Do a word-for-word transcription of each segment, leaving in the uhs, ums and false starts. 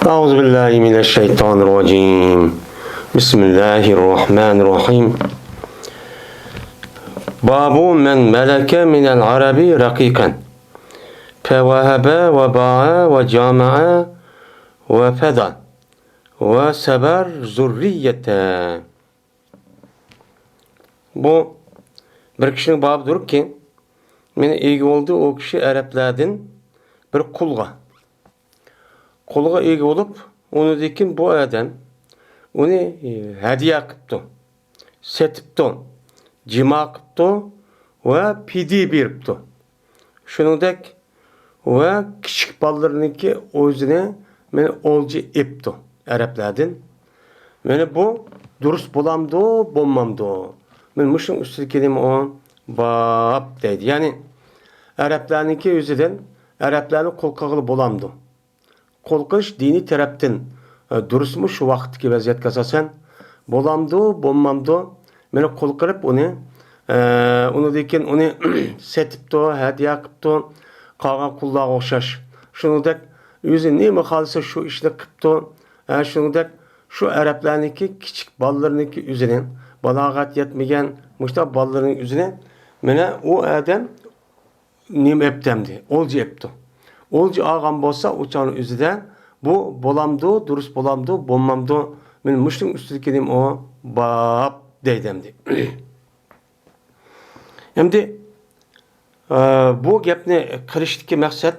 أعوذ بالله من الشيطان الرجيم. بسم الله الرحمن الرحيم. باب من ملك من العرب رقيقا فوهب وباع وجامع وفدى وسبى الذرية. بۇ بىر كىشىنىڭ بابىدۇركى، مانا ئىگە بولدى ئۇ كىشى ئەرەبلەردىن بىر قۇلغا. قۇلغا ئىگە بولۇپ، ئۇنىڭدىن كېيىن بۇ ئادەم ئۇنى، ئى، ھەدىيە قىپتۇ، سېتىپتۇ، جىما قىپتۇ ۋە پىدىيە بېرىپتۇ. شۇنىڭدەك ۋە كىچىك بالىلىرىنىڭكى ئۆزىنى مانا ئولجا ئېپتۇ ئەرەبلەردىن. مانا بۇ دۇرۇس بولامدۇ، بولمامدۇ؟ مانا مۇشۇنىڭ ئۈستىدىكى نېمە ئۇ؟ باب دەيدۇ. يەنى ئەرەبلەرنىڭكى ئۆزىدىن ئەرەبلەرنى قۇل قىلغىلى بولامدۇ؟ قۇل قىلىش دىنىي تەرەپتىن، ئە، دۇرۇسمۇ شۇ ۋاقىتتىكى ۋەزىيەتكە ئاساسەن؟ بولامدۇ، بولمامدۇ؟ مانا قۇل قىلىپ ئۇنى، ئە، ئۇنىڭدىن كېيىن ئۇنى سېتىپتۇ، ھەدىيە قىپتۇ، قالغان قۇللارغا ئوخشاش. شۇنىڭدەك ئۆزى نېمە خالىسا شۇ ئىشنى قىپتۇ. ھە، شۇنىڭدەك شۇ ئەرەبلەرنىڭكى كىچىك بالىلىرىنىڭكى ئۆزىنى، بالاغەت يەتمىگەن مۇشۇنداق بالىلىرىنىڭ ئۆزىنى مانا ئۇ ئادەم نېمە ئەپتۇ ئەمدى؟ ئولجا ئەپتۇ. ئولجا ئالغان بولسا، ئۇ چاغنىڭ ئۆزىدە بۇ بولامدۇ، دۇرۇس بولامدۇ، بولمامدۇ؟ مانا مۇشۇنىڭ ئۈستىدىكى نېمە ئۇ؟ باب دەيدۇ ئەمدى. ئەمدى، ئە، بۇ گەپنى قىلىشتىكى مەقسەت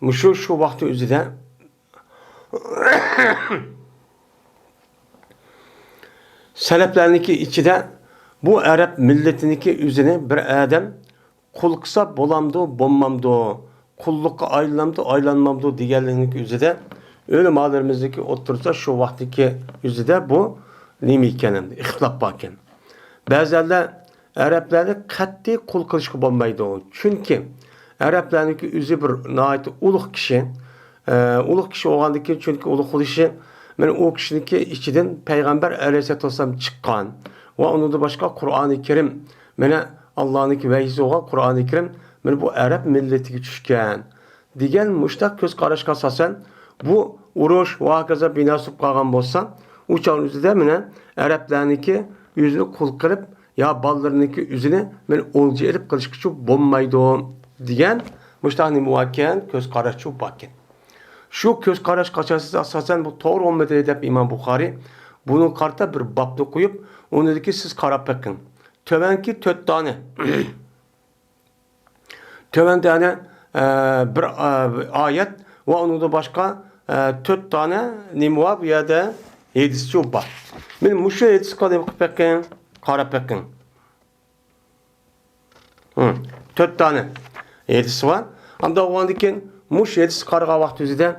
مۇشۇ، شۇ ۋاقىتنىڭ ئۆزىدە سەلەفلەرنىڭكى ئىچىدە بۇ ئەرەب مىللىتىنىڭكى ئۆزىنى بىر ئادەم قۇل قىلسا بولامدۇ، بولمامدۇ، قۇللۇققا ئايلىنامدۇ، ئايلانمامدۇ دېگەنلىكنىڭ ئۆزىدە ئۆلىمالىرىمىزنىڭكى ئوتتۇرىسىدا شۇ ۋاقىتتىكى ئۆزىدە بۇ نېمە ئىكەن، ئەمدى ئىختىلاپ باركەن. بەزىلەر ئەرەبلەرنى قەتئىي قۇل قىلىشقا بولمايدۇ. چۈنكى ئەرەبلەرنىڭكى ئۆزى بىر ناھايىتى ئۇلۇغ كىشى. ئە، ئۇلۇغ كىشى بولغاندىن كېيىن، چۈنكى ئۇلۇغ بولۇشى، مانا ئۇ كىشىنىڭكى ئىچىدىن پەيغەمبەر ئەلەيھىسسالاتۇ ۋەسسالام چىققان ۋە ئۇنىڭدىن باشقا قۇرئانى كەرىم، مانا ئاللانىڭكى ۋەھىيسى بولغان قۇرئانى كەرىم، مانا بۇ ئەرەب مىللىتىگە چۈشكەن دېگەن مۇشۇنداق كۆز قاراشقا ئاساسەن، بۇ ئۇرۇش ۋە ھاكازا بىنا سۈرۈپ قالغان بولسا، ئۇ چاغنىڭ ئۆزىدە مانا ئەرەبلەرنىڭكى ئۆزىنى قۇل قىلىپ، يا بالىلىرىنىڭكى ئۆزىنى مانا ئولجا ئېلىپ قىلىشقىچۇ بولمايدۇ دېگەن مۇشۇنداق نېمە باركەن، كۆز قاراشچۇ باركەن. شۇ كۆز قاراشقا ئاساسەن بۇ توغرا بولمىدى دەپ ئىمام بۇخارىي بۇنىڭغا قارىتا بىر بابنى قويۇپ، ئۇنىڭدىكى سىز قاراپ بېقىڭ. تۆۋەنكى تۆت دانە تۆۋەندە يەنە، ئە، بىر، ئە، ئايەت ۋە ئۇنىڭدىن باشقا، ئە، تۆت دانە نېمە بار بۇ يەردە؟ ھەدىسچۇ بار. مانا مۇشۇ ھەدىسقا نېمە قىلىپ بېقىڭ، قاراپ بېقىڭ. ھە، تۆت دانە ھەدىس بار. ئانداق بولغاندىن كېيىن مۇشۇ ھەدىسكە قارىغان ۋاقتىمىزدا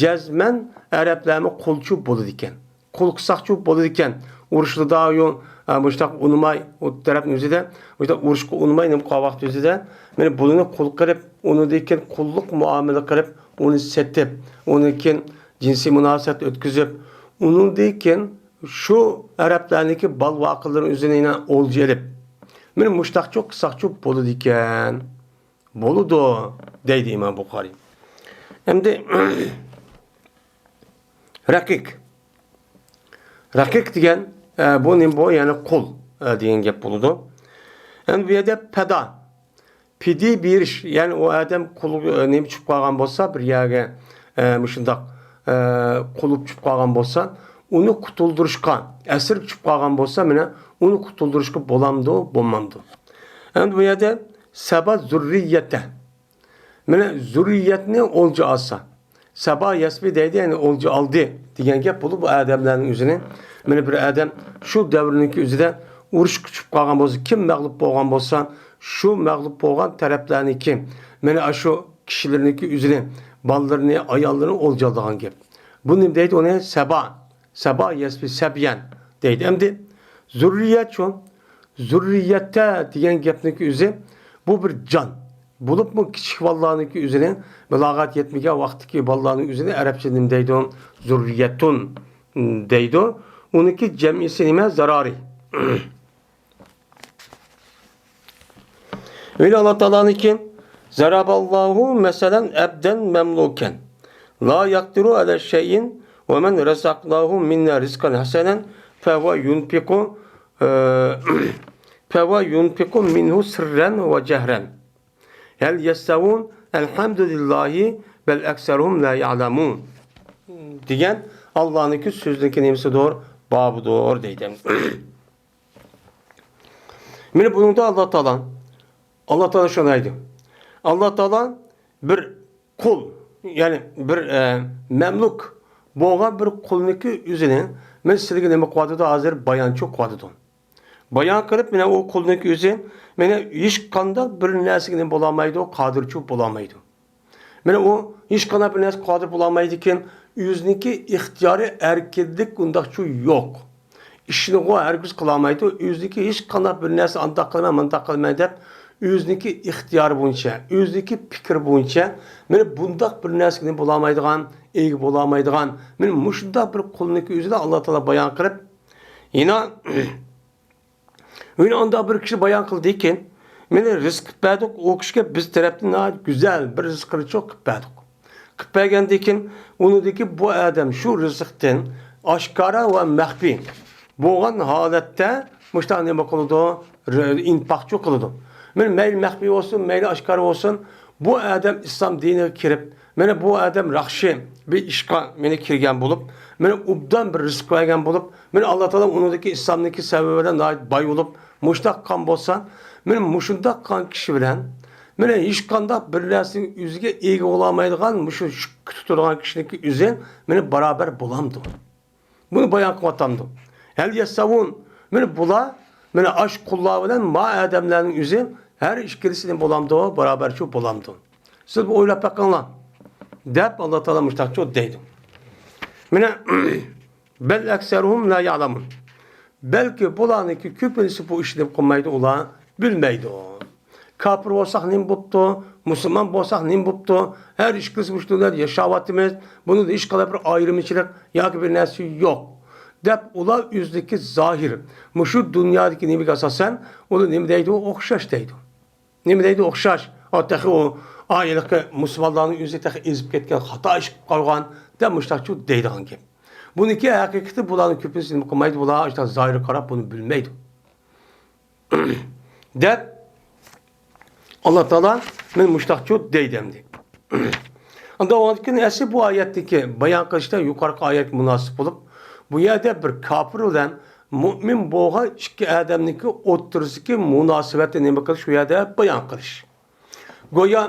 جەزمەن ئەرەبلەرمۇ قۇلچۇ بولىدىكەن. قۇل قىلساقچۇ بولىدىكەن. ئۇرۇشلىدا يو-، ئە، مۇشۇنداق ئۇنىماي، ئۇ تەرەپنىڭ ئۆزىدە، مۇشۇنداق ئۇرۇشقا ئۇنىماي، نېمە قىلغان ۋاقتى ئۆزىدە، مانا بۇنى قۇل قىلىپ، ئۇنىڭدىن كېيىن قۇللۇق مۇئامىلە قىلىپ، ئۇنى سېتىپ، ئۇنىڭدىن كېيىن جىنسىي مۇناسىۋەت ئۆتكۈزۈپ، ئۇنىڭدىن كېيىن شۇ ئەرەبلەرنىڭكى بال ۋاقىلىرىنىڭ ئۆزىنى يەنە ئولجا ئېلىپ، مانا مۇشۇنداقچۇ قىلساقچۇ بولىدىكەن. بولىدۇ، دەيدۇ ئىمام بۇخارىي. ئەمدى رەقىق. رەقىق دېگەن، ئە، بۇ نېمە بۇ؟ يەنى قۇل، ئە، دېگەن گەپ بولىدۇ. ئەمدى بۇ يەردە پەدا، پىدىيە بېرىش، يەنى ئۇ ئادەم قۇل، ئە، نېمە چۈشۈپ قالغان بولسا بىر يەرگە، ئە، مۇشۇنداق، ئە، قۇل بولۇپ چۈشۈپ قالغان بولسا، ئۇنى قۇتۇلدۇرۇشقا، ئەسىر چۈشۈپ قالغان بولسا، مانا ئۇنى قۇتۇلدۇرۇشقا بولامدۇ، بولمامدۇ؟ ئەمدى بۇ يەردە سەبا زۇررىيەتە. مانا زۇررىيەتنى ئولجا ئالسا، سەبا يەسبى دەيدۇ، يەنى ئولجا ئالدى دېگەن گەپ بولۇپ، بۇ ئادەملەرنىڭ ئۆزىنى، مانا بىر ئادەم شۇ دەۋرنىڭكى ئۆزىدە ئۇرۇشقا چۈشۈپ قالغان بولسا، كىم مەغلۇپ بولغان بولسا، شۇ مەغلۇپ بولغان تەرەپلەرنىڭكى، مانا ئاشۇ كىشىلىرىنىڭكى ئۆزىنى، بالىلىرىنى، ئاياللىرىنى ئولجا ئالىدىغان گەپ. بۇ نېمە دەيدۇ ئۇنى؟ سەبا. سەبا يەسبى سەبيەن دەيدۇ. ئەمدى زۇررىيەتچۇ؟ زۇررىيەتتە دېگەن گەپنىڭكى ئۆزى، بۇ بىر جان. بولۇپمۇ كىچىك بالىلارنىڭكى ئۆزىنى، بالاغەت يەتمىگەن ۋاقىتتىكى بالىلارنىڭ ئۆزىنى ئەرەبچە نېمە دەيدۇ؟ زۇررىيەتۇن دەيدۇ. ئۇنىڭكى جەمئىسى نېمە؟ زارارى. ئۆيلە ئاللا تائالانىڭكى، زەرەبەللاھۇ مەسەلەن ئەبدەن مەملۇكەن. لا يقدر على شيء ومن رزقناه منا رزقا حسنا فهو ينفق، فهو ينفق منه سرا وجهرا. هل يستوون؟ الحمد لله بل أكثرهم لا يعلمون. دېگەن ئاللانىڭكى سۆزىنىڭكى نېمىسىدۇر؟ بابىدۇر دەيدۇ. مانا بۇنىڭدا ئاللا تائالا، ئاللا تائالا شۇنداق دەيدۇ. ئاللا تائالا بىر قۇل، يەنى بىر، ئە، مەملۇك بولغان بىر قۇلنىڭكى ئۆزىنى مەن سىلىگە نېمە قىلىۋاتىدۇ؟ ھازىر بايانچۇ قىلىۋاتىدۇ. بايان قىلىپ، مانا ئۇ قۇلنىڭكى ئۆزى مانا ھېچقانداق بىر نەرسىگە نېمە بولالمايدۇ؟ قادىرچۇ بولالمايدۇ. مانا ئۇ ھېچقانداق بىر نەرسە قادىر بولالمايدىكەن، ئۆزىنىڭكى ئىختىيارىي ئەركىنلىك ئۇنداقچۇ يوق. ئىشنىغۇ ھەرگىز قىلالمايدۇ. ئۆزىنىڭكى ھېچقانداق بىر نەرسە ئانداق قىلىمەن، مۇنداق قىلىمەن دەپ، ئۆزىنىڭكى ئىختىيارى بويىچە، ئۆزىنىڭكى پىكرى بويىچە، مانا بۇنداق بىر نەرسىگە نېمە بولالمايدىغان، ئىگە بولالمايدىغان، مانا مۇشۇنداق بىر قۇلنىڭكى ئۆزىنى ئاللا تائالا بايان قىلىپ، يەنە يەنە ئانداق بىر كىشى بايان قىلدىكەن، مانا رىزىق قىلىپ بەردۇق، ئۇ كىشىگە بىز تەرەپتىن ناھايىتى گۈزەل بىر رىزىق قىلىچۇق قىلىپ بەردۇق. قىلىپ بەرگەندىن كېيىن، ئۇنىڭدىكى بۇ ئادەم شۇ رىزىقتىن ئاشكارا ۋە مەخپىي بولغان ھالەتتە مۇشۇنداق نېمە قىلىدۇ؟ رى-، ئىنپاقچۇ قىلىدۇ. مانا مەيلى مەخپىي بولسۇن، مەيلى ئاشكارا بولسۇن، بۇ ئادەم ئىسلام دىنىغا كىرىپ، مانا بۇ ئادەم ياخشى بىر ئىشقا مانا كىرگەن بولۇپ، مانا ئوبدان بىر رىزىق بەرگەن بولۇپ، مانا ئاللا تائالا ئۇنىڭدىكى ئىسلامدىكى سەۋەبى بىلەن ناھايىتى باي بولۇپ، مۇشۇنداق قىلغان بولسا، مانا مۇشۇنداق قىلغان كىشى بىلەن، مانا ھېچقانداق بىر نەرسىنىڭ ئۆزىگە ئىگە بولالمايدىغان مۇشۇ شۈككە تۇتىدىغان كىشىنىڭكى ئۆزى مانا باراۋەر بولامدۇ؟ بۇنى بايان قىلىۋاتامدۇ؟ ھەل يەستەۋۇن. مانا بۇلار، مانا ئاش قۇللار بىلەن ما ئادەملەرنىڭ ئۆزى ھەر ئىككىلىسى نېمە بولامدۇ؟ باراۋەرچۇ بولامدۇ؟ سىز بىر ئويلاپ بېقىڭلار، دەپ ئاللا تائالا مۇشۇنداقچۇ دەيدۇ. مانا، بەل ئەكسەرۇھۇم لا يەلەمۇن. بەلكى بۇلارنىڭكى كۆپىنچىسى بۇ ئىشنى قىلمايدۇ، ئۇلار بىلمەيدۇ. كاپىر بولساق نېمە بوپتۇ، مۇسۇلمان بولساق نېمە بوپتۇ، ھەر ئىككىمىز مۇشۇ دۇنيادا ياشاۋاتىمىز، بۇنىڭدا ھېچقانداق بىر ئايرىمچىلىق ياكى بىر نەرسە يوق، دەپ ئۇلار ئۆزىدىكى زاھىر، مۇشۇ دۇنيادىكى نېمىگە ئاساسەن، ئۇلار نېمە دەيدۇ؟ ئوخشاش دەيدۇ. نېمە دەيدۇ؟ ئوخشاش. ئا، تېخى ئۇ، ئا، ھېلىقى مۇسۇلمانلارنىڭ ئۆزى تېخى ئېزىپ كەتكەن، خاتا ئىش قىلىپ قالغان، دەپ مۇشۇنداقچۇ دەيدىغان گەپ. بۇنىڭكى ھەقىقىتى بۇلارنىڭ كۆپىنچىسى نېمە قىلمايدۇ؟ بۇلار ئاشۇنداق زاھىرغا قاراپ بۇنى بىلمەيدۇ. دەپ ئاللا تائالا مانا مۇشۇنداقچۇ دەيدۇ ئەمدى. ئاندىن ئۇنىڭدىن كېيىن ئەسلى بۇ ئايەتتىكى بايان قىلىشتا يۇقىرىقى ئايەتكە مۇناسىپ بولۇپ، بۇ يەردە بىر كاپىر بىلەن مۇئمىن بولغان ئىككى ئادەمنىڭكى ئوتتۇرىسىدىكى مۇناسىۋەتنى نېمە قىلىش، بۇ يەردە بايان قىلىش. گويا،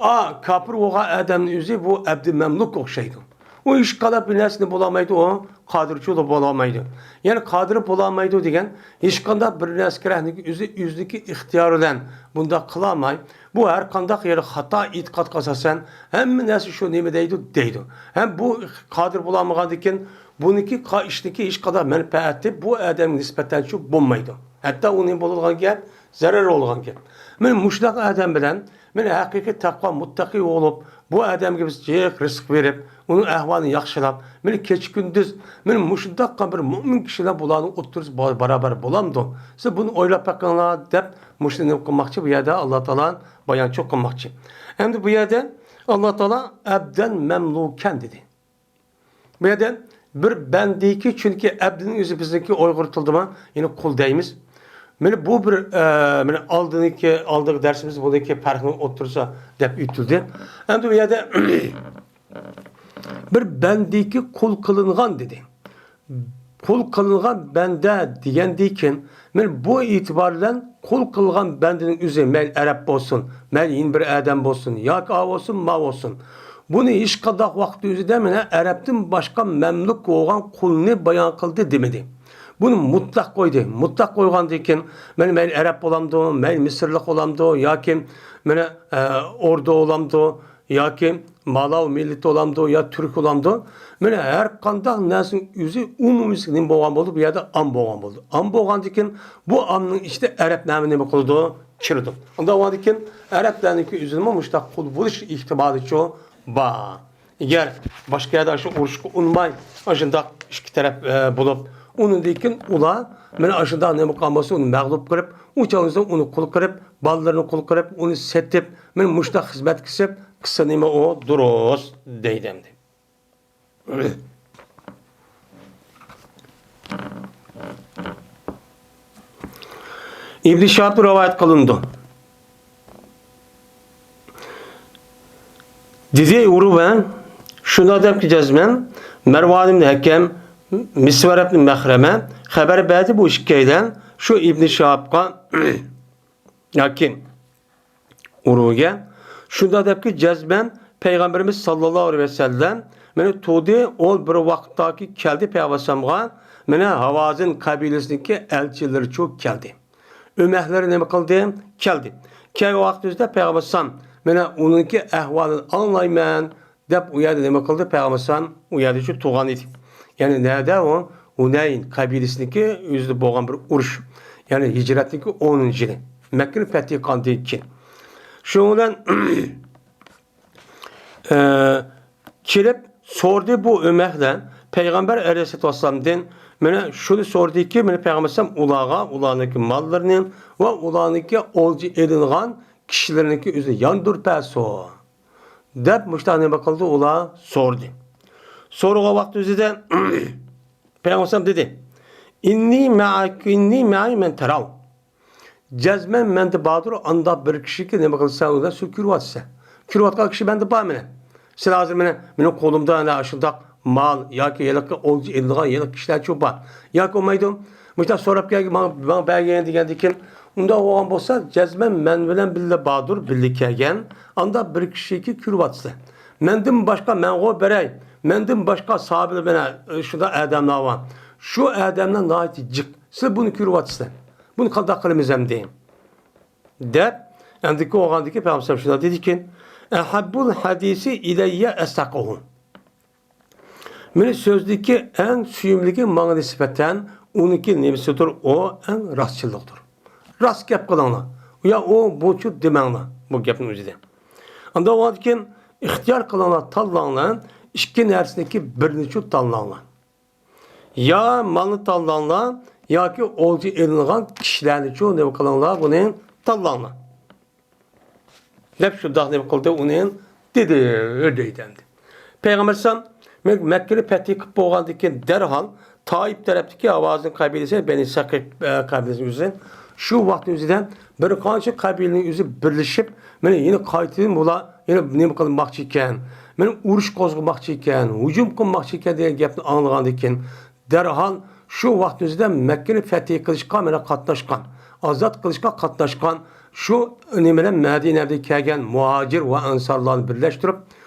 ئا، كاپىر بولغان ئادەمنىڭ ئۆزى بۇ ئەبدى مەملۇكقا ئوخشايدۇ. ئۇ ھېچقانداق بىر نەرسىنى بولالمايدۇ، ئۇ قادىرچۇ بولالمايدۇ. يەنى قادىر بولالمايدۇ دېگەن، ھېچقانداق بىر نەرسىگە رەھنىگە ئۆزى، ئۆزىنىڭكى ئىختىيارى بىلەن بۇنداق قىلالماي، بۇ ھەر قانداق يەردە خاتا ئېتىقادقا ئاساسەن، ھەممە نەرسە شۇ نېمە دەيدۇ، دەيدۇ. ھەم بۇ قادىر بولالمىغاندىكىن، بۇنىڭكى قا-، ئىشنىڭكى ھېچقانداق مەنپەئەتى بۇ ئادەمگە نىسبەتەنچۇ بولمايدۇ. ھەتتا ئۇ نېمە بولىدىغان گەپ؟ زەرەر بولىدىغان گەپ. مانا مۇشۇنداق ئادەم بىلەن، مانا ھەقىقىي تەقۋا مۇتتەقىي بولۇپ، بۇ ئادەمگە بىز جىق رىزىق بېرىپ، ئۇنىڭ ئەھۋالىنى ياخشىلاپ، مانا كېچە-كۈندۈز، مانا مۇشۇنداققا بىر مۇئمىن كىشىلەر بۇلارنىڭ ئوتتۇرىسى با-، باراۋەر بولامدۇ؟ سىز بۇنى ئويلاپ بېقىڭلار، دەپ مۇشۇنى نېمە قىلماقچى، بۇ يەردە ئاللا تائالا بايانچۇ قىلماقچى. ئەمدى بۇ يەردە ئاللا تائالا ئەبدەن مەملۇكەن دېدى. بۇ يەردە بىر بەندىكى، چۈنكى ئەبدىنىڭ ئۆزى بىزنىڭكى ئۇيغۇر تىلىدىمۇ يەنى قۇل دەيمىز. مانا بۇ بىر، ئە، مانا ئالدىنىكى، ئالدىنقى دەرسىمىزدە بۇنىڭكى پەرقنىڭ ئوتتۇرىسى دەپ ئۆتۈلدى. ئەمدى بۇ يەردە بىر بەندىكى قۇل قىلىنغان دېدى. قۇل قىلىنغان بەندە دېگەندىن كېيىن، مانا بۇ ئېتىبار بىلەن قۇل قىلغان بەندىنىڭ ئۆزى، مەيلى ئەرەب بولسۇن، مەيلى يەنە بىر ئادەم بولسۇن، ياكى ئا بولسۇن، ما بولسۇن. بۇنى ھېچقانداق ۋاقىتتا ئۆزىدە مانا ئەرەبتىن باشقا مەملۇك بولغان قۇلنى بايان قىلدى دېمىدى. بۇنى مۇتلەق قويدى. مۇتلەق قويغاندىن كېيىن، مانا مەيلى ئەرەب بولامدۇ، مەيلى مىسىرلىق بولامدۇ، ياكى مانا، ئە، ئوردۇ بولامدۇ، ياكى مالاۋ مىللىتى بولامدۇ يا تۈرك بولامدۇ؟ مانا ھەر قانداق نەرسىنىڭ ئۆزى ئومۇمىي نېمە بولغان بولىدۇ؟ بۇ يەردە ئام بولغان بولىدۇ. ئام بولغاندىن كېيىن بۇ ئامنىڭ ئىچىدە ئەرەب نامى نېمە قىلىدۇ؟ كىرىدۇ. ئۇنداق بولغاندىن كېيىن ئەرەبلەرنىڭكى ئۆزىنىمۇ مۇشۇنداق قۇل بولۇش ئېھتىمالىچۇ بار. ئەگەر باشقا يەردە شۇ ئۇرۇشقا ئۇنىماي، ئاشۇنداق ئىككى تەرەپ، ئە، بولۇپ، ئۇنىڭدىن كېيىن ئۇلار مانا ئاشۇنداق نېمە قىلغان بولسا، ئۇنى مەغلۇپ قىلىپ، ئۇ چاغدا ئۇنى قۇل قىلىپ، بالىلىرىنى قۇل قىلىپ، ئۇنى سېتىپ، مانا مۇشۇنداق خىزمەت قىلسا، قىلسا نېمە ئۇ دۇرۇس دەيدۇ ئەمدى. ئىبن شىھابتىن رىۋايەت قىلىنىدۇ. دېدى ئۇروە، شۇنداق دەپكى جەزمەن، مەرۋان ئىبن ھەكەم، مىسۋەر ئىبن مەخرەمە خەۋەر بەردى، بۇ ئىككىيلەن شۇ ئىبن شىھابقا ياكى ئۇروۋىگە شۇنداق دەپكى، جەزمەن پەيغەمبىرىمىز ساللاللاھۇ ئەلەيھى ۋەسەللەم مېنى تۇغدى، ئۇ بىر ۋاقىتتاكى كەلدى پەيغەمبەر ئەلەيھىسسالامغا، مېنى ھاۋازىن قەبىلىسىنىڭكى ئەلچىلىرىچۇ كەلدى. ئۆمەكلىرى نېمە قىلدى؟ كەلدى. كەلگەن ۋاقتىمىزدا پەيغەمبەر ئەلەيھىسسالام، مېنى ئۇنىڭكى ئەھۋالىنى ئاڭلايمەن، دەپ ئۇ يەردە نېمە قىلدى؟ پەيغەمبەر ئەلەيھىسسالام ئۇ يەردە شۇ تۇرغان ئىدى. يەنى نەدە ئۇ؟ ھۇنەين قەبىلىسىنىڭكى ئۆزىدە بولغان بىر ئۇرۇش. يەنى ھىجرەتنىڭكى ئونىنچى يىلى. مەككىنى پەتھى قىلغاندىن كېيىن. شۇنىڭ بىلەن، ئە، كېلىپ سورىدى بۇ ئۆمەكلەر پەيغەمبەر ئەلەيھىسسالاتۇ ۋەسسالامدىن. مانا شۇنى سورىدىكى، مانا پەيغەمبەر ئەلەيھىسسالام ئۇلارغا، ئۇلارنىڭكى ماللىرىنى ۋە ئۇلارنىڭكى ئولجا ئېلىنغان كىشىلىرىنىڭكى ئۆزىنى ياندۇرۇپ بەرسۇن. دەپ مۇشۇنداق نېمە قىلدى، ئۇلار سورىدى. سورىغان ۋاقتى ئۆزىدە پەيغەمبەر دېدى، «ئىننى مەئەك-، ئىننى مەئەي مەن تەراۋ.» جەزمەن مەندە باردۇر، ئانداق بىر كىشىكى نېمە قىلسا، ئۇنى سەن كۆرۈۋاتىسەن. كۆرۈۋاتقان كىشى مەندە بار مېنىڭ. سەن ھازىر مېنىڭ، مېنىڭ قولۇمدا ئەنە ئاشۇنداق مال ياكى ھېلىقى ئولجا ئېلىنغان ھېلىقى كىشىلەرچۇ بار. ياكى بولمايدۇ، مۇشۇنداق سوراپ كەلگەن، ماڭا، ماڭا بەرگىن دېگەندىكىن، ئۇنداق بولغان بولسا، جەزمەن مەن بىلەن بىللە باردۇر، بىللە كەلگەن، ئانداق بىر كىشىكى كۆرۈۋاتىسىلەر. مەندىن باشقا، مەنغۇ بېرەي، مەندىن باشقا ساھابىلەر بىلەن، ئە، شۇنداق ئادەملەر بار. شۇ ئادەملەر ناھايىتى جىق. سىلەر بۇنى كۆرۈۋاتىسىلەر. بۇنى قانداق قىلىمىز ئەمدى؟ دەپ، ئەمدىكى بولغاندىكىن پەيغەمبەر شۇنداق دېدىكىن، «ئەھەببۇل ھەدىسى ئىلەييە ئەسدەقۇھۇ.» مېنى سۆزدىكى ئەڭ سۆيۈملۈكى ماڭا نىسبەتەن ئۇنىڭكى نېمىسىدۇر، ئۇ ئەڭ راستچىللىقىدۇر. راست گەپ قىلىڭلار. يا ئۇ، بۇچۇ دېمەڭلار بۇ گەپنىڭ ئۆزىدە. ئاندىن ئۇنىڭدىن كېيىن ئىختىيار قىلىڭلار، تاللاڭلار، ئىككى نەرسىنىڭكى بىرىنىچۇ تاللاڭلار. يا مالنى تاللاڭلار، ياكى ئولجا ئېلىنغان كىشىلەرنىچۇ نېمە قىلىڭلار، بۇنى تاللاڭلار. دەپ شۇنداق نېمە قىلدى، ئۇنى دېدى، دەيدۇ ئەمدى. پەيغەمبەر ئەلەيھىسسالام، مەك-، مەككىنى پەتھى قىلىپ بولغاندىن كېيىن دەرھال تائىپ تەرەپتىكى ھاۋازىن قەبىلىسى، بەنى سەقىف، ئە، قەبىلىسى ئۆزى، شۇ ۋاقىتنىڭ ئۆزىدە بىر قانچە قەبىلىنىڭ ئۆزى بىرلىشىپ، مانا يەنە قايتىدىن بۇلار يەنە نېمە قىلماقچى ئىكەن، مانا ئۇرۇش قوزغىماقچى ئىكەن، ھۇجۇم قىلماقچى ئىكەن دېگەن گەپنى ئاڭلىغاندىن كېيىن، دەرھال شۇ ۋاقىتنىڭ ئۆزىدە مەككىنى پەتھى قىلىشقا مانا قاتناشقان، ئازاد قىلىشقا قاتناشقان شۇ نېمىلەر مەدىنەدىن كەلگەن مۇھاجىر ۋە ئەنسارلارنى بىرلەشتۈرۈپ،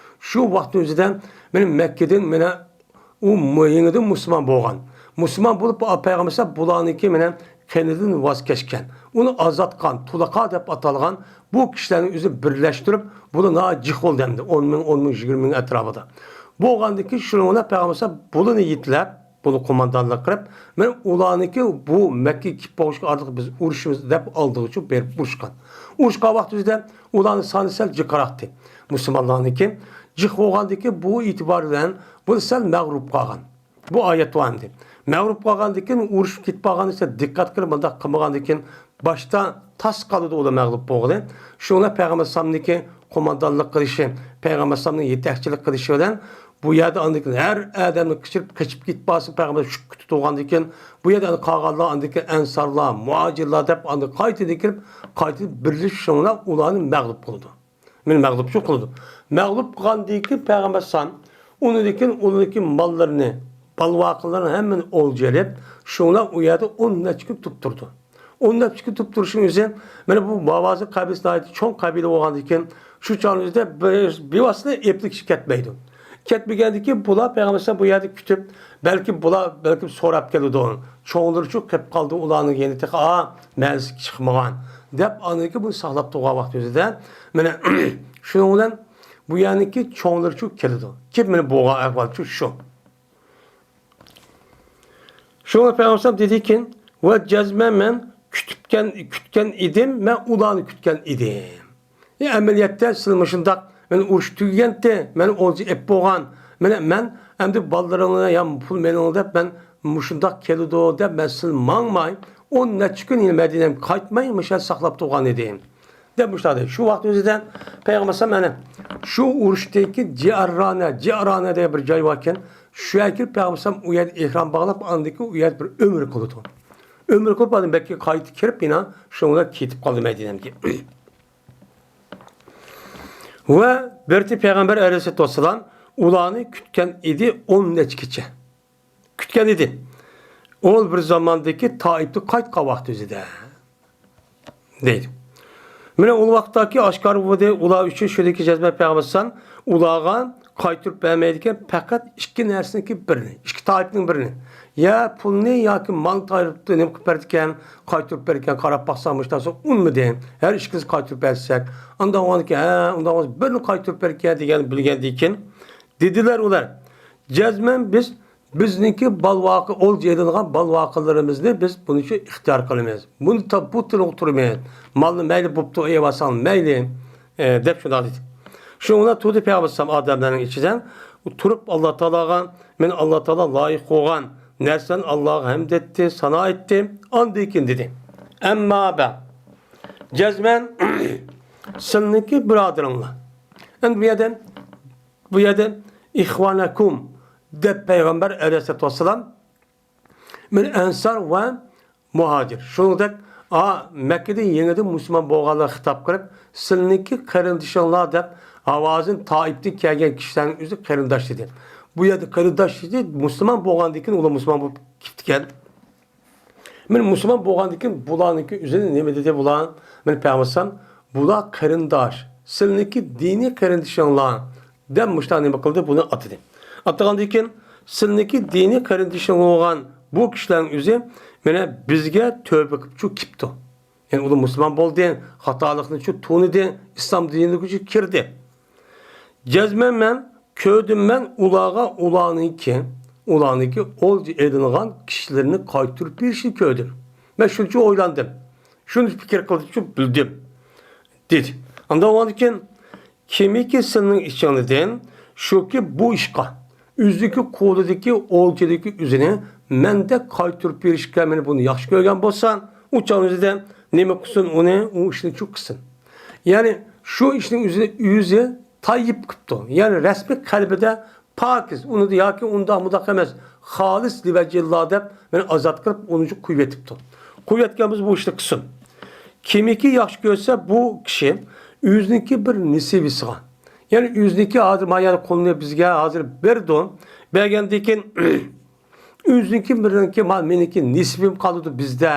شۇ ۋاقىتنىڭ ئۆزىدە مانا مەككىدىن مانا ئۇ مۇ-، يېڭىدىن مۇسۇلمان بولغان. مۇسۇلمان بولۇپ، پەيغەمبەر بۇلارنىڭكى مانا قېنىدىن ۋاز كەچكەن. ئۇنى ئازاد قىلغان، تۇلەقا دەپ ئاتالغان بۇ كىشىلەرنى ئۆزى بىرلەشتۈرۈپ، بۇلار ناھايىتى جىق بولدى ئەمدى. ئون مىڭ، ئون مىڭ، يىگىرمە مىڭ ئەتراپىدا. بولغاندىن كېيىن شۇنىڭ بىلەن پەيغەمبەر بۇلىنى يېتىلەپ، بۇنى قوماندانلىق قىلىپ، مانا ئۇلارنىڭكى بۇ مەككىگە كېلىپ بولۇشقا ئارىلىق بىز ئۇرۇشىمىز دەپ ئالدىغىچۇ بېرىپ ئۇرۇشقان. ئۇرۇشقان ۋاقتىمىزدا ئۇلارنىڭ سانى سەل جىقراقتى. مۇسۇلمانلارنىڭكى جىق بولغاندىكىن بۇ ئېتىبار بىلەن بۇ سەل مەغرۇپ قالغان. بۇ ئايەت بار ئەمدى. مەغرۇپ قالغاندىكىن ئۇرۇشۇپ كېتىپ قالغاندىكىن دىققەت قىلىپ مۇنداق قىلمىغاندىكىن باشتا تاس قالىدۇ ئۇلار مەغلۇپ بولغىلى. شۇڭا پەيغەمبەر ئەلەيھىسسالامنىڭكى قوماندانلىق قىلىشى، پەيغەمبەر ئەلەيھىسسالامنىڭ يېتەكچىلىك قىلىشى بىلەن بۇ يەردە ئاندىن كېيىن ھەر ئادەمنى قېچىپ، قېچىپ كېتىپ بارسا، پەيغەمبەر شۈك كۈتۈپ تۇرغاندىن كېيىن، بۇ يەردە قالغانلار ئاندىن كېيىن ئەنسارلار، مۇھاجىرلار دەپ ئاندىن قايتىدىن كېلىپ، قايتىدىن بىرلىشىپ شۇڭا ئۇلارنى مەغلۇپ قىلىدۇ. مېنى مەغلۇپچۇ قىلىدۇ. مەغلۇپ قىلغاندىن كېيىن پەيغەمبەر ئەلەيھىسسالام ئۇنىڭدىن كېيىن ئۇلىنىڭكى ماللىرىنى، بال-باقىلىرىنى ھەممىنى ئولجا ئېلىپ، شۇڭا ئۇ يەردە ئون نەچچە كۈن تۇرۇپ تۇرىدۇ. ئون نەچچە كۈن تۇرۇپ تۇرۇشنىڭ ئۆزى، مانا بۇ ھاۋازىن قەبىلىسى ناھايىتى چوڭ قەبىلە بولغاندىن كېيىن، شۇ چاغنىڭ ئۆزىدە بىر، بىۋاسىتە ئېپلىك كىشى كەتمەيدۇ. كەتمىگەندىن كېيىن بۇلار پەيغەمبەر ئەلەيھىسسالام بۇ يەردە كۈتۈپ، بەلكىم بۇلار بەلكىم سوراپ كېلىدۇ. چوڭلىرىچۇ قېلىپ قالدى، ئۇلارنىڭ يەنە تېخى، ئا، مەنىسى چىقمىغان، دەپ ئاندىن كېيىن بۇنى ساقلاپ تۇرغان ۋاقتى ئۆزىدە، مانا شۇنىڭ بىلەن بۇ يەرنىڭكى چوڭلىرىچۇ كېلىدۇ. كېلىپ مانا بولغان ئەھۋالچۇ شۇ. شۇڭا پەيغەمبەر دېدىكىن، ۋە جەزمەن مەن كۈتۈپكەن، كۈتكەن ئىدىم، مەن ئۇلارنى كۈتكەن ئىدىم. ئى، ئەمەلىيەتتە سىلە مۇشۇنداق، مەن ئۇرۇش تۈگىگەنتى، مەن ئولجا ئېپ بولغان، مەن، مەن ئەمدى بالىلىرىڭنى يا پۇل مېلىڭ دەپ، مەن مۇشۇنداق كېلىدۇ دەپ، مەن سىلە ماڭماي، ئون نەچچە كۈن يەنە مەدىنەگە قايتماي، مۇشۇ يەردە ساقلاپ تۇرغان ئىدىم. دەپ مۇشۇنداق دەيدۇ. شۇ ۋاقىت ئۆزىدە پەيغەمبەر ئەلەيھىسسالام مانا شۇ ئۇرۇشتىكى جىئارانە، جىئارانە دېگەن بىر جاي باركەن، شۇ يەرگە كىرىپ، پەيغەمبەر ئەلەيھىسسالام ئۇ يەردە ئېھرام باغلاپ، ئاندىن كېيىن ئۇ يەردە بىر ئۆمرە قىلىدۇ. ئۆمرە قىلىپ، ئاندىن مەككىگە قايتا كىرىپ، يەنە شۇنىڭ بىلەن كېتىپ قالدى مەدىنەگە. ۋە بىرتى پەيغەمبەر ئەلەيھىسسالاتۇ ۋەسسالام ئۇلارنى كۈتكەن ئىدى ئون نەچچە كېچە. كۈتكەن ئىدى. ئۇ بىر زاماندىكى تائىپتىن قايتقان ۋاقتى ئۆزىدە. دەيدۇ. مانا ئۇ ۋاقىتتاكى ئاشكارا بولدى، ئۇلار ئۈچۈن شۇدىكى جەزمەن پەيغەمبەر ئەلەيھىسسالام ئۇلارغا قايتۇرۇپ بەرمەيدىكەن، پەقەت ئىككى نەرسىنىڭكى بىرىنى، ئىككى تائىپنىڭ بىرىنى. يا پۇلنى ياكى مال تايرىپتۇ، نېمە قىلىپ بەردىكەن، قايتۇرۇپ بەردىكەن، قاراپ باقساق، مۇشۇنداق ئۇنىمىدى. ھەر ئىككىسى قايتۇرۇپ بەرسەك. ئاندىن ئۇنىڭدىن كېيىن، ھە، ئۇنداق بولسا بىرنى قايتۇرۇپ بەركەن دېگەننى بىلگەندىن كېيىن، دېدىلەر ئۇلار، جەزمەن بىز بىزنىڭكى بالۋاقى، ئولجا ئېلىنغان بالۋاقىلىرىمىزنى بىز بۇنىڭ ئۈچۈن ئىختىيار قىلىمىز. بۇنى تا-، بۇ تىلغا تۇرىمىز. مالنى مەيلى بوپتۇ، ئېلىۋالساڭ مەيلى، ئە، دەپ شۇنداق دېدى. شۇنىڭ بىلەن تۇردى پەيغەمبەر ئەلەيھىسسالام ئادەملەرنىڭ ئىچىدىن تۇرۇپ، ئاللا تائالاغا، مەن ئاللا تائالا لايىق قىلغان نەرسىلەرنى ئاللاغا ھەمد ئېيتتى، سانا ئېيتتى. ئاندىن كېيىن دېدى، ئەمما بەئد، جەزمەن سىلىنىڭكى بۇرادىرىڭلار. ئەمدى بۇ يەردە بۇ يەردە ئىخۋانەكۇم دەپ پەيغەمبەر ئەلەيھىسسالاتۇ ۋەسسالام، مەن ئەنسار ۋە مۇھاجىر. شۇنىڭدەك، ئا، مەككىدە يېڭىدىن مۇسۇلمان بولغانلارغا خىتاب قىلىپ، سىلىنىڭكى قېرىندىشىڭلار دەپ، ھاۋازىن تائىپتىن كەلگەن كىشىلەرنىڭ ئۆزى قېرىنداش دېدى. بۇ يەردە قېرىنداش دېدى، مۇسۇلمان بولغاندىن كېيىن ئۇلار مۇسۇلمان بولۇپ كېتىپتىكەن. مەن مۇسۇلمان بولغاندىن كېيىن بۇلارنىڭكى ئۆزىنى نېمە دېدى بۇلار؟ مەن پەيغەمبەر، بۇلار قېرىنداش، سىلىنىڭكى دىنىي قېرىندىشىڭلار دەپ مۇشۇنداق نېمە قىلدى، بۇنى ئاتىدى. ئاتىغاندىن كېيىن سىلىنىڭكى دىنىي قېرىندىشىڭ بولغان بۇ كىشىلەرنىڭ ئۆزى مانا بىزگە تۆبە قىلىپچۇ كېپتۇ. يەنى ئۇلار مۇسۇلمان بولدى، خاتالىقنىچۇ تونۇدى، ئىسلام دىنىغىچۇ كىردى. جەزمەن مەن كۆردۈم، مەن ئۇلارغا ئۇلارنىڭكى، ئۇلارنىڭكى ئولجا ئېلىنغان كىشىلىرىنى قايتۇرۇپ بېرىشنى كۆردۈم. مەن شۇنچە ئويلاندىم، شۇنچە پىكىر قىلدىمچۇ بىلدىم، دېدى. ئاندىن ئۇنىڭدىن كېيىن، كىمكى سىلىنىڭ ئىچىڭلاردىن شۇكى بۇ ئىشقا، ئۆزىنىڭكى قولىدىكى ئولجىدىكى ئۆزىنى مەندەك قايتۇرۇپ بېرىشكە مېنى بۇنى ياخشى كۆرگەن بولسا، ئۇ چاغنىڭ ئۆزىدە نېمە قىلسۇن ئۇنى، ئۇ ئىشنى شۇ قىلسۇن. يەنى شۇ ئىشنىڭ ئۆزىنى ئۆزى تايىپ قىپتۇ. يەنى رەسمىي قەلبىدە پاكىز، ئۇنىدا ياكى ئۇنداق مۇنداق ئەمەس، خالىس لىۋەجىللا دەپ مېنى ئازاد قىلىپ، ئۇنى قويۇۋېتىپتۇ. قويۇۋەتكەن بولسا بۇ ئىشنى قىلسۇن. كىمكى ياخشى كۆرسە بۇ كىشى ئۆزىنىڭكى بىر نېسىۋىسىغا، يەنى ئۆزىنىڭكى ھازىر مانا يەنە قولىنى بىزگە ھازىر بېرىدۇ. بەرگەندىن كېيىن ئۆزىنىڭكى بىرىنىڭكى، ما-، مېنىڭكى نېسىۋىم قالىدۇ بىزدە،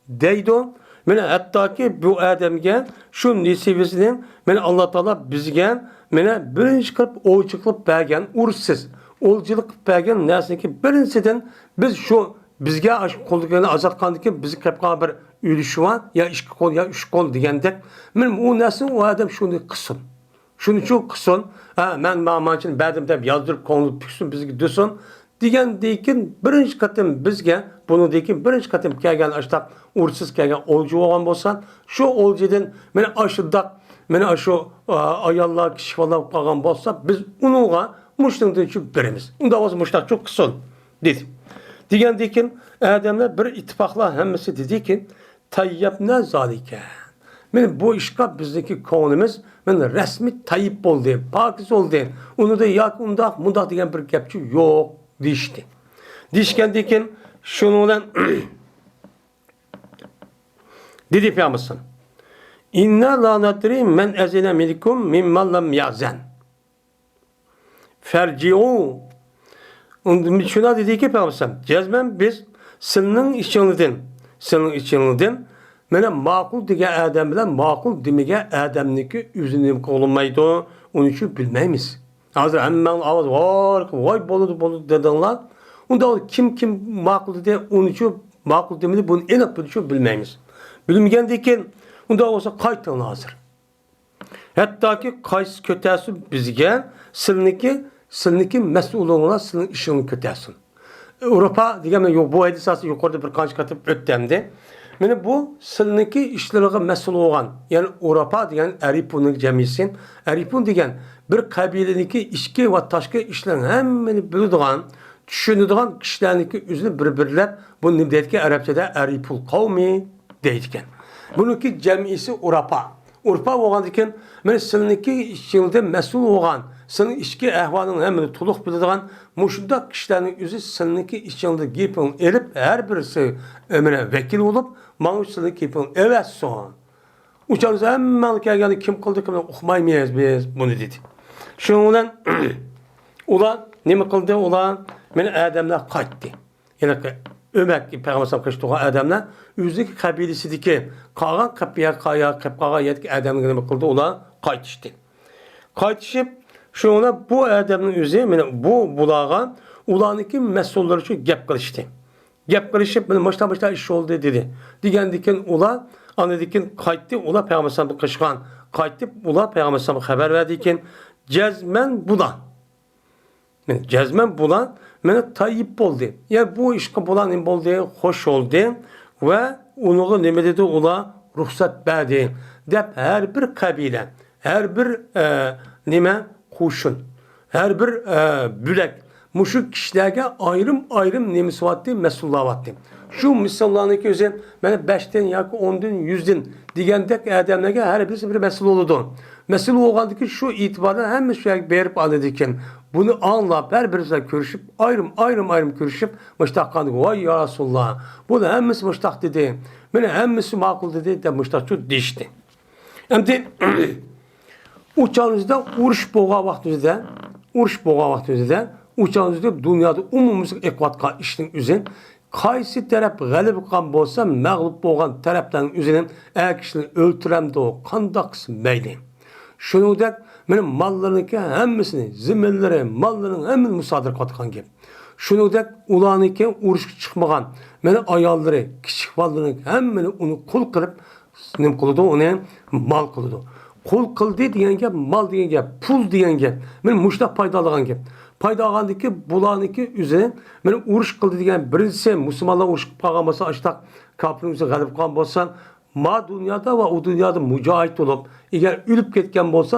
دەيدۇ. مانا ھەتتاكى بۇ ئادەمگە شۇ نېسىۋىسىنى مانا ئاللا تائالا بىزگە مانا بىرىنچى قىلىپ ئولجا قىلىپ بەرگەن، ئۇرۇشسىز ئولجىلىق قىلىپ بەرگەن نەرسىنىڭكى بىرىنچىسىدىن بىز شۇ بىزگە ئاشۇ قولدىكىنى ئازاد قىلغاندىن كېيىن بىزگە قېلىپ قالغان بىر ئۈلۈشى بار، يا ئىككى قول، يا ئۈچ قول دېگەندەك. مانا ئۇ نەرسىنى ئۇ ئادەم شۇنى قىلسۇن. شۇنى شۇ قىلسۇن، ھە، مەن مانا مانچىنى بەردىم دەپ يازدۇرۇپ كۆڭلى پۈكسۇن، بىزگە دېسۇن دېگەندىن كېيىن بىرىنچى قېتىم بىزگە، بۇنىڭدىن كېيىن بىرىنچى قېتىم كەلگەن ئاشتاق ئۇرۇشسىز كەلگەن ئولجا بولغان بولسا، شۇ ئولجىدىن مانا ئاشۇنداق، مانا شۇ، ئا، ئاياللار، كىچىك بالىلار قالغان بولسا، بىز ئۇنىڭغا مۇشۇنىڭدىن شۇ بېرىمىز. ئۇنداق بولسا مۇشۇنداق شۇ قىلسۇن، دېدى. دېگەندىن كېيىن ئادەملەر بىر ئىتتىپاقلا ھەممىسى دېدىكى، تەييەبنە زالىكە. مانا بۇ ئىشقا بىزنىڭكى كۆڭلىمىز مانا رەسمىي تەييىب بولدى، پاكىز بولدى. ئۇنىدا ياكى ئۇنداق، مۇنداق دېگەن بىر گەپچۇ يوق، دېيىشتى. دېيىشكەندىن كېيىن شۇنىڭ بىلەن دېدى پەيغەمبەر ئەلەيھىسسالام، ئىننا لا نەدرى مەن ئەزىنە مىنكۇم مىممەن لەم يەزەن. فەرجىئۇ. ئۇندىن شۇنداق دېدىكى پەيغەمبەر، جەزمەن بىز سىلىنىڭ ئىچىڭلاردىن، سىلىنىڭ ئىچىڭلاردىن مانا ماقۇل دېگەن ئادەم بىلەن ماقۇل دېمىگەن ئادەمنىڭكى ئۆزىنى نېمە قىلالمايدۇ، ئۇنى شۇ بىلمەيمىز. ھازىر ھەممەڭلار ئاۋاز ۋاي، ۋاي بولىدۇ، بولىدۇ دېدىڭلار. ئۇندا كىم، كىم ماقۇل دېدى، ئۇنى شۇ ماقۇل دېمىدى، بۇنى ئېنىق بىلدى، شۇ بىلمەيمىز. بىلمىگەندىن كېيىن، ئۇنداق بولسا قايتىڭلار ھازىر. ھەتتاكى قايسى كۆتەرسۇن بىزگە، سىلىنىڭكى، سىلىنىڭكى مەسئۇلىڭلار سىلىنىڭ ئىشىڭلارنى كۆتەرسۇن. ئۇرۇپا دېگەن يو-، بۇ ھەدىس ئاستىدا يۇقىرىدا بىر قانچە قېتىم ئۆتتى ئەمدى. مانا بۇ سىلىنىڭكى ئىشلىرىغا مەسئۇل بولغان، يەنى ئۇرۇپا دېگەن ئەرىپۇنىڭ جەمئىيىتى. ئەرىپۇن دېگەن بىر قەبىلىنىڭكى ئىچكى ۋە تاشقى ئىشلارنىڭ ھەممىنى بىلىدىغان، چۈشىنىدىغان كىشىلەرنىڭكى ئۆزىنى بىر-بىرلەپ، بۇنى نېمە دەيدىكەن ئەرەبچىدە؟ ئەرىپۇل قەۋمى دەيدىكەن. بۇنىڭكى جەمئىيىتى ئۇرۇپا. ئۇرۇپا بولغاندىكىن، مانا سىلىنىڭكى ئىچىڭلاردا مەسئۇل بولغان، سېنىڭ ئىچكى ئەھۋالىڭنى ھەممىنى تولۇق بىلىدىغان مۇشۇنداق كىشىلەرنىڭ ئۆزى سېنىڭكى ئىچىڭدە گېپىڭنى ئېلىپ، ھەر بىرسى ئەمرە ۋەكىل بولۇپ، ماڭا سېنىڭ گېپىڭنى ئەۋەتسۇن. ئۇ چاغدا ھەممەڭلار كەلگەندە كىم قىلدى، كىم ئۇقمايمىز بىز بۇنى دېدى. شۇنىڭ بىلەن ئۇلار نېمە قىلدى؟ ئۇلار مېنى ئادەملەر قايتتى. ھېلىقى ئۆمەك پەيغەمبەر ئەلەيھىسسالام قېشىدا تۇرغان ئادەملەر ئۆزىنىڭكى قەبىلىسىدىكى قالغان قەپ-، يا-، يا-، قېلىپ قالغان يەردىكى ئادەملەرگە نېمە قىلدى؟ ئۇلار قايتىشتى. قايتىشىپ، شۇڭا بۇ ئادەمنىڭ ئۆزى، مانا بۇ، بۇلارغا ئۇلارنىڭكى مەسئۇللىرى ئۈچۈن گەپ قىلىشتى. گەپ قىلىشىپ، مانا مۇشۇنداق، مۇشۇنداق ئىش بولدى دېدى. دېگەندىكىن ئۇلار ئاندىن كېيىن قايتتى، ئۇلار پەيغەمبەر ئەلەيھىسسالامغا قېشىشقان. قايتىپ، ئۇلار پەيغەمبەر ئەلەيھىسسالامغا خەۋەر بەردىكىن، جەزمەن بۇلار مانا جەزمەن بۇلار مانا تايىپ بولدى. يا بۇ ئىشقا بۇلار نېمە بولدى؟ خوش بولدى ۋە ئۇنىڭغا نېمە دېدى؟ ئۇلار رۇخسەت بەردى دەپ ھەر بىر قەبىلە، ھەر بىر، ئە، نېمە، قوشۇن، ھەر بىر، ئە، بۆلەك مۇشۇ كىشىلەرگە ئايرىم-ئايرىم نېمىسى بارتتى؟ مەسئۇللار بارتتى. شۇ مەسئۇللارنىڭكى ئۆزى مانا بەشتىن ياكى ئوندىن، يۈزدىن دېگەندەك ئادەملەرگە ھەر بىرسى بىر مەسئۇل بولىدۇ. مەسئۇل بولغاندىكىن شۇ ئېتىباردا ھەممە شۇ يەرگە بېرىپ ئاندىن كېيىن بۇنى ئاڭلاپ، ھەر بىرسى بىلەن كۆرۈشۈپ، ئايرىم، ئايرىم، ئايرىم كۆرۈشۈپ، مۇشۇنداق قىلغاندىكىن، ۋاي يا رەسۇلاللا، بۇنى ھەممىسى مۇشۇنداق دېدى، مېنى ھەممىسى ماقۇل دېدى دەپ مۇشۇنداق دېيىشتى. ئەمدى ئۇ چاغنىڭ ئۆزىدە ئۇرۇش بولغان ۋاقىت ئۆزىدە، ئۇرۇش بولغان ۋاقىت ئۆزىدە، ئۇ چاغنىڭ ئۆزىدە دۇنيادا ئومۇميۈزلۈك ئېقىۋاتقان ئىشنىڭ ئۆزى، قايسى تەرەپ غەلىبە قىلغان بولسا، مەغلۇپ بولغان تەرەپلەرنىڭ ئۆزىنى ئەر كىشىلەر ئۆلتۈرەمدۇ، قانداق قىلسا مەيلى. شۇنىڭدەك مېنىڭ ماللىرىنىڭكى ھەممىسىنى، زېمىنلىرى، ماللىرىنىڭ ھەممىسىنى مۇسادىرە قىلىۋاتقان گەپ. شۇنىڭدەك ئۇلارنىڭكى ئۇرۇشقا چىقمىغان، مېنىڭ ئاياللىرى، كىچىك بالىلىرىنىڭ ھەممىنى ئۇنى قۇل قىلىپ، نېمە قىلىدۇ؟ ئۇنى مال قىلىدۇ. قۇل قىلدى دېگەن گەپ، مال دېگەن گەپ، پۇل دېگەن گەپ. مانا مۇشۇنداق پايدا ئالىدىغان گەپ. پايدا ئالغاندىكى بۇلارنىڭكى ئۆزى، مانا ئۇرۇش قىلدى دېگەن بىرىنچىسى، مۇسۇلمانلار ئۇرۇش قىلىپ قالغان بولسا، ئاشتاق كاپىرنىڭ ئۆزى غەلىبە قىلغان بولسا، ما دۇنيادا ۋە ئۇ دۇنيادا مۇجاھىد بولۇپ، ئەگەر ئۆلۈپ كەتكەن بولسا،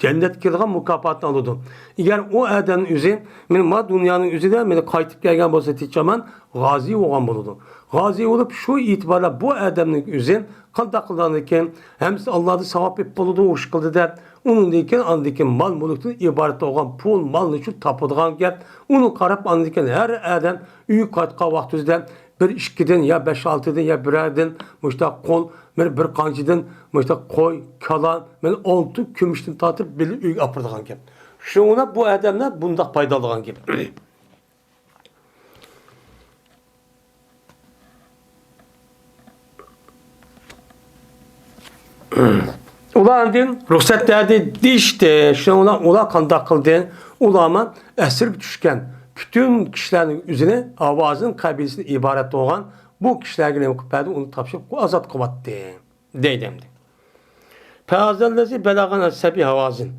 جەننەتكە كىرىدىغان مۇكاپاتنى ئالىدۇ. ئەگەر ئۇ ئادەمنىڭ ئۆزى، مانا ما دۇنيانىڭ ئۆزىدە مانا قايتىپ كەلگەن بولسا، تىنچ-ئامان غازى بولغان بولىدۇ. غازى بولۇپ، شۇ ئېتىباردا بۇ ئادەمنىڭ ئۆزى قانداق قىلغاندىكىن، ھەممىسى ئاللادىن ساۋاب ئېلىپ بولىدۇ، ئۇرۇش قىلدى دەپ، ئۇنىڭدىن كېيىن، ئاندىن كېيىن مال-مۈلۈكتىن ئىبارەت بولغان پۇل-مالنى شۇ تاپىدىغان گەپ. ئۇنى قاراپ، ئاندىن كېيىن ھەر ئادەم ئۆيگە قايتقان ۋاقتىدا بىر ئىككىدىن يا بەش-ئالتىدىن يا بىرەردىن مۇشۇنداق قول، بىر، بىر قانچىدىن مۇشۇنداق قوي، كالا، مانا ئالتە كۈمۈشتىن تارتىپ بىللە ئۆيگە ئاپىرىدىغان گەپ. شۇڭا بۇ ئادەملەر بۇنداق پايدا ئالىدىغان گەپ. ئۇلار ئاندىن رۇخسەت بەردى دېيىشتى. شۇنىڭ بىلەن ئۇلار قانداق قىلدى؟ ئۇلارمۇ ئەسىرگە چۈشكەن پۈتۈن كىشىلەرنىڭ ئۆزىنى ھاۋازىن قەبىلىسىدىن ئىبارەت بولغان بۇ كىشىلەرگە نېمە قىلىپ بەردى؟ ئۇنى تاپشۇرۇپ ئازاد قىلىۋەتتى، دەيدۇ ئەمدى. فەھازەللەزى بەلەغەنە سەبى ھاۋازىن.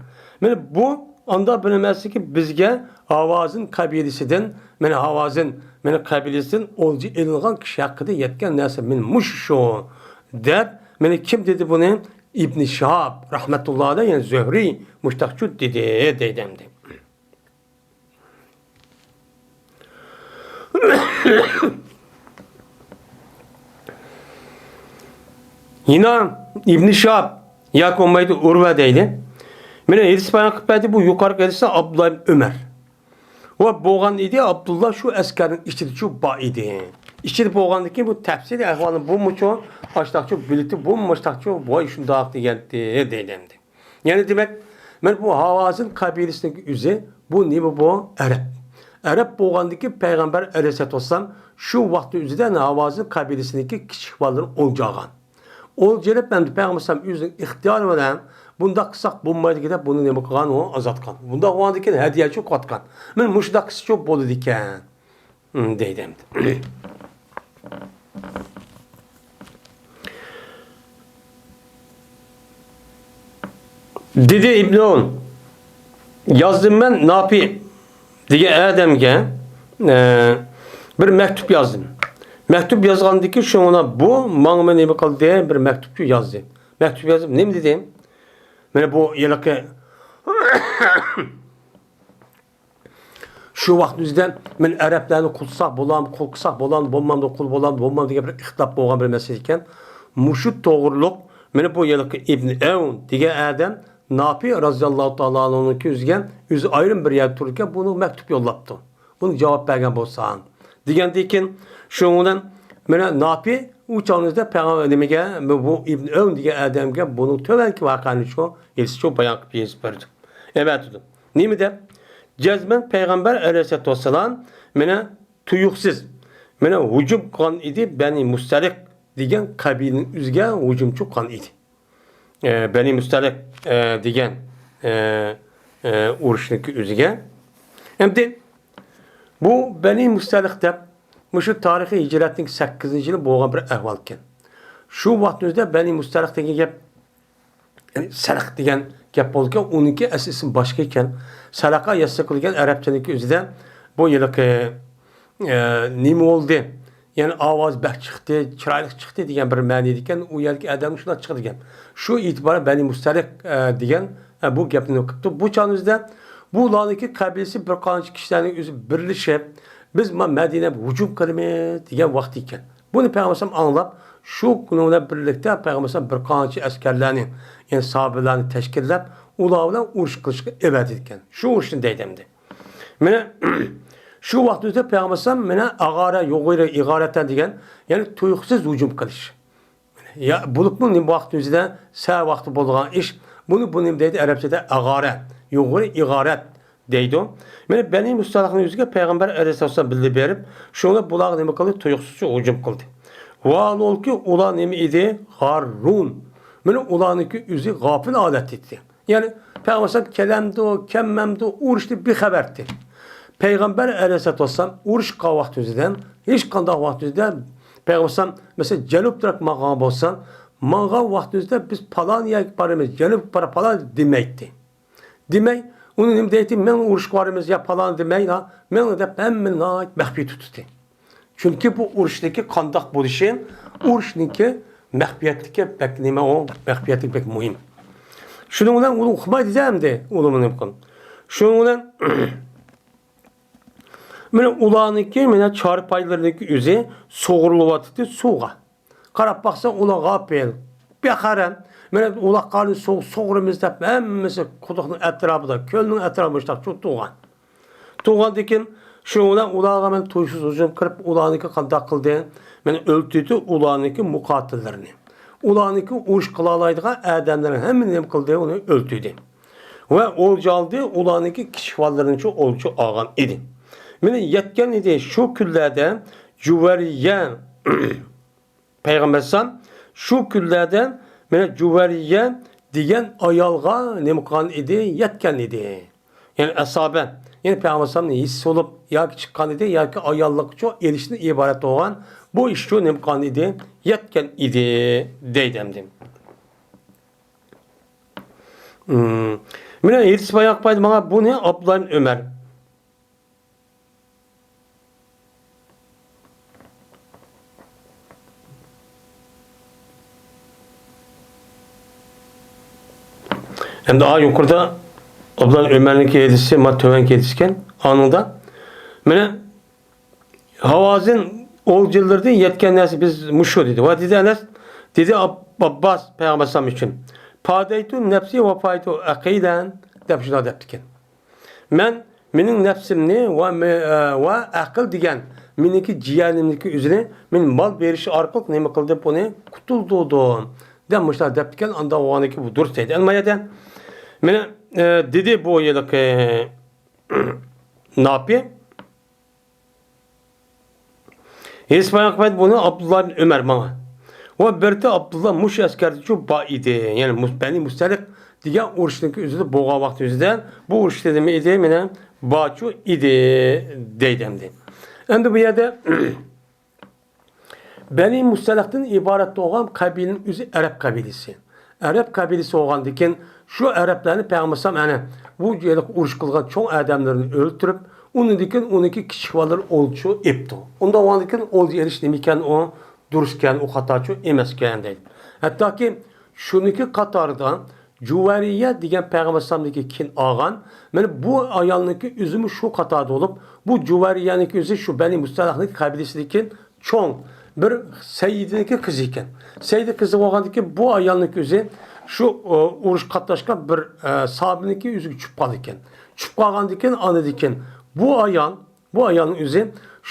مانا بۇ ئاندا بىر نېمە ئەمەسكى، بىزگە ھاۋازىن قەبىلىسىدىن، مانا ھاۋازىن، مانا قەبىلىسىدىن ئولجا ئېلىنغان كىشى ھەققىدە يەتكەن نەرسە مانا مۇشۇ شۇ، دەپ، مانا كىم دېدى بۇنى؟ ئىبنى شىھاب رەھمەتۇللا ئەلەيھ، يەنى زۆھرى مۇشتاقچۇ دېدى، دەيدۇ ئەمدى. يەنە ئىبنى شىھاب ياكى بولمايدۇ ئۇرۋە دەيلى. مانا ھەدىس بايان قىلىپ بەردى، بۇ يۇقىرىقى ھەدىستە ئابدۇللا ئىبن ئۆمەر. ۋە بولغان ئىدى، ئابدۇللا شۇ ئەسكەرنىڭ ئىچىدىچۇ بار ئىدى. ئىچىدە بولغاندىن كېيىن بۇ تەپسىلىي ئەھۋالنى بۇمۇچۇ ئاشتاقچۇ بىلىتى، بۇمۇ ماشتاقچۇ، ۋاي شۇنداق دېگەنتى، دەيدۇ ئەمدى. يەنى دېمەك، مانا بۇ ھاۋازىن قەبىلىسىنىڭكى ئۆزى، بۇ نېمە بۇ؟ ئەرەب. ئەرەب بولغاندىكى پەيغەمبەر ئەلەيھىسسالاتۇ ۋەسسالام شۇ ۋاقىتتا ئۆزىدە ھاۋازىن قەبىلىسىنىڭكى كىچىك بالىلىرىنى ئولجا ئالغان. ئولجا ئېلىپ، ئەمدى پەيغەمبەر ئەلەيھىسسالام ئۆزىنىڭ ئىختىيارى بىلەن بۇنداق قىلساق بولمايدىكەن دەپ بۇنى نېمە قىلغان؟ ئۇنى ئازاد قىلغان. بۇنداق بولغاندىكىن ھەدىيەچۇ قىلىۋاتقان. مانا مۇشۇنداق قىلسىچۇ بولىدىكەن. ھىم، دەيدۇ ئەمدى. دېدى ئىبنى ئون، يازدىم مەن نافى دېگەن ئادەمگە، ئە، بىر مەكتۇپ يازدىم. مەكتۇپ يازغاندىكى شۇڭا بۇ ماڭىمۇ نېمە قىلدى؟ بىر مەكتۇپچۇ يازدى. مەكتۇپ يازدىم، نېمە دېدىم؟ مانا بۇ ھېلىقى شۇ ۋاقىتنىڭ ئۆزىدە مەن ئەرەبلەرنى قۇل قىلساق بولامدۇ، قۇل قىلساق بولامدۇ، بولمامدۇ، قۇل بولامدۇ، بولمامدۇ دېگەن بىر ئىختىلاپ بولغان بىر مەسىلە ئىكەن. مۇشۇ توغرۇلۇق مانا بۇ ھېلىقى ئىبن ئەۋن دېگەن ئادەم ناپى رازىياللاھۇ تائالا ئەنھۇنىڭكى يۈزىگە، ئۆزى ئايرىم بىر يەردە تۇرىدىكەن، بۇنىڭغا مەكتۇپ يوللاپتۇ. بۇنى جاۋاب بەرگەن بولساڭ، دېگەندىن كېيىن، شۇنىڭ بىلەن مانا ناپى ئۇ چاغنىڭدا پەيغەمبەر نېمىگە، بۇ ئىبن ئەۋن دېگەن ئادەمگە بۇنىڭ تۆۋەنكى ۋەقەنى شۇ ھېلىسىچۇ بايان قىلىپ يېزىپ بەردى. ئەۋەتىدۇ. نېمە دەپ؟ جەزمەن پەيغەمبەر ئەلەيھىسسالاتۇ ۋەسسالام مانا تۇيۇقسىز، مانا ھۇجۇم قىلغان ئىدى، بەنى مۇستەلىق دېگەن قەبىلىنىڭ ئۆزىگە ھۇجۇمچى قىلغان ئىدى. ئە، بەنى مۇستەلىق، ئە، دېگەن، ئە، ئە، ئۇرۇشنىڭكى ئۆزىگە. ئەمدى بۇ بەنى مۇستەلىق دەپ، مۇشۇ تارىخىي ھىجرەتنىڭ سەككىزىنچى يىلى بولغان بىر ئەھۋالكەن. شۇ ۋاقىتنىڭ ئۆزىدە بەنى مۇستەلىق دېگەن گەپ، يەنى سەلەق دېگەن گەپ بولىدىكەن، ئۇنىڭكى ئەسلى ئىسمى باشقا ئىكەن. سەلەقە يەسسىقۇ دېگەن ئەرەبچىنىڭكى ئۆزىدە بۇ ھېلىقى، ئە، نېمە بولدى؟ يەنى ئاۋاز بەك چىقتى، چىرايلىق چىقتى دېگەن بىر مەنىدىكەن. ئۇ يەردىكى ئادەمگە شۇنداق چىقىدىكەن. شۇ ئېتىبارەن بەنى مۇستەلىق، ئە، دېگەن، ئە، بۇ گەپنى قىپتۇ. بۇ چاغنىڭ ئۆزىدە بۇلارنىڭكى قەبىلىسى بىر قانچە كىشىلەرنىڭ ئۆزى بىرلىشىپ، بىز ما مەدىنەگە ھۇجۇم قىلىمىز دېگەن ۋاقتى ئىكەن. بۇنى پەيغەمبەر ئەلەيھىسسالام ئاڭلاپ، شۇ كۈنى بىلەن بىرلىكتە پەيغەمبەر ئەلەيھىسسالام بىر قانچە ئەسكەرلەرنى، يەنى ساھابىلەرنى تەشكىللەپ، ئۇلار بىلەن ئۇرۇش قىلىشقا ئەۋەتىدىكەن. شۇ ئۇرۇشنى دەيدۇ ئەمدى. مانا شۇ ۋاقىتتا پەيغەمبەر ئەلەيھىسسالام مانا ئاغارە، يۇغىرە، ئىغارەتەن دېگەن، يەنى تۇيۇقسىز ھۇجۇم قىلىش. يا، بولۇپمۇ نېمە ۋاقىت ئۆزىدە، سە ۋاقتى بولىدىغان ئىش. بۇنى، بۇ نېمە دەيدۇ؟ ئەرەبچىدە ئاغارە، يۇغىرە، ئىغارەت دەيدۇ. مانا بەنى مۇستەلىقنىڭ ئۆزىگە پەيغەمبەر ئەلەيھىسسالام بىللە بېرىپ، شۇڭا بۇلارغا نېمە قىلدى؟ تۇيۇقسىزچە ھۇجۇم قىلدى. ۋاھالەنكى، ئۇلار نېمە ئىدى؟ غاررون. مانا ئۇلارنىڭكى ئۆزى غاپىل ھالەتتە ئىدى. يەنى پەيغەمبەر ئەلەيھىسسالام كېلەمدۇ، كەلمەمدۇ، ئۇرۇشتىن بىخەۋەر ئىدى. پەيغەمبەر ئەلەيھىسسالاتۇ ۋەسسالام ئۇرۇش قىلغان ۋاقتى ئۆزىدە، ھېچقانداق ۋاقىت ئۆزىدە پەيغەمبەر ئەلەيھىسسالام، مەسىلەن، جەنۇب تەرەپ ماڭغان بولسا، ماڭغان ۋاقتى ئۆزىدە بىز پالان يەرگە بارىمىز، جەنۇبقا بارا پالان دېمەيتتى. دېمەي، ئۇنى نېمە دەيتتى؟ مېڭ ئۇرۇشقا بارىمىز يا پالان دېمەيلا، مېڭ دەپ ھەممىنى ناھايىتى مەخپىي تۇتتى. چۈنكى بۇ ئۇرۇشنىڭكى قانداق بولۇشى، ئۇرۇشنىڭكى مەخپىيەتلىكى بەك نېمە ئۇ، مەخپىيەتلىك بەك مۇھىم. شۇنىڭ بىلەن ئۇنى ئۇقمايدۇ ئەمدى، ئۇلىمۇ نېمە قىلىدۇ؟ شۇنىڭ بىلەن مانا ئۇلارنىڭكى، مانا چارپايلىرىنىڭكى ئۆزى سۇغۇرۇلۇۋاتىدۇ سۇغا. قاراپ باقسا، ئۇلار غاپىل، بىخەۋەر. مانا ئۇلار قارنى سۇ-، سۇغۇرىمىز دەپ ھەممىسى قۇدۇقنىڭ ئەتراپىدا، كۆلنىڭ ئەتراپىدا مۇشۇنداق چۇ-، تۇرغان. تۇرغاندىن كېيىن شۇ بىلەن ئۇلارغا مانا تۇيۇقسىز ھۇجۇم قىلىپ، ئۇلارنىڭكى قانداق قىلدى؟ مانا ئۆلتۈردى ئۇلارنىڭكى مۇقاتىللىرىنى. ئۇلارنىڭكى ئۇرۇش قىلالايدىغان ئادەملىرىنى ھەممىنى نېمە قىلدى؟ ئۇنى ئۆلتۈردى. ۋە ئولجا ئالدى، ئۇلارنىڭكى كىچىك بالىلىرىنىچۇ ئولجا ئالغان ئىدى. مانا يەتكەن ئىدى شۇ كۈنلەردە جۇۋەرىيە پەيغەمبەر ئەلەيھىسسالام شۇ كۈنلەردە مانا جۇۋەرىيە دېگەن ئايالغا نېمە قىلغان ئىدى؟ يەتكەن ئىدى. يەنى ئەسابە، يەنى پەيغەمبەر ئەلەيھىسسالامنى ھېس بولۇپ ياكى چىققان ئىدى ياكى ئاياللىققىچۇ ئېلىشتىن ئىبارەت بولغان بۇ ئىشچۇ نېمە قىلغان ئىدى؟ يەتكەن ئىدى دەيدۇ ئەمدى. مم. مانا ھېدىس بايان قىلىپ ماڭا بۇنى ئابدۇللا ئىبن ئۆمەر. ئەمدى ئا يۇقىرىدا ئابدۇللا ئۆمەرنىڭكى ھەدىسى، ما تۆۋەنكى ھەدىسكەن. ئانىڭدا مانا ھاۋازىن ئولجىلىرىدىن يەتكەن نەرسە بىز مۇشۇ دېدى. ۋە دېدى ئەنەس، دېدى ئاب-، ئابباس پەيغەمبەر ئەلەيھىسسالام ئۈچۈن، پادەيتۇ نەپسى ۋە پايتۇ ئەقىلەن دەپ شۇنداق دەپتىكەن. مەن مېنىڭ نەپسىمنى ۋە مې-، ئە، ۋە ئەقىل دېگەن مېنىڭكى جىيەنىمنىڭكى ئۆزىنى مېنىڭ مال بېرىش ئارقىلىق نېمە قىلدى، بۇنى قۇتۇلدۇردۇم دەپ مۇشۇنداق دەپتىكەن. ئاندا بولغاندىكى بۇ دۇرۇس دەيدۇ. ئەمما يەردە مانا، ئە، دېدى بۇ ھېلىقى ناپى. ھېدىس بايان قىلىپ بۇنى ئابدۇللا ئىبن ئۆمەر ماڭا. ۋە بىرتى ئابدۇللا مۇشۇ ئەسكەردىچۇ بار ئىدى. يەنى مۇس-، بەنى مۇستەلىق دېگەن ئۇرۇشنىڭكى ئۆزىدە بولغان ۋاقىت ئۆزىدە بۇ ئۇرۇشتا نېمە ئىدى؟ مانا بارچۇ ئىدى دەيدۇ ئەمدى. ئەمدى بۇ يەردە بەنى مۇستەلىقتىن ئىبارەت بولغان قەبىلىنىڭ ئۆزى ئەرەب قەبىلىسى. ئەرەب قەبىلىسى بولغاندىكىن، شۇ ئەرەبلەرنى پەيغەمبەر ئەلەيھىسسالام ئەنە بۇ يەردە ئۇرۇش قىلغان چوڭ ئادەملىرىنى ئۆلتۈرۈپ، ئۇنىڭدىن كېيىن ئۇنىڭكى كىچىك بالىلىرى ئولجا ئېپتۇ. ئۇنداق بولغاندىكىن ئولجا ئېلىش نېمىكەن ئۇ؟ دۇرۇسكەن، ئۇ خاتاچۇ ئەمەسكەن دەيدۇ. ھەتتاكى شۇنىڭكى قاتارىدا جۇۋەرىيە دېگەن پەيغەمبەر ئەلەيھىسسالامدىكى كېيىن ئالغان، مانا بۇ ئايالنىڭكى ئۆزىمۇ شۇ قاتاردا بولۇپ، بۇ جۇۋەرىيەنىڭكى ئۆزى شۇ بەنى مۇستەلىقنىڭ قەبىلىسىدىكى چوڭ بىر سەييىدنىڭكى قىزى ئىكەن. سەييىدنىڭ قىزى بولغاندىكىن بۇ ئايالنىڭكى ئۆزى شۇ، ئۇ، ئۇرۇش قاتناشقان بىر، ئە، ساھابىنىڭكى يۈزىگە چۈشۈپ قالىدىكەن. چۈشۈپ قالغاندىكىن ئاندىن بۇ ئايال، بۇ ئايالنىڭ ئۆزى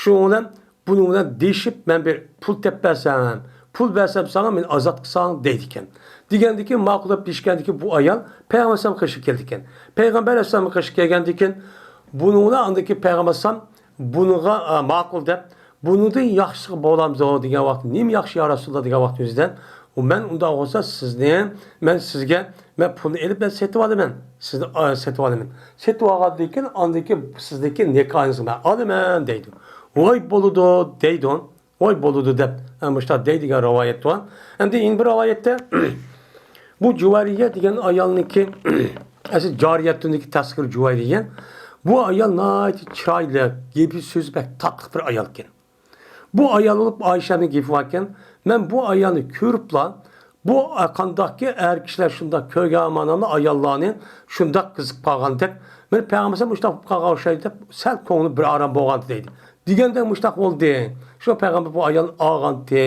شۇنىڭ بىلەن، بۇنىڭ بىلەن دېيىشىپ، مەن بىر پۇل تېپىپ بەرسەم، پۇل بەرسەم ساڭا، مېنى ئازاد قىلساڭ دەيدىكەن. دېگەندىكىن، ماقۇل دەپ دېيىشكەندىكىن، بۇ ئايال پەيغەمبەر ئەلەيھىسسالامنىڭ قېشىغا كېلىدىكەن. پەيغەمبەر ئەلەيھىسسالامنىڭ قېشىغا كەلگەندىكىن، بۇنىڭ بىلەن ئاندىن كېيىن پەيغەمبەر ئەلەيھىسسالام بۇنىڭغا، ئا، ماقۇل دەپ، بۇنىڭدىن ياخشىسىغا بولامدۇ دېگەن ۋاقىت، نېمە ياخشى يا رەسۇلاللا دېگەن ۋاقتىمىزدە، ئۇ، مەن ئۇنداق بولسا سىزنى، مەن سىزگە، مەن پۇلنى ئېلىپ، مەن سېتىۋالىمەن، سىزنى، ئا، سېتىۋالىمەن. سېتىۋالغاندىن كېيىن، ئاندىن كېيىن سىزنىڭكى نىكاھىڭىزنى مەن ئالىمەن دەيدۇ. ۋاي بولىدۇ دەيدۇ. ۋاي بولىدۇ دەپ، ئە، مۇشۇنداق دەيدىغان رىۋايەت بار. ئەمدى يەنە بىر رىۋايەتتە، بۇ جۇۋەيرىيە دېگەن ئايالنىڭكى، ئەسلى جارىيەتۇندىكى تەسخىر جۇۋەيرىيە. بۇ ئايال ناھايىتى چىرايلىق، گېپى سۆزى بەك تاتلىق بىر ئايال ئىكەن. بۇ ئايال بولۇپ ئائىشەنىڭ گېپى باركەن، مەن بۇ ئايالنى كۆرۈپلا، بۇ قانداقكى ئەر كىشىلەر شۇنداق كۆرگەن مانامدا ئاياللارنى شۇنداق قىزىقىپ قالغاندەك، مېنى پەيغەمبەر مۇشۇنداق بولۇپ قالغان ئوخشايدۇ دەپ سەل كۆڭلۈم بىر ئارام بولغانتى دەيدۇ. دېگەندەك مۇشۇنداق بولدى. شۇ پەيغەمبەر بۇ ئايالنى ئالغانتى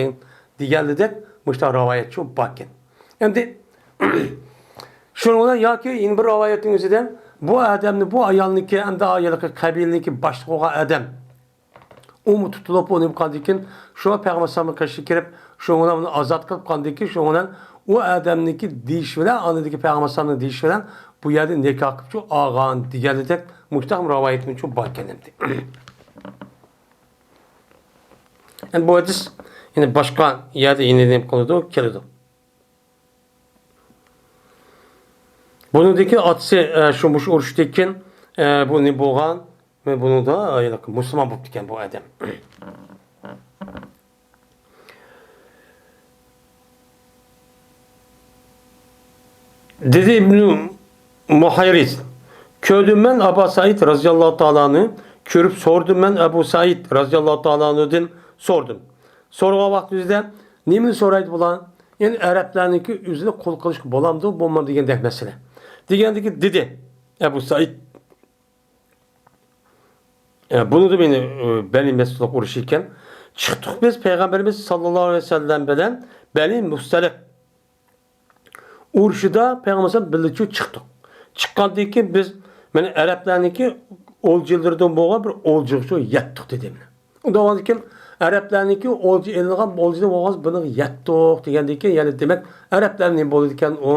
دېگەنلىدەك مۇشۇنداق رىۋايەتچۇ باركەن. ئەمدى شۇنىڭ بىلەن ياكى يەنە بىر رىۋايەتنىڭ ئۆزىدە بۇ ئادەمنى، بۇ ئايالنىڭكى، ئەمدى ئايالىقى قەبىلىنىڭكى باشلىقى بولغان ئادەم، ئۇمۇ تۇتۇلۇپ، ئۇنى قىلغاندىن كېيىن، شۇ پەيغەمبەر ئەلەيھىسسالامنىڭ قېشىغا كىرىپ، شۇنىڭ بىلەن ئۇنى ئازاد قىلىپ قىلغاندىن كېيىن، شۇنىڭ بىلەن ئۇ ئادەمنىڭكى دېيىشى بىلەن، ئاندىكى پەيغەمبەر ئەلەيھىسسالامنىڭ دېيىشى بىلەن بۇ يەردە نىكاھ قىلىپچۇ ئالغان دېگەنلىدەك مۇشۇنداق رىۋايەتمۇچۇ باركەن ئەمدى. ئەمدى بۇ ھەدىس يەنە باشقا يەردە يەنە نېمە قىلىدۇ، كېلىدۇ. بۇنىڭدىكى ئاتىسى، ئە، شۇ مۇشۇ ئۇرۇشتىن كېيىن، ئە، بۇ نېمە بولغان؟ مەن بۇنىڭدا، ئە، مۇسۇلمان بوپتىكەن بۇ ئادەم. دېدى ئىبنۇ مۇھەيرىز، كۆردۈم مەن ئابا سەئىد رەزىياللاھۇ تائالا ئەنھۇ، كۆرۈپ سورىدىم مەن ئەبۇ سەئىد رەزىياللاھۇ تائالا ئەنھۇدىن سورىدىم. سورىغان ۋاقتىمىزدا نېمىنى سورايدۇ بۇلار؟ يەنى ئەرەبلەرنىڭكى ئۆزىنى قۇل قىلىشقا بولامدۇ، بولمامدۇ دېگەندەك مەسىلە. دېگەندىكى دېدى ئەبۇ سەئىد. ئە، بۇنىڭدا مېنى، ئە، بەنى مەستۇلۇق ئۇرۇشى ئىكەن. چىقتۇق بىز پەيغەمبىرىمىز ساللاللاھۇ ئەلەيھى ۋەسەللەم بىلەن بەنى مۇستەلىق ئۇرۇشىدا پەيغەمبەر بىللە چىقتۇق. چىققاندىن كېيىن بىز، مانا، ئەرەبلەرنىڭكى ئولجىلىرىدىن بولغان بىر ئولجىغىچۇ يەتتۇق دېدى مانا. ئۇنداق بولغاندىن كېيىن ئەرەبلەرنىڭكى ئولجا ئېلىنغان ئولجىدىن بولغان بىرنى يەتتۇق دېگەندىن كېيىن، يەنى دېمەك، ئەرەبلەر نېمە بولىدىكەن ئۇ،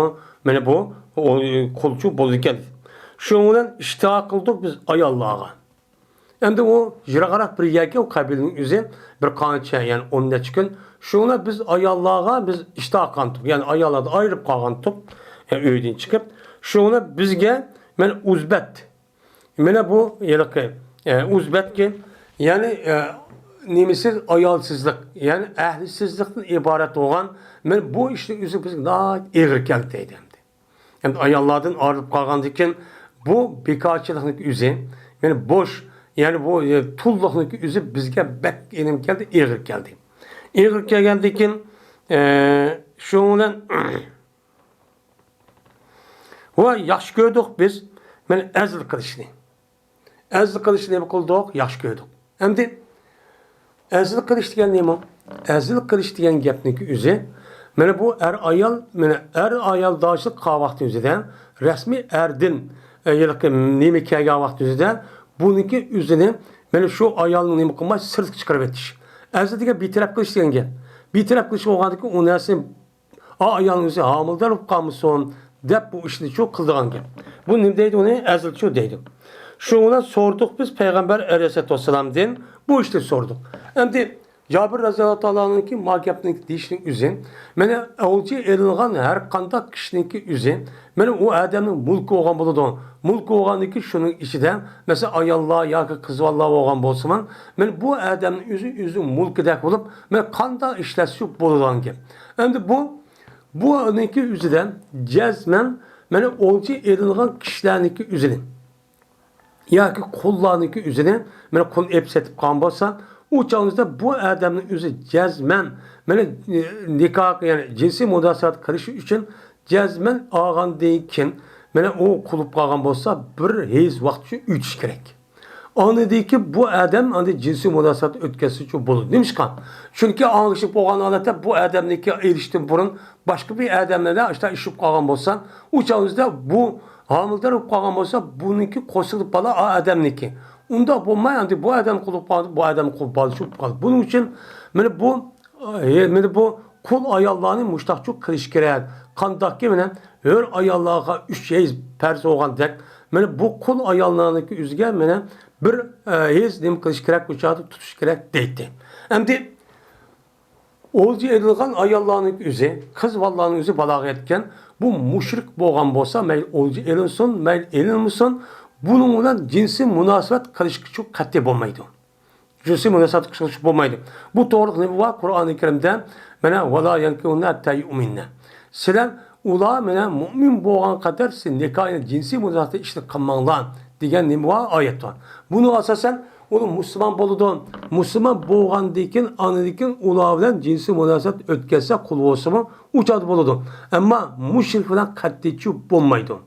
مانا بۇ، ئۇ قۇلچۇ بولىدىكەن. شۇنىڭ بىلەن ئىشتىھا قىلدۇق بىز ئاياللارغا. ئەمدى ئۇ يىراقراق بىر يەرگە، ئۇ قەبىلىنىڭ ئۆزى بىر قانچە، يەنى ئون نەچچە كۈن. شۇڭا بىز ئاياللارغا بىز ئىشتىھا قىلغانتۇق، يەنى ئاياللاردىن ئايرىپ قالغانتۇق، يەنى ئۆيدىن چىقىپ. شۇڭا بىزگە، مانا، ئۇزبەت، مانا بۇ ھېلىقى، ئە، ئۇزبەتكە، يەنى، ئە، نېمىسىز، ئايالسىزلىق، يەنى ئەھلىسىزلىقتىن ئىبارەت بولغان، مانا بۇ ئىشنىڭ ئۆزى بىزگە ناھايىتى ئېغىر كەلدى دەيدۇ ئەمدى. ئەمدى ئاياللاردىن ئايرىلىپ قالغاندىن كېيىن، بۇ بىكارچىلىقنىڭ ئۆزى، يەنى بوش، يەنى بۇ، ئە، تۇللۇقنىڭ ئۆزى بىزگە بەك ئېنىم كەلدى، ئېغىر كەلدى. ئېغىر كەلگەندىن كېيىن، ئە، شۇنىڭ بىلەن ۋە ياخشى كۆردۇق بىز، مانا، ئەزىل قىلىشنى. ئەزىل قىلىشنى نېمە قىلدۇق؟ ياخشى كۆردۇق. ئەمدى ئەزىل قىلىش دېگەن نېمە؟ ئەزىل قىلىش دېگەن گەپنىڭكى ئۆزى، مانا بۇ ئەر-ئايال، مانا ئەر-ئايالداشلىق قىلغان ۋاقتى ئۆزىدە، رەسمىي ئەردىن، ئە، ھېلىقى نېمە كەلگەن ۋاقتى ئۆزىدە، بۇنىڭكى ئۆزىنى، مانا شۇ ئايالنى نېمە قىلماي سىرتقا چىقىرىۋېتىش. ئەزىل دېگەن بىتەرەپ قىلىش دېگەن گەپ. بىتەرەپ قىلىش بولغاندىكىن ئۇ نەرسىنى ئا، ئايالنىڭ ئۆزى ھامىلىدار بولۇپ قالمىسۇن دەپ بۇ ئىشنى شۇ قىلىدىغان گەپ. بۇ نېمە دەيدۇ ئۇنى؟ ئەزىلچۇ دەيدۇ. شۇنىڭ بىلەن سورىدۇق بىز پەيغەمبەر ئەلەيھىسسالاتۇ ۋەسسالامدىن بۇ ئىشنى سورىدۇق. ئەمدى جابىر رەزىياللاھۇ تائالا ئەنھۇنىڭكى ما گەپنىڭ دېيىشىنىڭ ئۆزى، مانا ئولجا ئېلىنغان ھەر قانداق كىشىنىڭكى ئۆزى، مانا ئۇ ئادەمنىڭ مۇلكى بولغان بولىدۇ. مۇلكى بولغاندىن كېيىن شۇنىڭ ئىچىدە، مەسىلەن، ئاياللار ياكى قىز بالىلار بولغان بولسىمۇ، مانا بۇ ئادەمنىڭ ئۆزى، ئۆزى مۇلكىدەك بولۇپ، مانا قانداق ئىشلەتسە شۇ بولىدىغان گەپ. ئەمدى بۇ، بۇنىڭكى ئۆزىدە جەزمەن، مانا ئولجا ئېلىنغان كىشىلەرنىڭكى ئۆزىنى ياكى قۇللارنىڭكى ئۆزىنى، مانا قۇل ئېلىپ سېتىپ قالغان بولسا، ئۇ چاغىمىزدا بۇ ئادەمنىڭ ئۆزى جەزمەن، مانا، ئى، نىكاھ، يەنى جىنسىي مۇناسىۋەت قىلىش ئۈچۈن جەزمەن ئالغاندىن كېيىن، مانا ئۇ قۇل بولۇپ قالغان بولسا، بىر ھېيز ۋاقىت ئۈچۈن ئۆتۈش كېرەك. ئاندىكى بۇ ئادەم ئاندى جىنسىي مۇناسىۋەت ئۆتكەزسىچۇ بولىدۇ. نېمىشقا؟ چۈنكى ئاڭلىشىپ بولغان ھالەتتە بۇ ئادەمنىكى ئېلىشتىن بۇرۇن باشقا بىر ئادەم بىلەن ئاشتا ئىشلىشىپ قالغان بولسا، ئۇ چاغدا بۇ ھامىلىدار بولۇپ قالغان بولسا، بۇنىڭكى قورسىقىدا بالا ئا ئادەمنىكى. ئۇنداق بولماي، ئاندى بۇ ئادەم قۇلۇپ قالدى، بۇ ئادەم قۇلۇپ بالىچۇ بولۇپ قالدى. بۇنىڭ ئۈچۈن مانا بۇ، ئە، مانا بۇ قۇل ئاياللارنى مۇشتاقچۇ قىلىش كېرەك. قانداقكى مانا ھۆر ئاياللارغا ئۈچ ھەيز پەرز بولغاندەك، مانا بۇ قۇل ئاياللارنىڭكى ئۆزىگە مانا بىر، ئە، ھەيز نېمە قىلىش كېرەك، بۇ چاغدا تۇتۇش كېرەك دەيتتى. ئەمدى ئولجا ئېلىنغان ئاياللارنىڭ ئۆزى، قىز بالىلارنىڭ ئۆزى بالاغا يەتكەن، بۇ مۇشرىك بولغان بولسا، مەيلى ئولجا ئېلىنسۇن، مەيلى ئېلىنمىسۇن، بۇنىڭ بىلەن جىنسىي مۇناسىۋەت قىلىشقىچۇ قەتئىي بولمايدۇ. جىنسىي مۇناسىۋەت قىلىش بولمايدۇ. بۇ توغرىلىق نېمە بار؟ قۇرئانى كەرىمدە مانا، «ۋەلا يەنكىھۇننە ھەتتا يۇئمىننە». سىلەر ئۇلار مانا مۇئمىن بولغان قەدەر سىز نىكاھ، يەنى جىنسىي مۇناسىۋەتتە ئىشلىرىنى قىلماڭلار دېگەن نېمە بار؟ ئايەت بار. بۇنىڭغا ئاساسەن ئۇلار مۇسۇلمان بولىدۇ. مۇسۇلمان بولغاندىن كېيىن، ئاندىن كېيىن ئۇلار بىلەن جىنسىي مۇناسىۋەت ئۆتكەزسە، قۇل بولسىمۇ، ئۇ چاغدا بولىدۇ. ئەمما مۇشرىك بىلەن قەتئىيچۇ بولمايدۇ.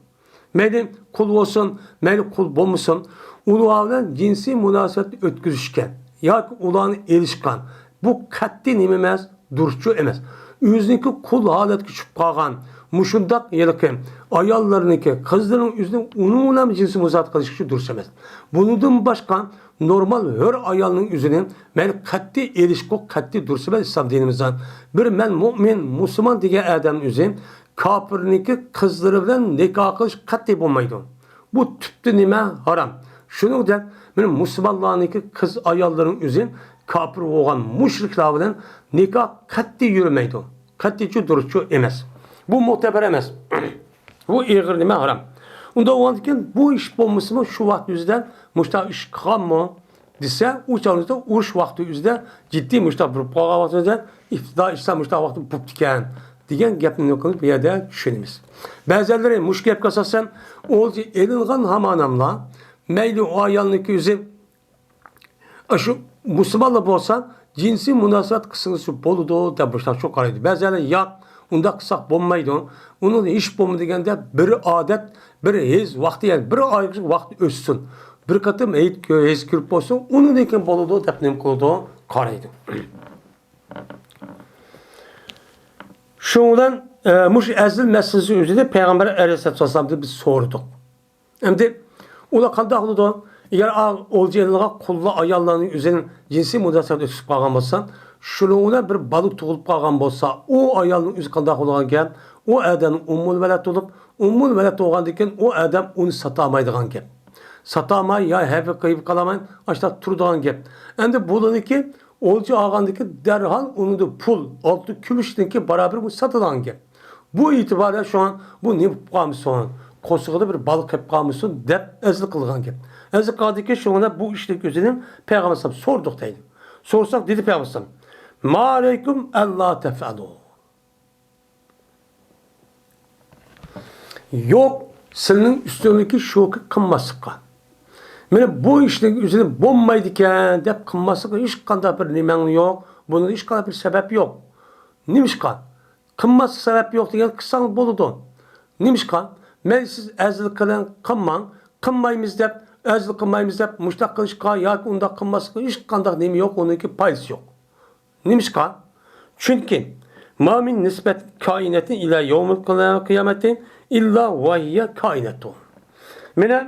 مەيلى قۇل بولسۇن، مەيلى قۇل بولمىسۇن، ئۇلار بىلەن جىنسىي مۇناسىۋەت ئۆتكۈزۈشكە ياكى ئۇلارنى ئېلىشقا، بۇ قەتئىي نېمە ئەمەس، دۇرۇسچۇ ئەمەس. ئۆزىنىڭكى قۇل ھالەتكە چۈشۈپ قالغان مۇشۇنداق ھېلىقى ئاياللىرىنىڭكى، قىزلىرىنىڭ ئۆزىنىڭ ئۇنىڭ بىلەن جىنسىي مۇناسىۋەت قىلىشىچۇ دۇرۇس ئەمەس. بۇنىڭدىن باشقا نورمال ھۆر ئايالنىڭ ئۆزىنى مەيلى قەتئىي ئېلىشقۇ قەتئىي دۇرۇس ئەمەس ئىسلام دىنىمىزدا. بىر مەن مۇئمىن، مۇسۇلمان دېگەن ئادەمنىڭ ئۆزى كاپىرنىڭكى قىزلىرى بىلەن نىكاھ قىلىش قەتئىي بولمايدۇ. بۇ تۈپتە نېمە؟ ھارام. شۇنىڭدەك مانا مۇسۇلمانلارنىڭكى قىز ئاياللىرىنىڭ ئۆزى كاپىر بولغان مۇشرىكلار بىلەن نىكاھ قەتئىي يۈرمەيدۇ. قەتئىيچۇ دۇرۇسچۇ ئەمەس. بۇ مۆتىبەر ئەمەس. بۇ ئېغىر نېمە؟ ھارام. ئۇنداق بولغاندىكىن بۇ ئىش بولمىسىمۇ شۇ ۋاقىت ئۆزىدە مۇشۇنداق ئىش قىلغانمۇ؟ دېسە، ئۇ چاغدا ئۇرۇش ۋاقتى ئۆزىدە جىددىي مۇشۇنداق بولۇپ قالغان ۋاقتىدا ئىپتىدا ئىسلام مۇشۇنداق ۋاقتى بوپتىكەن دېگەن گەپنى نېمە قىلىپ بۇ يەردە چۈشىنىمىز. بەزىلىرى مۇشۇ گەپكە ئاساسەن ئولجا ئېلىنغان ھاماناملار مەيلى ئۇ ئايالنىڭكى ئۆزى شۇ مۇسۇلمانلار بولسا جىنسىي مۇناسىۋەت قىلسىڭىز بولىدۇ دەپ مۇشۇنداق چوڭ قارايدۇ. بەزىلەر ياق، ئۇنداق قىلساق بولمايدۇ. ئۇنىڭدا ھېچ بولمىدى دېگەندە بىر ئادەت، بىر ھەيز ۋاقتى، يەنى بىر ئاي ۋاقتى ئۆتسۇن. بىر قېتىم ھەيز كۆ-، ھەيز كۆرۈپ بولسۇن، ئۇنىڭدىن كېيىن بولىدۇ دەپ نېمە قىلىدۇ؟ قارايدۇ. شۇنىڭ بىلەن، ئە، مۇشۇ ئەزىل مەسىلىسى ئۆزىدە پەيغەمبەر ئەلەيھىسسالاتۇ ۋەسسالامدىن بىز سورىدۇق. ئەمدى ئۇلار قانداق قىلىدۇ؟ ئەگەر ئا-، ئولجا ئېلىنغان قۇللار ئاياللارنىڭ ئۆزىنىڭ جىنسىي مۇناسىۋەت ئۆتۈپ قالغان بولسا، شۇنىڭ بىلەن بىر بالا تۇغۇلۇپ قالغان بولسا، ئۇ ئايالنىڭ ئۆزى قانداق بولىدىغان گەپ؟ ئۇ ئادەم ئۇممۇل ۋەلەد بولۇپ، ئۇممۇل ۋەلەد بولغاندىن كېيىن ئۇ ئادەم ئۇنى ساتالمايدىغان گەپ. ساتالماي يا ھەپە قىلىپ قالالماي ئاشۇنداق تۇرىدىغان گەپ. ئەمدى بۇلىنىكى ئولجا ئالغاندىن كېيىن دەرھال ئۇنىڭدا پۇل، ئالتۇن، كۈمۈشنىڭكى بارابىر بۇ ساتىدىغان گەپ. بۇ ئېتىباردا شۇڭا بۇ نېمە بولۇپ قالمىسۇن، قورسىقىدا بىر بالا قېلىپ قالمىسۇن دەپ ئەزىل قىلغان گەپ. ئەزىل قىلغاندىن كېيىن شۇڭا بۇ ئىشنىڭ ئۆزىنى پەيغەمبەر ئەلەيھىسسالام سورىدۇق دەيدۇ. سورىساق دېدى پەيغەمبەر ئەلەيھىسسالام، ما ئەلەيكۇم ئەللا تەفئەلۇ. يوق، سىلىنىڭ ئۈستۈڭلۈكى شۇكى قىلماسلىققا. مانا بۇ ئىشنىڭ ئۆزىنى بولمايدىكەن دەپ قىلماسلىققا ھېچقانداق بىر نېمەڭ يوق، بۇنىڭدا ھېچقانداق بىر سەۋەب يوق. نېمىشقا؟ قىلماسلىق سەۋەب يوق دېگەن قىلساڭ بولىدۇ. نېمىشقا؟ مەيلى سىز ئەزىل قىلىڭ، قىلماڭ، قىلمايمىز دەپ، ئەزىل قىلمايمىز دەپ مۇشۇنداق قىلىشقا ياكى ئۇنداق قىلماسلىققا ھېچقانداق نېمە يوق، ئۇنىڭكى پايدىسى يوق. نېمىشقا؟ چۈنكى، ما مىن نىسبەت كائىنەتىن ئىلە يەۋمىل قىيامەتى ئىللا ۋەھىيە كائىنەتۇ. مانا،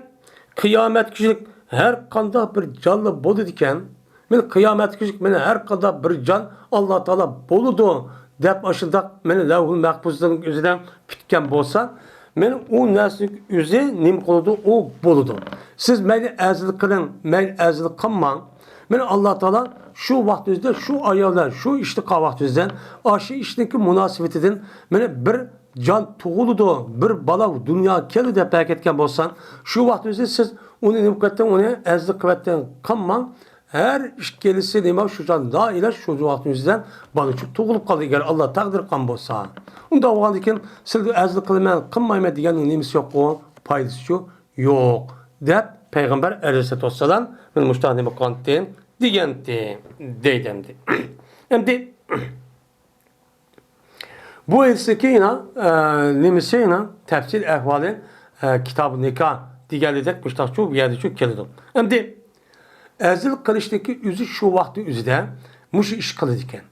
قىيامەتكىچىلىك ھەر قانداق بىر جانلا بولىدىكەن. مانا، قىيامەتكىچىلىك مانا ھەر قانداق بىر جان ئاللا تائالا بولىدۇ دەپ ئاشۇنداق مانا لەۋھۇل مەھپۇزنىڭ ئۆزىدە پۈتكەن بولسا، مانا ئۇ نەرسىنىڭ ئۆزى نېمە قىلىدۇ، ئۇ بولىدۇ. سىز مەيلى ئەزىل قىلىڭ، مەيلى ئەزىل قىلماڭ. مانا ئاللا تائالا شۇ ۋاقتىڭىزدا، شۇ ئايالدا، شۇ ئىشتا قىلغان ۋاقتىڭىزدا، ئاشۇ ئىشنىڭكى مۇناسىۋىتىدىن مانا بىر جان تۇغۇلىدۇ، بىر بالا دۇنياغا كېلىدۇ دەپ بەرگەن بولسا، شۇ ۋاقتىڭىزدا سىز ئۇنى نېمە قىلىۋەتتىڭ، ئۇنى ئەزىل قىلىۋەتتىڭ، قىلماڭ. ھەر ئىككىلىسى نېمە شۇ چاغ نائىلاج شۇ ۋاقىت يۈزىدىن بالا چوق تۇغۇلۇپ قالدى، ئەگەر ئاللا تەقدىر قىلغان بولسا. ئۇنداق بولغاندىن كېيىن سىلەرگە ئەزىل قىلىمەن، قىلمايمەن دېگەننىڭ نېمىسى يوققۇ؟ پايدىسىچۇ؟ يوق، دەپ پەيغەمبەر ئەلەيھىسسالاتۇ ۋەسسالام مانا مۇشۇنداق نېمە قىلغانتى، دېگەنتى، دەيدۇ ئەمدى. ئەمدى بۇ ھەدىستىكى يەنە، ئە، نېمىسى يەنە تەپسىل ئەھۋالى، ئە، كىتاب نىكاھ دېگەنلىدەك مۇشتاقچۇ بۇ يەردىچۇ كېلىدۇ. ئەمدى ھەزىل قىلىشتىكى ئۆزى شۇ ۋاقىتنىڭ ئۆزىدە مۇشۇ ئىش قىلىدىكەن.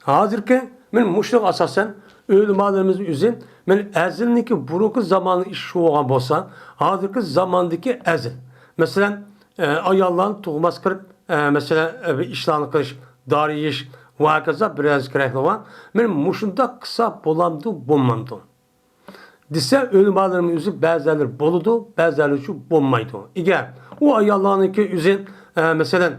ھازىرقى، مەن مۇشۇنىڭغا ئاساسەن، ئۆلىمالىرىمىز ئۆزى، مەن ھەزىلنىكى بۇرۇنقى زاماننىڭ ئىشى شۇ بولغان بولسا، ھازىرقى زاماندىكى ھەزىل، مەسىلەن، ئە، ئاياللارنى تۇغماس قىلىپ، ئە، مەسىلەن، ئە، بىر ئىشلارنى قىلىش، دارى يېيىش ۋە ھاكازا بىر ھەزىل كېرەكلىك بار. مەن مۇشۇنداق قىلسا بولامدۇ، بولمامدۇ؟ دېسە، ئۆلىمالىرىمىز ئۆزى بەزىلەر بولىدۇ، بەزىلەر شۇ بولمايدۇ. ئەگەر ئۇ ئاياللارنىڭكى ئۆزى، ئە، مەسىلەن،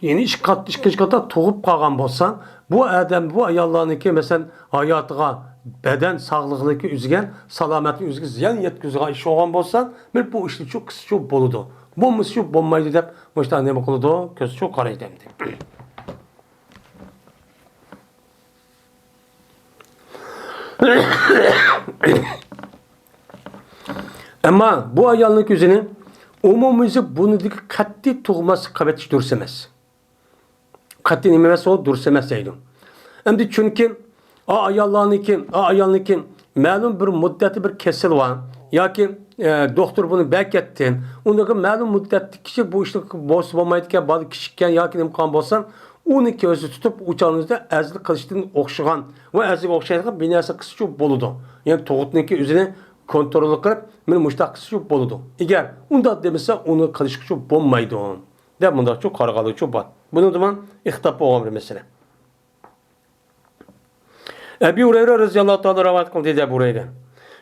يەنە ئىككى قات-، ئىككىنچى قاتتا تۇغۇپ قالغان بولسا، بۇ ئادەم، بۇ ئاياللارنىڭكى، مەسىلەن، ھاياتىغا، بەدەن ساغلىقىنىڭكى ئۆزىگە، سالامەتلىك ئۆزىگە زىيان يەتكۈزىدىغان ئىش بولغان بولسا، مەن بۇ ئىشنى شۇ قىلسا شۇ بولىدۇ، بولمىسا شۇ بولمايدۇ دەپ، مۇشۇنداق نېمە قىلىدۇ، كۆزى شۇ قارايدۇ ئەمدى. ئەمما بۇ ئايالنىڭ كۆزىنى ئومۇميۈزلۈك بۇنىڭدىكى قەتئىي تۇغماسلىق قىلىۋېتىش دۇرۇس ئەمەس. قەتئىي نېمە ئەمەس، ئۇ دۇرۇس ئەمەس دەيدۇ. ئەمدى چۈنكى ئا ئاياللارنىڭكى، ئا ئايالنىڭكى مەلۇم بىر مۇددەتتە بىر كېسىلى بار ياكى، ئە، دوختۇر بۇنى بەركەتتى. ئۇنىڭغا مەلۇم مۇددەتتىكىچە بۇ ئىشنى بولسا بولمايدىكەن، بالا كىچىككەن ياكى نېمە قىلغان بولسا، ئۇنى كۆزدە تۇتۇپ، ئۇ چاغنىڭىزدا ھەزىل قىلىشتىن ئوخشىغان ۋە ھەزىلگە ئوخشايدىغان بىر نەرسە قىلسىچۇ بولىدۇ. يەنى تۇغۇتنىڭكى ئۆزىنى كونترول قىلىپ، مانا مۇشۇنداق قىلسىچۇ بولىدۇ. ئەگەر ئۇنداق دېمىسە، ئۇنى قىلىشقىچۇ بولمايدۇ، دەپ مۇنداقچۇ قارىغانلىقچۇ بار. بۇنىڭدىمۇ ئىختىلاپ بولغان بىر مەسىلە. ئەبى ھۇرەيرە رەزىياللاھۇ تائالا رىۋايەت قىلدى، دېدى ئەبۇ ھۇرەيرە.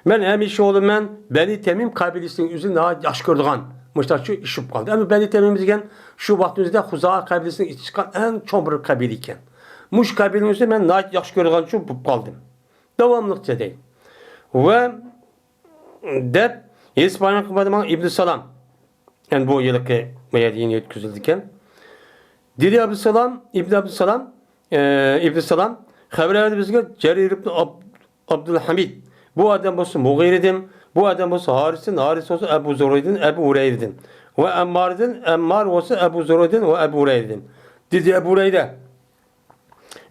مەن ھەمىشە بولىمەن، بەنى تەمىم قەبىلىسىنىڭ ئۆزىنى ناھايىتى ياخشى كۆرىدىغان مۇشۇنداقچۇ ئىش بولۇپ قالدى. ئەمما بەنى تەمىم دېگەن شۇ ۋاقىتنىڭ ئۆزىدە خۇزائە قەبىلىسىنىڭ ئىچىگە چىققان ئەڭ چوڭ بىر قەبىلە ئىكەن. مۇشۇ قەبىلىنىڭ ئۆزىنى مەن ناھايىتى ياخشى كۆرىدىغانچۇ بولۇپ قالدىم. داۋاملىقچە دەيدۇ. ۋە دەپ ھېسابلىغان قىلمىدى ماڭا ئىبنى سالام. يەنى بۇ ھېلىقى بۇ يەردە يەنە يەتكۈزۈلىدىكەن. دېدى ئابدۇسالام، ئىبنى ئابدۇسالام، ئى، ئىبنى سالام خەۋەر بەردى بىزگە جەرىر ئىبنى ئاب-، ئابدۇلھەمىد. بۇ ئادەم بولسا مۇغىرىدىن، بۇ ئادەم بولسا ھارىستىن، ھارىس بولسا ئەبۇ زۇرەيدىن، ئەبۇ ھۇرەيرىدىن. ۋە ئەمماردىن، ئەممار بولسا ئەبۇ زۇرەيدىن ۋە ئەبۇ ھۇرەيرىدىن. دېدى ئەبۇ ھۇرەيرە.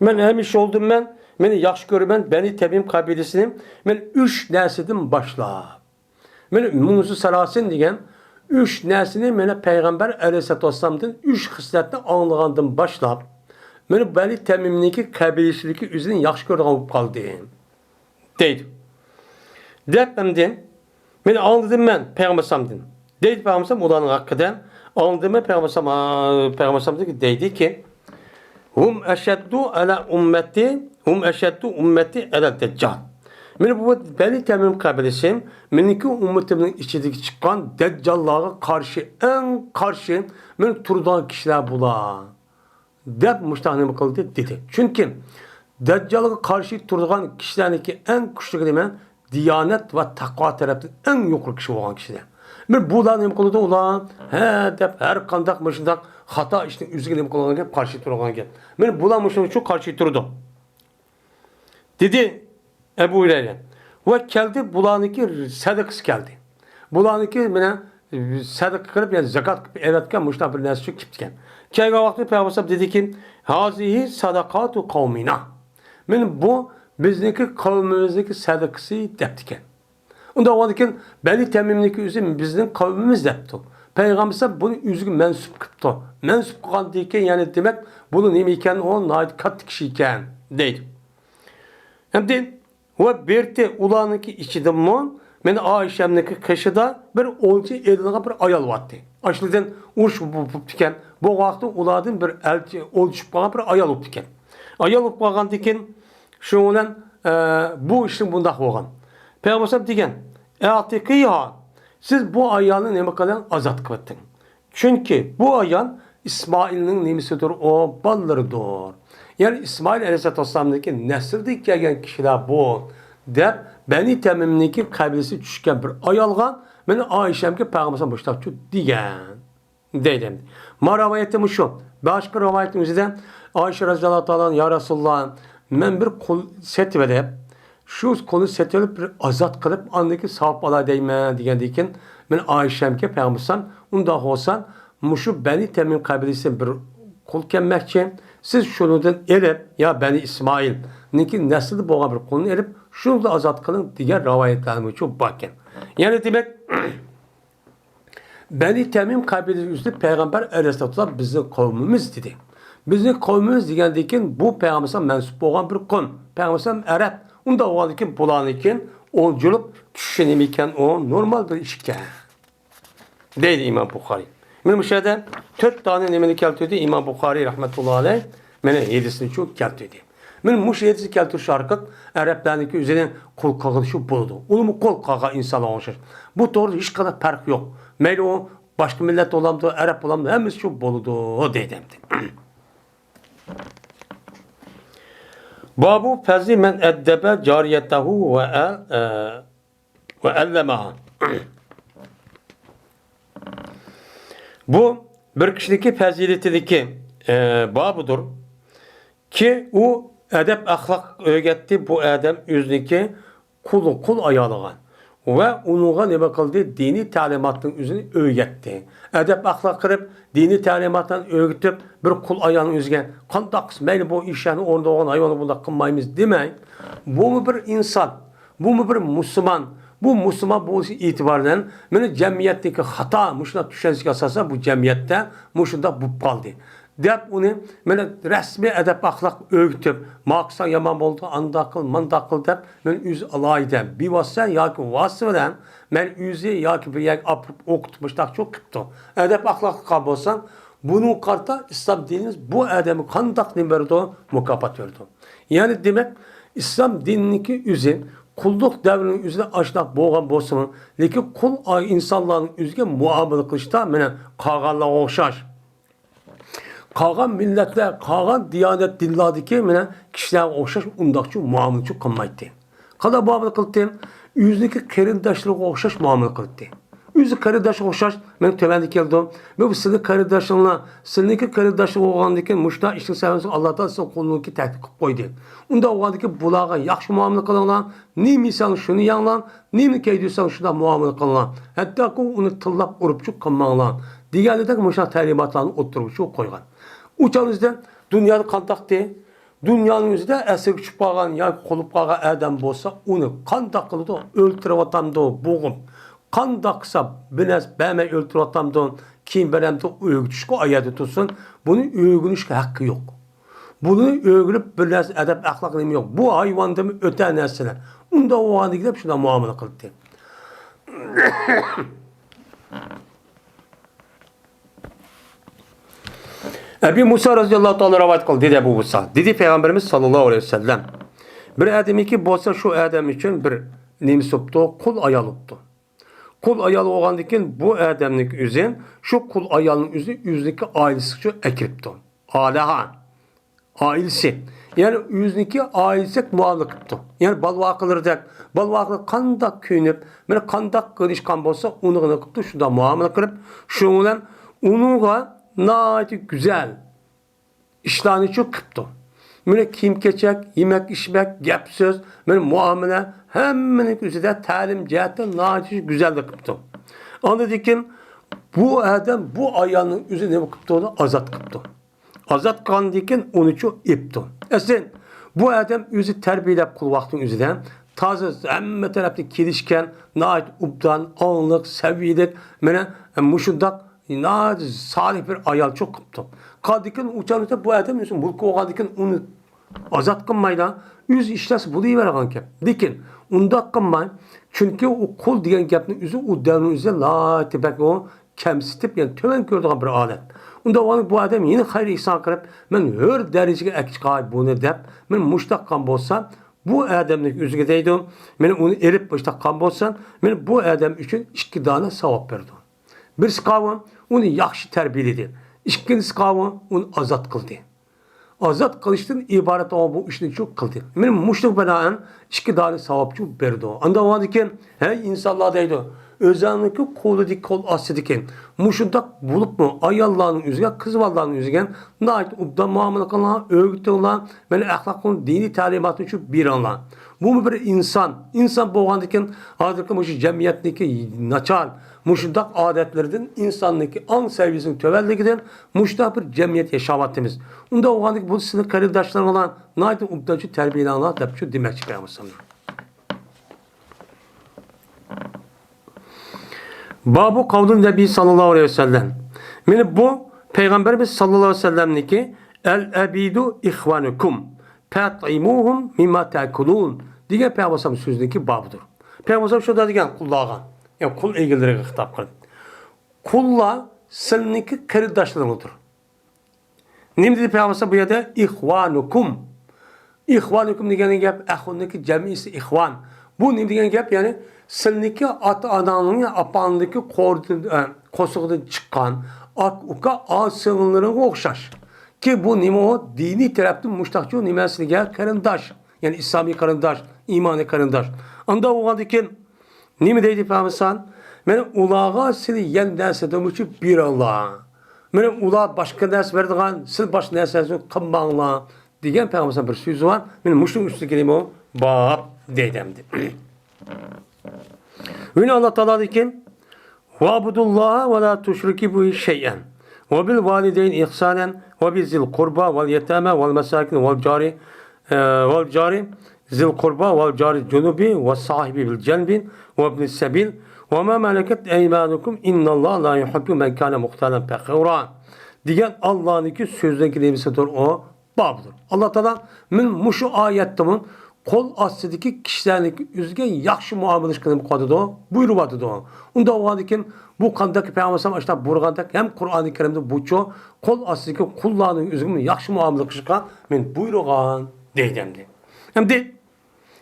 مەن ھەمىشە يولدىمەن، مېنى ياخشى كۆرىمەن، بەنى تەمىم قەبىلىسىنى مەن ئۈچ نەرسىدىن باشلاپ. مەن مۇنزۇ سالاسىن دېگەن ئۈچ نەرسىنى مانا پەيغەمبەر ئەلەيھىسسالاتۇ ۋەسسالامدىن ئۈچ خىسلەتنى ئاڭلىغاندىن باشلاپ، مانا بەنى تەمىمنىڭكى قەبىلىسىدىكى ئۆزىنى ياخشى كۆرىدىغان بولۇپ قالدىم. دەيدۇ. دەپ ئەمدى مەن ئاڭلىدىم مەن پەيغەمبەر ئەلەيھىسسالامدىن. دەيدۇ پەيغەمبەر ئەلەيھىسسالام ئۇلارنىڭ ھەققىدە. ئاڭلىدىم مەن پەيغەمبەر ئەلەيھىسسالام، پەيغەمبەر ئەلەيھىسسالام دەيدىكى، ھۇم ئەشەددۇ ئەلە ئۇممەتى، ھۇم ئەشەددۇ ئۇممەتى ئەلە دەججال. مانا بۇ بەنى تەمىم قەبىلىسى مېنىڭكى ئۈممىتىمنىڭ ئىچىدىكى چىققان دەججاللارغا قارشى، ئەڭ قارشى مانا تۇرىدىغان كىشىلەر بۇلار. دەپ مۇشۇنداق نېمە قىلدى دېدى. چۈنكى دەججالغا قارشى تۇرىدىغان كىشىلەرنىڭكى ئەڭ كۈچلۈكى نېمە؟ دىيانەت ۋە تەقۋا تەرەپتىن ئەڭ يۇقىرى كىشى بولغان كىشىلەر. مانا بۇلار نېمە قىلىدۇ ئۇلار؟ ھە دەپ ھەر قانداق مۇشۇنداق خاتا ئىشنى ئۆزىگە نېمە قىلغان گەپ، قارشى تۇرغان گەپ. مانا بۇلار مۇشۇنىڭ ئۈچۈن قارشى تۇرىدۇ. دېدى ئەبۇ ھۇرەيرە. ۋە كەلدى، بۇلارنىڭكى سەدىقىسى كەلدى. بۇلارنىڭكى مانا سەدىقە قىلىپ، يەنى زاكات قىلىپ ئەۋەتكەن مۇشۇنداق بىر نەرسە چىقىپ كەتكەن. كەلگەن ۋاقتىدا پەيغەمبەر دېدىكى، ھازىھى سەدەقاتۇ قەۋمىنا. مانا بۇ بىزنىڭكى قەۋمىمىزنىڭكى سەدىقىسى دەپتىكەن. ئۇنداق بولغاندىكىن بەنى تەمىمنىڭكى ئۆزى بىزنىڭ قەۋمىمىز دەپتۇ. پەيغەمبەر بۇنى ئۆزىگە مەنسۇپ قىپتۇ. مەنسۇپ قىلغاندىن كېيىن، يەنى دېمەك، بۇنىڭ نېمە ئىكەن، ئۇ ناھايىتى كاتتا كىشى ئىكەن، دەيدۇ. ئەمدى ۋە بىرتى ئۇلارنىڭكى ئىچىدىنمۇ مېنى ئائىشەمنىڭكى قېشىدا بىر ئولجا ئېلىنغان بىر ئايال بارتى. ئاشۇلىدىن ئۇرۇش بوپتىكەن. بۇ ۋاقىتتا ئۇلاردىن بىر ئەلچى ئولجا چۈشۈپ قالغان بىر ئايال بوپتىكەن. ئايال بولۇپ قالغاندىن كېيىن شۇنىڭ بىلەن، ئە، بۇ ئىشنىڭ بۇنداق بولغان. پەيغەمبەر دېگەن، ئەتىقىھا، سىز بۇ ئايالنى نېمە قىلىڭ، ئازاد قىلىۋېتىڭ. چۈنكى بۇ ئايال ئىسمائىلنىڭ نېمىسىدۇر، ئۇ بالىلىرىدۇر. يەنى ئىسمائىل ئەلەيھىسسالاتۇ ۋەسسالامنىڭكى نەسلىدىن كەلگەن كىشىلەر بۇ، دەپ بەنى تەمىمنىڭكى قەبىلىسى چۈشكەن بىر ئايالغا مېنى ئائىشەمگە پەيغەمبەر مۇشتاقچۇ دېگەن. دەيدۇ ئەمدى. ما رىۋايەتتە مۇشۇ. باشقا رىۋايەتنىڭ ئۆزىدە ئائىشە رەزىياللاھۇ تائالا ئەنھا، يا رەسۇلاللا، مەن بىر قۇل سېتىۋېلىپ، شۇ قۇلنى سېتىۋېلىپ بىر ئازاد قىلىپ، ئاندىن كېيىن ساۋاب ئالاي دەيمەن دېگەندىن كېيىن، مەن ئائىشەمگە پەيغەمبەر ئەلەيھىسسالام، ئۇنداق بولسا، مۇشۇ بەنى تەمىم قەبىلىسىدىن بىر قۇل كەلمەكچى، سىز شۇنىڭدىن ئېلىپ، يا بەنى ئىسمائىلنىڭكى نەسلىدە بولغان بىر قۇلنى ئېلىپ، شۇنى ئازاد قىلىڭ دېگەن رىۋايەتلەرمۇ بار ئىكەن. يەنى دېمەك، بەنى تەمىم قەبىلىسى ئۈستىدە پەيغەمبەر ئەلەيھىسسالام بىزنىڭ قەۋمىمىز دېدى. بىزنىڭ قەۋمىمىز دېگەندىن كېيىن بۇ پەيغەمبەرگە مەنسۇپ بولغان بىر قەۋم. پەيغەمبەر ئەرەب. ئۇنداق بولغاندىكىن بۇلاردىن كېيىن ئولجىلىپ چۈشىنىمىكەن، ئۇ نورمال بىر ئىشكەن. دەيدۇ ئىمام بۇخارىي. مانا مۇشۇ يەردە تۆت دانە نېمىنى كەلتۈردى ئىمام بۇخارىي رەھمەتۇللا ئەلەيھ. مانا ھەدىسنى شۇ كەلتۈردى. مانا مۇشۇ ھەدىسنى كەلتۈرۈش ئارقىلىق ئەرەبلەرنىڭكى ئۆزىنىڭ قۇل قىلغىنى شۇ بولىدۇ. ئۇلارمۇ قۇل قىلغان ئىنسانلارغا ئوخشاش. بۇ توغرىدا ھېچقانداق پەرق يوق. مەيلى ئۇ باشقا مىللەت بولامدۇ، ئەرەب بولامدۇ، ھەممىسى شۇ بولىدۇ دەيدۇ ئەمدى. بابۇ فەزلى مەن ئەددەبە جارىيەتەھۇ ۋە ئە-، ئە، ۋە ئەللەمەھا. بۇ بىر كىشىنىڭكى پەزىلىتىدىكى، ئە، بابىدۇر. كى، ئۇ ئەدەپ ئەخلاق ئۆگەتتى بۇ ئادەم ئۆزىنىڭكى قۇل، قۇل ئايالىغا. ۋە ئۇنىڭغا نېمە قىلدى؟ دىنىي تەلىماتنىڭ ئۆزىنى ئۆگەتتى. ئەدەپ ئەخلاق قىلىپ، دىنىي تەلىماتلارنى ئۆگىتىپ، بىر قۇل ئايالنىڭ ئۆزىگە قانداق قىلسا مەيلى، بۇ ئىشلارنى ئورنىدا بولغان ھايۋانلار بۇنداق قىلمايمىز دېمەي، بۇمۇ بىر ئىنسان، بۇمۇ بىر مۇسۇلمان. بۇ مۇسۇلمان بولۇشى ئېتىبارى بىلەن مانا جەمئىيەتتىكى خاتا مۇشۇنداق چۈشەنچىگە ئاساسەن بۇ جەمئىيەتتە مۇشۇنداق بولۇپ قالدى. دەپ ئۇنى مانا رەسمىي ئەدەپ ئەخلاق ئۆگىتىپ، ماقسا يامان بولدى، ئانداق قىل، مانداق قىل دەپ مانا ئۆزى ئالاھىدە بىۋاسىتە ياكى ۋاسىتە بىلەن مانا ئۆزى ياكى بىر يەرگە ئاپىرىپ ئوقۇتۇپ مۇشۇنداق چوق قىپتۇ. ئەدەپ ئەخلاقلىق قىلغان بولساڭ، بۇنىڭغا قارىتا ئىسلام دىنىمىز بۇ ئادەمگە قانداق نېمە بېرىدۇ؟ مۇكاپات بېرىدۇ. يەنى دېمەك، ئىسلام دىنىنىڭكى ئۆزى قۇللۇق دەۋرىنىڭ ئۆزىدە ئاشۇنداق بولغان بولسىمۇ، لېكىن قۇل ئا-، ئىنسانلارنىڭ ئۆزىگە مۇئامىلە قىلىشتا مانا قالغانلارغا ئوخشاش، قالغان مىللەتلەر، قالغان دىيانەت دىنلاردىكى مانا كىشىلەرگە ئوخشاش ئۇنداقچە مۇئامىلىچۇ قىلمايتتى. قانداق مۇئامىلە قىلاتتى؟ ئۆزىنىڭكى قېرىنداشلىرىغا ئوخشاش مۇئامىلە قىلاتتى. ئۆزى قېرىنداشقا ئوخشاش، مانا تۆۋەندە كېلىدۇ. بۇ سىلىنىڭ قېرىنداشلىرىڭلار، سىلىنىڭكى قېرىنداشلىرىڭ بولغاندىكىن مۇشۇنداق ئىشنىڭ سەۋەبىدىن ئاللا تائالا سىزنىڭ قولىڭىزغا تەكلىپ قىلىپ قويدى. ئۇنداق بولغاندىكىن بۇلارغا ياخشى مۇئامىلە قىلىڭلار، نېمە يېسەڭ شۇنى يەڭلار، نېمە كىيدۈرسەڭ شۇنداق مۇئامىلە قىلىڭلار. ھەتتاكى ئۇنى تىللاپ ئۇرۇپچۇ قىلماڭلار دېگەندەك مۇشۇنداق تەلىماتلارنى ئوتتۇرىغا شۇ قويغان. ئۇ چاغدا دۇنيادا قانداقتى؟ دۇنيانىڭ ئۆزىدە ئەسىرگە چۈشۈپ قالغان ياكى قۇلۇپ قالغان ئادەم بولسا، ئۇنى قانداق قىلىدۇ؟ ئۆلتۈرۈۋاتامدۇ؟ بوغۇپ، قانداق قىلسا بىر نەرسە بەرمەي ئۆلتۈرۈۋاتامدۇ؟ كىيىم بېرەمدۇ؟ ئۆگىتىشكە ئايەردە تۇرسۇن. بۇنى ئۆگىنىشكە ھەققى يوق. بۇنى ئۆگىنىپ بىر نەرسە ئەدەپ ئەخلاق نېمە يوق. بۇ ھايۋاندىنمۇ ئۆتە نەرسىلەر. ئۇنداق بولغاندىكىن دەپ شۇنداق مۇئامىلە قىلدى. ئەبى مۇسا رەزىياللاھۇ تائالا رىۋايەت قىلدى، دېدى ئەبۇ مۇسا. دېدى پەيغەمبىرىمىز ساللاللاھۇ ئەلەيھى ۋەسەللەم، بىر ئادەمكى بولسا شۇ ئادەم ئۈچۈن بىر نېمىسى بوپتۇ، قۇل ئايال بوپتۇ. قۇل ئايال بولغاندىكىن بۇ ئادەمنىڭكى ئۆزى شۇ قۇل ئايالنىڭ ئۆزى ئۆزىنىڭكى ئائىلىسىگە ئەكىرىپتۇ. ئالەھا. ئائىلىسى. يەنى ئۆزىنىڭكى ئائىلىسىدەك مۇئامىلە قىپتۇ. يەنى بالىۋاقىلىرىدەك، بالىۋاقىلىرى قانداق كۆيۈنۈپ، مانا قانداق قىلىشقان بولسا، ئۇنىڭغا نېمە قىپتۇ، شۇنداق مۇئامىلە قىلىپ، شۇنىڭ بىلەن ئۇنىڭغا ناھايىتى گۈزەل ئىشلارنىچۇ قىپتۇ. مانا كىيىم-كېچەك، يېمەك-ئىچمەك، گەپ-سۆز، مانا مۇئامىلە، ھەممىنىڭ ئۆزىدە تەلىم جەھەتتە ناھايىتى گۈزەللىك قىپتۇ. ئاندىن كېيىن بۇ ئادەم بۇ ئايالنىڭ ئۆزى نېمە قىپتۇ؟ ئازاد قىپتۇ. ئازاد قىلغاندىن كېيىن ئۇنىچۇ ئېپتۇ. ئەسلى بۇ ئادەم ئۆزى تەربىيەلەپ قىلغان ۋاقىتنىڭ ئۆزىدە تازا ھەممە تەرەپتىن كېلىشكەن، ناھايىتى ئوبدان، ئاڭلىق، سەۋىيەلىك، مانا مۇشۇنداق ناھايىتى سالىھ بىر ئايالچۇ قىپتۇ. قالدىكىن ئۇ چاغدا بۇ ئادەم ئۆزى مۈلكى بولغاندىكىن ئۇنى ئازاد قىلمايلا، ئۆزى ئىشلەس بولۇۋېرىدىغان گەپ. لېكىن ئۇنداق قىلماي، چۈنكى ئۇ قۇل دېگەن گەپنى ئۆزى ئۇ دەۋرنىڭ ئۆزىدە ناھايىتى بەك ئۇ كەمسىتىپ، يەنى تۆۋەن كۆرىدىغان بىر ھالەت. ئۇنداق بولغاندا بۇ ئادەم يەنە خەير ئېھسان قىلىپ، مەن ھۆر دەرىجىگە ئەكىچىقاي بۇنى دەپ، مەن مۇشتاق قىلغان بولسا، بۇ ئادەمنىڭ ئۆزىگە دەيدۇ، مەن ئۇنى ئېلىپ مۇشتاق قىلغان بولسا، مەن بۇ ئادەم ئۈچۈن ئىككى دانە ساۋاب بېرىدۇ. بىرسى قاۋۇ ئۇنى ياخشى تەربىيەلىدى، ئىككىنچىسى قاۋۇ ئۇنى ئازاد قىلدى. ئازاد قىلىشتىن ئىبارەت بولغان بۇ ئىشنى شۇ قىلدى. مانا مۇشۇنىڭغا بىنائەن ئىككى دانە ساۋابچۇ بېرىدۇ. ئاندىن ئاندىن كېيىن، ھەي ئىنسانلار دەيدۇ، ئۆزۈڭنىڭكى قولىدىكى، قول ئاستىدىكى مۇشۇنداق بولۇپمۇ ئاياللارنىڭ ئۆزىگە، قىز بالىلارنىڭ ئۆزىگە ناھايىتى ئوبدان مۇئامىلە قىلىڭلار، ئۆگىتىڭلار، مانا ئەخلاق دىنىي تەلىماتنى شۇ بېرىڭلار. بۇمۇ بىر ئىنسان، ئىنسان بولغاندىن كېيىن ھازىرقى مۇشۇ جەمئىيەتنىڭكى ناچار، مۇشۇنداق ئادەتلىرىدىن، ئىنساننىڭكى ئاڭ سەۋىيەسىنىڭ تۆۋەنلىكىدىن مۇشۇنداق بىر جەمئىيەت ياشاۋاتىمىز. ئۇنداق بولغاندىكىن بۇ سىزنىڭ قېرىنداشلىرىڭلار ناھايىتى ئوبدانچە تەربىيەلەڭلار دەپ شۇ دېمەكچى پەيغەمبەر. بابۇ قەۋلى نەبى ساللاللاھۇ ئەلەيھى ۋەسەللەم. مانا بۇ پەيغەمبىرىمىز ساللاللاھۇ ئەلەيھى ۋەسەللەمنىڭكى، «ئەل ئەبىدۇ ئىخۋانۇكۇم، فەئەتئىمۇھۇم مىمما تەئكۇلۇن» دېگەن پەيغەمبەر سۆزىنىڭكى بابىدۇر. پەيغەمبەر شۇنداق دېگەن قۇللارغا، يەنى قۇل ئىگىلىرىگە خىتاب قىلىپ، «قۇللار سىلىنىڭكى قېرىنداشلىرىڭدۇر.» نېمە دېدى پەيغەمبەر بۇ يەردە؟ «ئىخۋانۇكۇم.» «ئىخۋانۇكۇم» دېگەن گەپ، ئەخۇننىڭكى جەمئىسى ئىخۋان. بۇ نېمە دېگەن گەپ؟ يەنى سىلىنىڭكى ئاتا-ئاناڭنىڭ، ئاپاڭنىڭكى قورىدىن، ئە، قورسىقىدىن چىققان ئاكا-ئۇكا، ئاغا-سىڭىللىرىڭغا ئوخشاش. كى بۇ نېمە ئۇ؟ دىنىي تەرەپتىن مۇشتاقچۇ نېمە سىلىگە قېرىنداش. يەنى ئىسلامىي قېرىنداش، ئىمانىي قېرىنداش. ئاندا بولغاندىكىن نېمە دەيدۇ پەيغەمبەر؟ مانا ئۇلارغا سىلى يەنە نەرسە دېمىچى بېرىڭلار. مانا ئۇلار باشقا نەرسە بېرىدىغان، سىل باشقا نەرسە قىلماڭلار دېگەن پەيغەمبەر بىر سۆزى بار. مانا مۇشۇنىڭ ئۈستىگە نېمە باب دەيدۇ ئەمدى. يەنە ئاللا تائالادىكى، «ۋەئبۇدۇللاھە ۋە لا تۇشرىكۇ بىھى شەيئەن، ۋە بىل ۋالىدەينى ئىھسانەن، ۋە بىزىل قۇربا ۋەل يەتامە ۋەل مەساكىن ۋەل جارى، ئە، ۋەل جارى زىل قۇربا ۋەل جارى جۇنۇبى ۋە ساھىبى بىل جەنبى ۋە ئىبنى سەبىل ۋە ما مەلەكەت ئەيمانۇكۇم ئىنناللاھە لا يۇھىببۇ مەن كانە مۇختالەن پەخۇرا» دېگەن ئاللانىڭكى سۆزىنىڭكى نېمىسىدۇر ئۇ؟ بابىدۇر. ئاللا تائالا مانا مۇشۇ ئايەتتىمۇ قول ئاستىدىكى كىشىلەرنىڭكى ئۆزىگە ياخشى مۇئامىلە قىلىپ قويىدۇ، بۇيرۇۋاتىدۇ. ئۇنداق بولغاندىكىن بۇ قانداق پەيغەمبەر ئاشۇنداق بۇيرۇغاندەك ھەم قۇرئانى كەرىمدە بۇچۇ قول ئاستىدىكى قۇللارنىڭ ئۆزىگىمۇ ياخشى مۇئامىلە قىلىشقا مانا بۇيرۇغان دەيدۇ ئەمدى. ئەمدى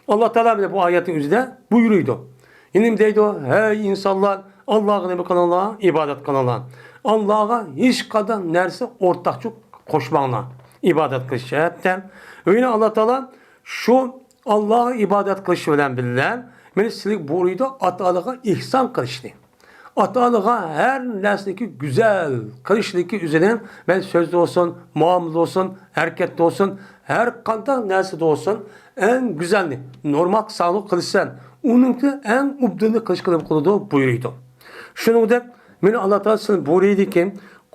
ئاللا تائالا مانا بۇ ئايەتنىڭ ئۆزىدە بۇيرۇيدۇ. يەنە نېمە دەيدۇ؟ «ھەي ئىنسانلار، ئاللاغا نېمە قىلىڭلار؟ ئىبادەت قىلىڭلار. ئاللاغا ھېچقانداق نەرسە ئورتاقچىلىق قوشماڭلار ئىبادەت قىلىش جەھەتتە.» يەنە ئاللا تائالا شۇ ئاللاغا ئىبادەت قىلىش بىلەن بىللە مانا سىلىگە بۇيرۇيدۇ ئاتا-ئانىغا ئېھسان قىلىشنى. ئاتا-ئانىغا ھەر نەرسىنىڭكى گۈزەل قىلىشنىڭكى ئۆزىنى، مەن سۆزدە بولسۇن، مۇئامىلىدە بولسۇن، ھەرىكەتتە بولسۇن، ھەر قانداق نەرسىدە بولسۇن، ئەڭ گۈزەلنى، نورمال قىلساڭلۇق قىلىسەن، ئۇنىڭكى ئەڭ ئوبداننى قىلىشقا نېمە قىلىدۇ؟ بۇيرۇيدۇ. شۇنىڭدەك مانا ئاللا تائالا سىلىنى بۇيرۇيدىكى،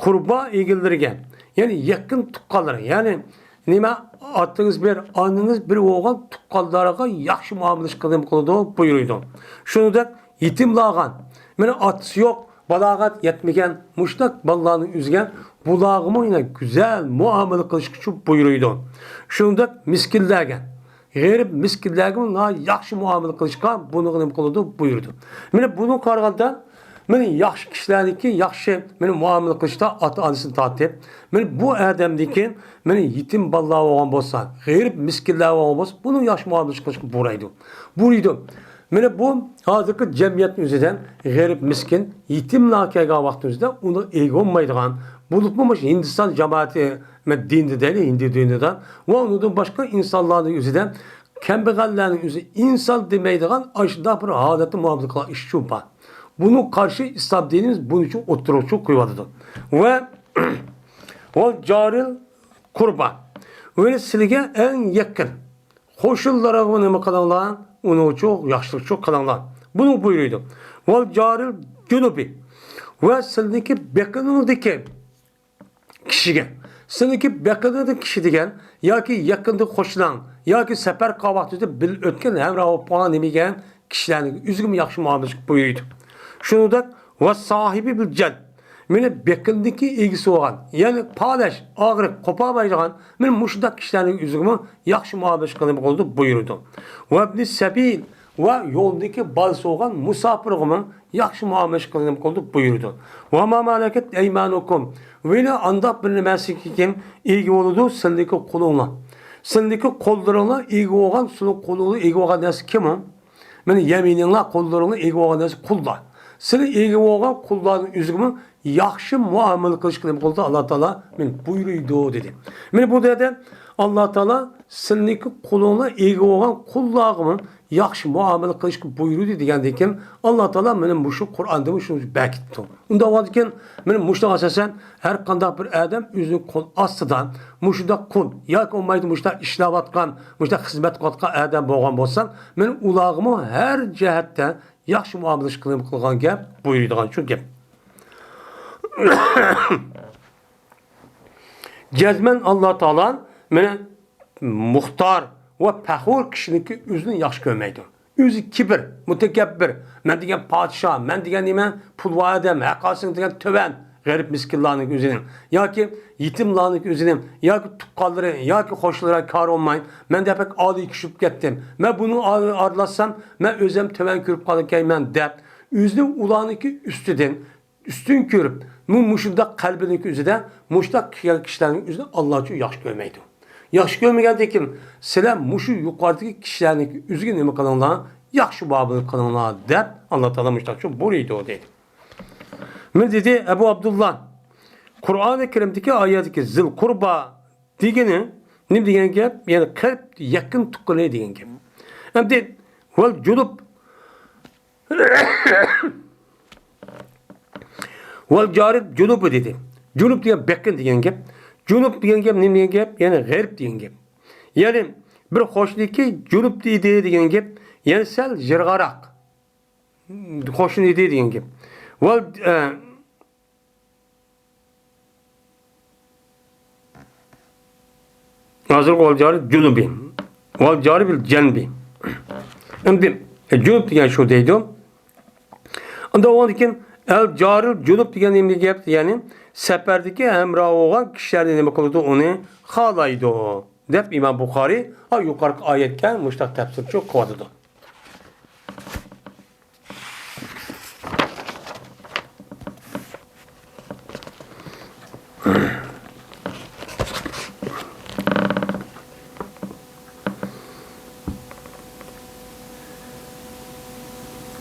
قۇربا ئىگىلىرىگە، يەنى يېقىن تۇغقانلار، يەنى نېمە، ئاتىڭىز بىر، ئانىڭىز بىر بولغان تۇغقانلارغا ياخشى مۇئامىلە قىلىپ قىلىدۇ، بۇيرۇيدۇ. شۇنىڭدەك يېتىملارغا، مانا ئاتىسى يوق، بالاغەت يەتمىگەن مۇشۇنداق بالىلارنىڭ ئۆزىگە، بۇلارغىمۇ يەنە گۈزەل مۇئامىلە قىلىش ئۈچۈن بۇيرۇيدۇ. شۇنىڭدەك مىسكىنلەرگە، غېرىب مىسكىنلەرگىمۇ ناھايىتى ياخشى مۇئامىلە قىلىشقا بۇنىڭغا نېمە قىلىدۇ؟ بۇيرۇيدۇ. مانا بۇنىڭغا قارىغاندا، مانا ياخشى كىشىلەرنىڭكى ياخشى مانا مۇئامىلە قىلىشتا ئاتا-ئانىسىنى تارتىپ، مانا بۇ ئادەمدىكى مانا يېتىم بالىلار بولغان بولسا، غېرىب مىسكىنلەر بولغان بولسا، بۇنىڭ ياخشى مۇئامىلە قىلىشقا بۇيرۇيدۇ. بۇيرۇيدۇ. مانا بۇ ھازىرقى جەمئىيەتنىڭ ئۆزىدە غېرىب مىسكىن، يېتىملار كەلگەن ۋاقىتنىڭ ئۆزىدە ئۇنىڭغا ئىگە بولمايدىغان، بولۇپمۇ مۇشۇ ھىندىستان جامائىتى، مەن دىندا دەيلى، ھىندى دىنىدا ۋە ئۇنىڭدىن باشقا ئىنسانلارنىڭ ئۆزىدە كەمبەغەللەرنىڭ ئۆزى ئىنسان دېمەيدىغان ئاشۇنداق بىر ھالەتتە مۇئامىلە قىلغان ئىشچۇ بار. بۇنىڭغا قارشى ئىسلام دىنىمىز بۇنى ئۈچۈن ئوتتۇرىغا قويۇۋاتىدۇ. ۋە ۋەل جارىل قۇربا. ۋە سىلىگە ئەڭ يېقىن قوشنىلىرىغا نېمە قىلىڭلار؟ ئۇنىڭ ئۈچۈن ياخشىلىق قىلىڭلار. بۇنى بۇيرۇيدۇ. ۋەل جارىل جۇنۇبى. ۋە سىلىنىڭكى بېقىنىڭدىكى كىشىگە. سىلىنىڭكى بېقىنىڭدىكى كىشى دېگەن ياكى يېقىندا قوشناڭ ياكى سەپەر قىلغان ۋاقتىدا بىللە ئۆتكەن ھەمراھ بولۇپ قالغان نېمە دېگەن كىشىلەرنىڭ ئۆزىگىمۇ ياخشى مۇئامىلە قىلىشنى بۇيرۇيدۇ. شۇنىڭدەك ۋە ساھىبى بىل جەن. مانا بېقىندىكى ئىگىسى بولغان، يەنى پالەچ، ئاغرىق، قوپالمايدىغان، مانا مۇشۇنداق كىشىلەرنىڭ ئۆزىگىمۇ ياخشى مۇئامىلە قىلىپ بولىدۇ، بۇيرۇيدۇ. ۋەبنى سەبىل ۋە يولدىكى بالىسى بولغان مۇساپىرغىمۇ ياخشى مۇئامىلە قىلىپ قىلىدۇ، بۇيرۇيدۇ. ۋە ما مەلەكەت ئەيمانۇكۇم. ۋە ئانداق بىر نېمىسىگە كىم ئىگە بولىدۇ؟ سىلىنىڭكى قولۇڭلار. سىلىنىڭكى قوللىرىڭلار ئىگە بولغان، سىلىنىڭ قولۇڭلار ئىگە بولغان نەرسە كىم ئۇ؟ مانا يەمىنىڭلار، قوللىرىڭلار ئىگە بولغان نەرسە قۇللار. سىلى ئىگە بولغان قۇللارنىڭ ئۆزىگىمۇ ياخشى مۇئامىلە قىلىشقا نېمە قىلدى؟ ئاللا تائالا مانا بۇيرۇيدۇ دېدى. مانا بۇ يەردە ئاللا تائالا سىلىنىڭكى قولۇڭلار ئىگە بولغان قۇللارغىمۇ ياخشى مۇئامىلە قىلىشقا بۇيرۇيدۇ دېگەندىن كېيىن، ئاللا تائالا مانا مۇشۇ قۇرئاندا شۇنى بەكىتتى. ئۇنداق بولغاندىكىن، مانا مۇشۇنىڭغا ئاساسەن، ھەر قانداق بىر ئادەم ئۆزىنىڭ قول ئاستىدا مۇشۇنداق قۇل ياكى بولمايدۇ مۇشۇنداق ئىشلەۋاتقان، مۇشۇنداق خىزمەت قىلىۋاتقان ئادەم بولغان بولسا، مانا ئۇلارغىمۇ ھەر جەھەتتە ياخشى مۇئامىلە قىلىپ قىلغان گەپ، بۇيرۇيدىغان شۇ گەپ. جەزمەن ئاللا تائالا مانا مۇختار ۋە پەخۇر كىشىنىڭكى ئۆزىنى ياخشى كۆرمەيدۇ. ئۆزى كىبىر، مۇتەكەببىر. مەن دېگەن پادىشاھ، مەن دېگەن نېمە؟ پۇل بار ئادەم، ھەققاسىڭ دېگەن تۆۋەن. غېرىب مىسكىنلارنىڭ ئۆزىنى ياكى يېتىملارنىڭ ئۆزىنى ياكى تۇغقانلىرى ياكى قوشنىلىرى كارى بولماي، مەن دەپ بەك ئالىي كىشى بولۇپ كەتتىم. مەن بۇنىڭ ئار-، ئارىلاشسام، مەن ئۆزۈم تۆۋەن كۆرۈپ قالىدىكەنمەن دەپ، ئۆزىنى ئۇلارنىڭكى ئۈستىدىن ئۈستۈن كۆرۈپ، مۇ-، مۇشۇنداق قەلبىنىڭكى ئۆزىدە مۇشۇنداق كىشىلەرنىڭ ئۆزىنى ئاللا ئۈچۈن ياخشى كۆرمەيدۇ. ياخشى كۆرمىگەندىن كېيىن، سىلەر مۇشۇ يۇقىرىدىكى كىشىلەرنىڭ ئۆزىگە نېمە قىلىڭلار؟ ياخشى مۇئامىلە قىلىڭلار، دەپ ئاللا تائالا مۇشۇنداق بۇيرۇيدۇ، دەيدۇ. مانا دېدى ئەبۇ ئابدۇللا، قۇرئانى كەرىمدىكى ئايەتتىكى زىل قۇربا دېگىنى نېمە دېگەن گەپ؟ يەنى قەرب يېقىن تۇغقىنى دېگەن گەپ. ئەمدى ۋەل جۇنۇب، ۋەل جارىل جۇنۇبى دېدى. جۇنۇب دېگەن بېقىن دېگەن گەپ. جۇنۇب دېگەن گەپ نېمە دېگەن گەپ؟ يەنى غەرب دېگەن گەپ. يەنى بىر قوشنىكى جۇنۇب ئىدى دېگەن گەپ. يەنى سەل يىراقراق قوشنا ئىدى دېگەن گەپ. ۋەل، ئە، ھازىرقى ۋەل جارىل جۇنۇبى. ۋەل جارىل جەنبى. ئەمدى، ئە، جۇنۇب دېگەن شۇ دەيدۇ. ئۇنداق بولغاندىكىن، ئەل جارىل جۇنۇب دېگەن نېمە گەپ؟ يەنى سەپەردىكى ھەمراھى بولغان كىشىلەرنى نېمە قىلىدۇ؟ ئۇنى خالايدۇ، دەپ ئىمام بۇخارىي ھە يۇقىرىقى ئايەتكە مۇشۇنداق تەپسىرچۇ قىلىۋاتىدۇ.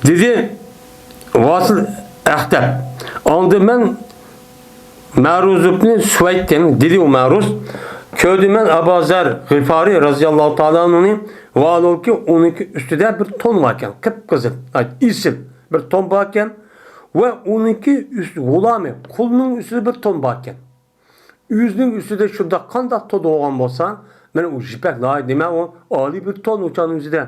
دېدى ۋاسىل ئەختەپ. ئاندىن مەن مەرۇز ئىبنى سۇۋەيدتىن، دېدى ئۇ مەرۇز، كۆردۈم مەن ئەبۇ زەر غىفارى رەزىياللاھۇ تائالا ئەنھۇنى، ۋەھالبۇكى ئۇنىڭكى ئۈستىدە بىر تون باركەن، قىپقىزىل، ئېسىل بىر تون باركەن، ۋە ئۇنىڭكى ئۈست-، غۇلامى، قۇلنىڭ ئۈستىدە بىر تون باركەن. ئۆزىنىڭ ئۈستىدە شۇنداق قانداق تون بولغان بولسا، مانا ئۇ يىپەك ناھايىتى نېمە ئۇ، ئالىي بىر تون ئۇ چاغنىڭ ئۆزىدە.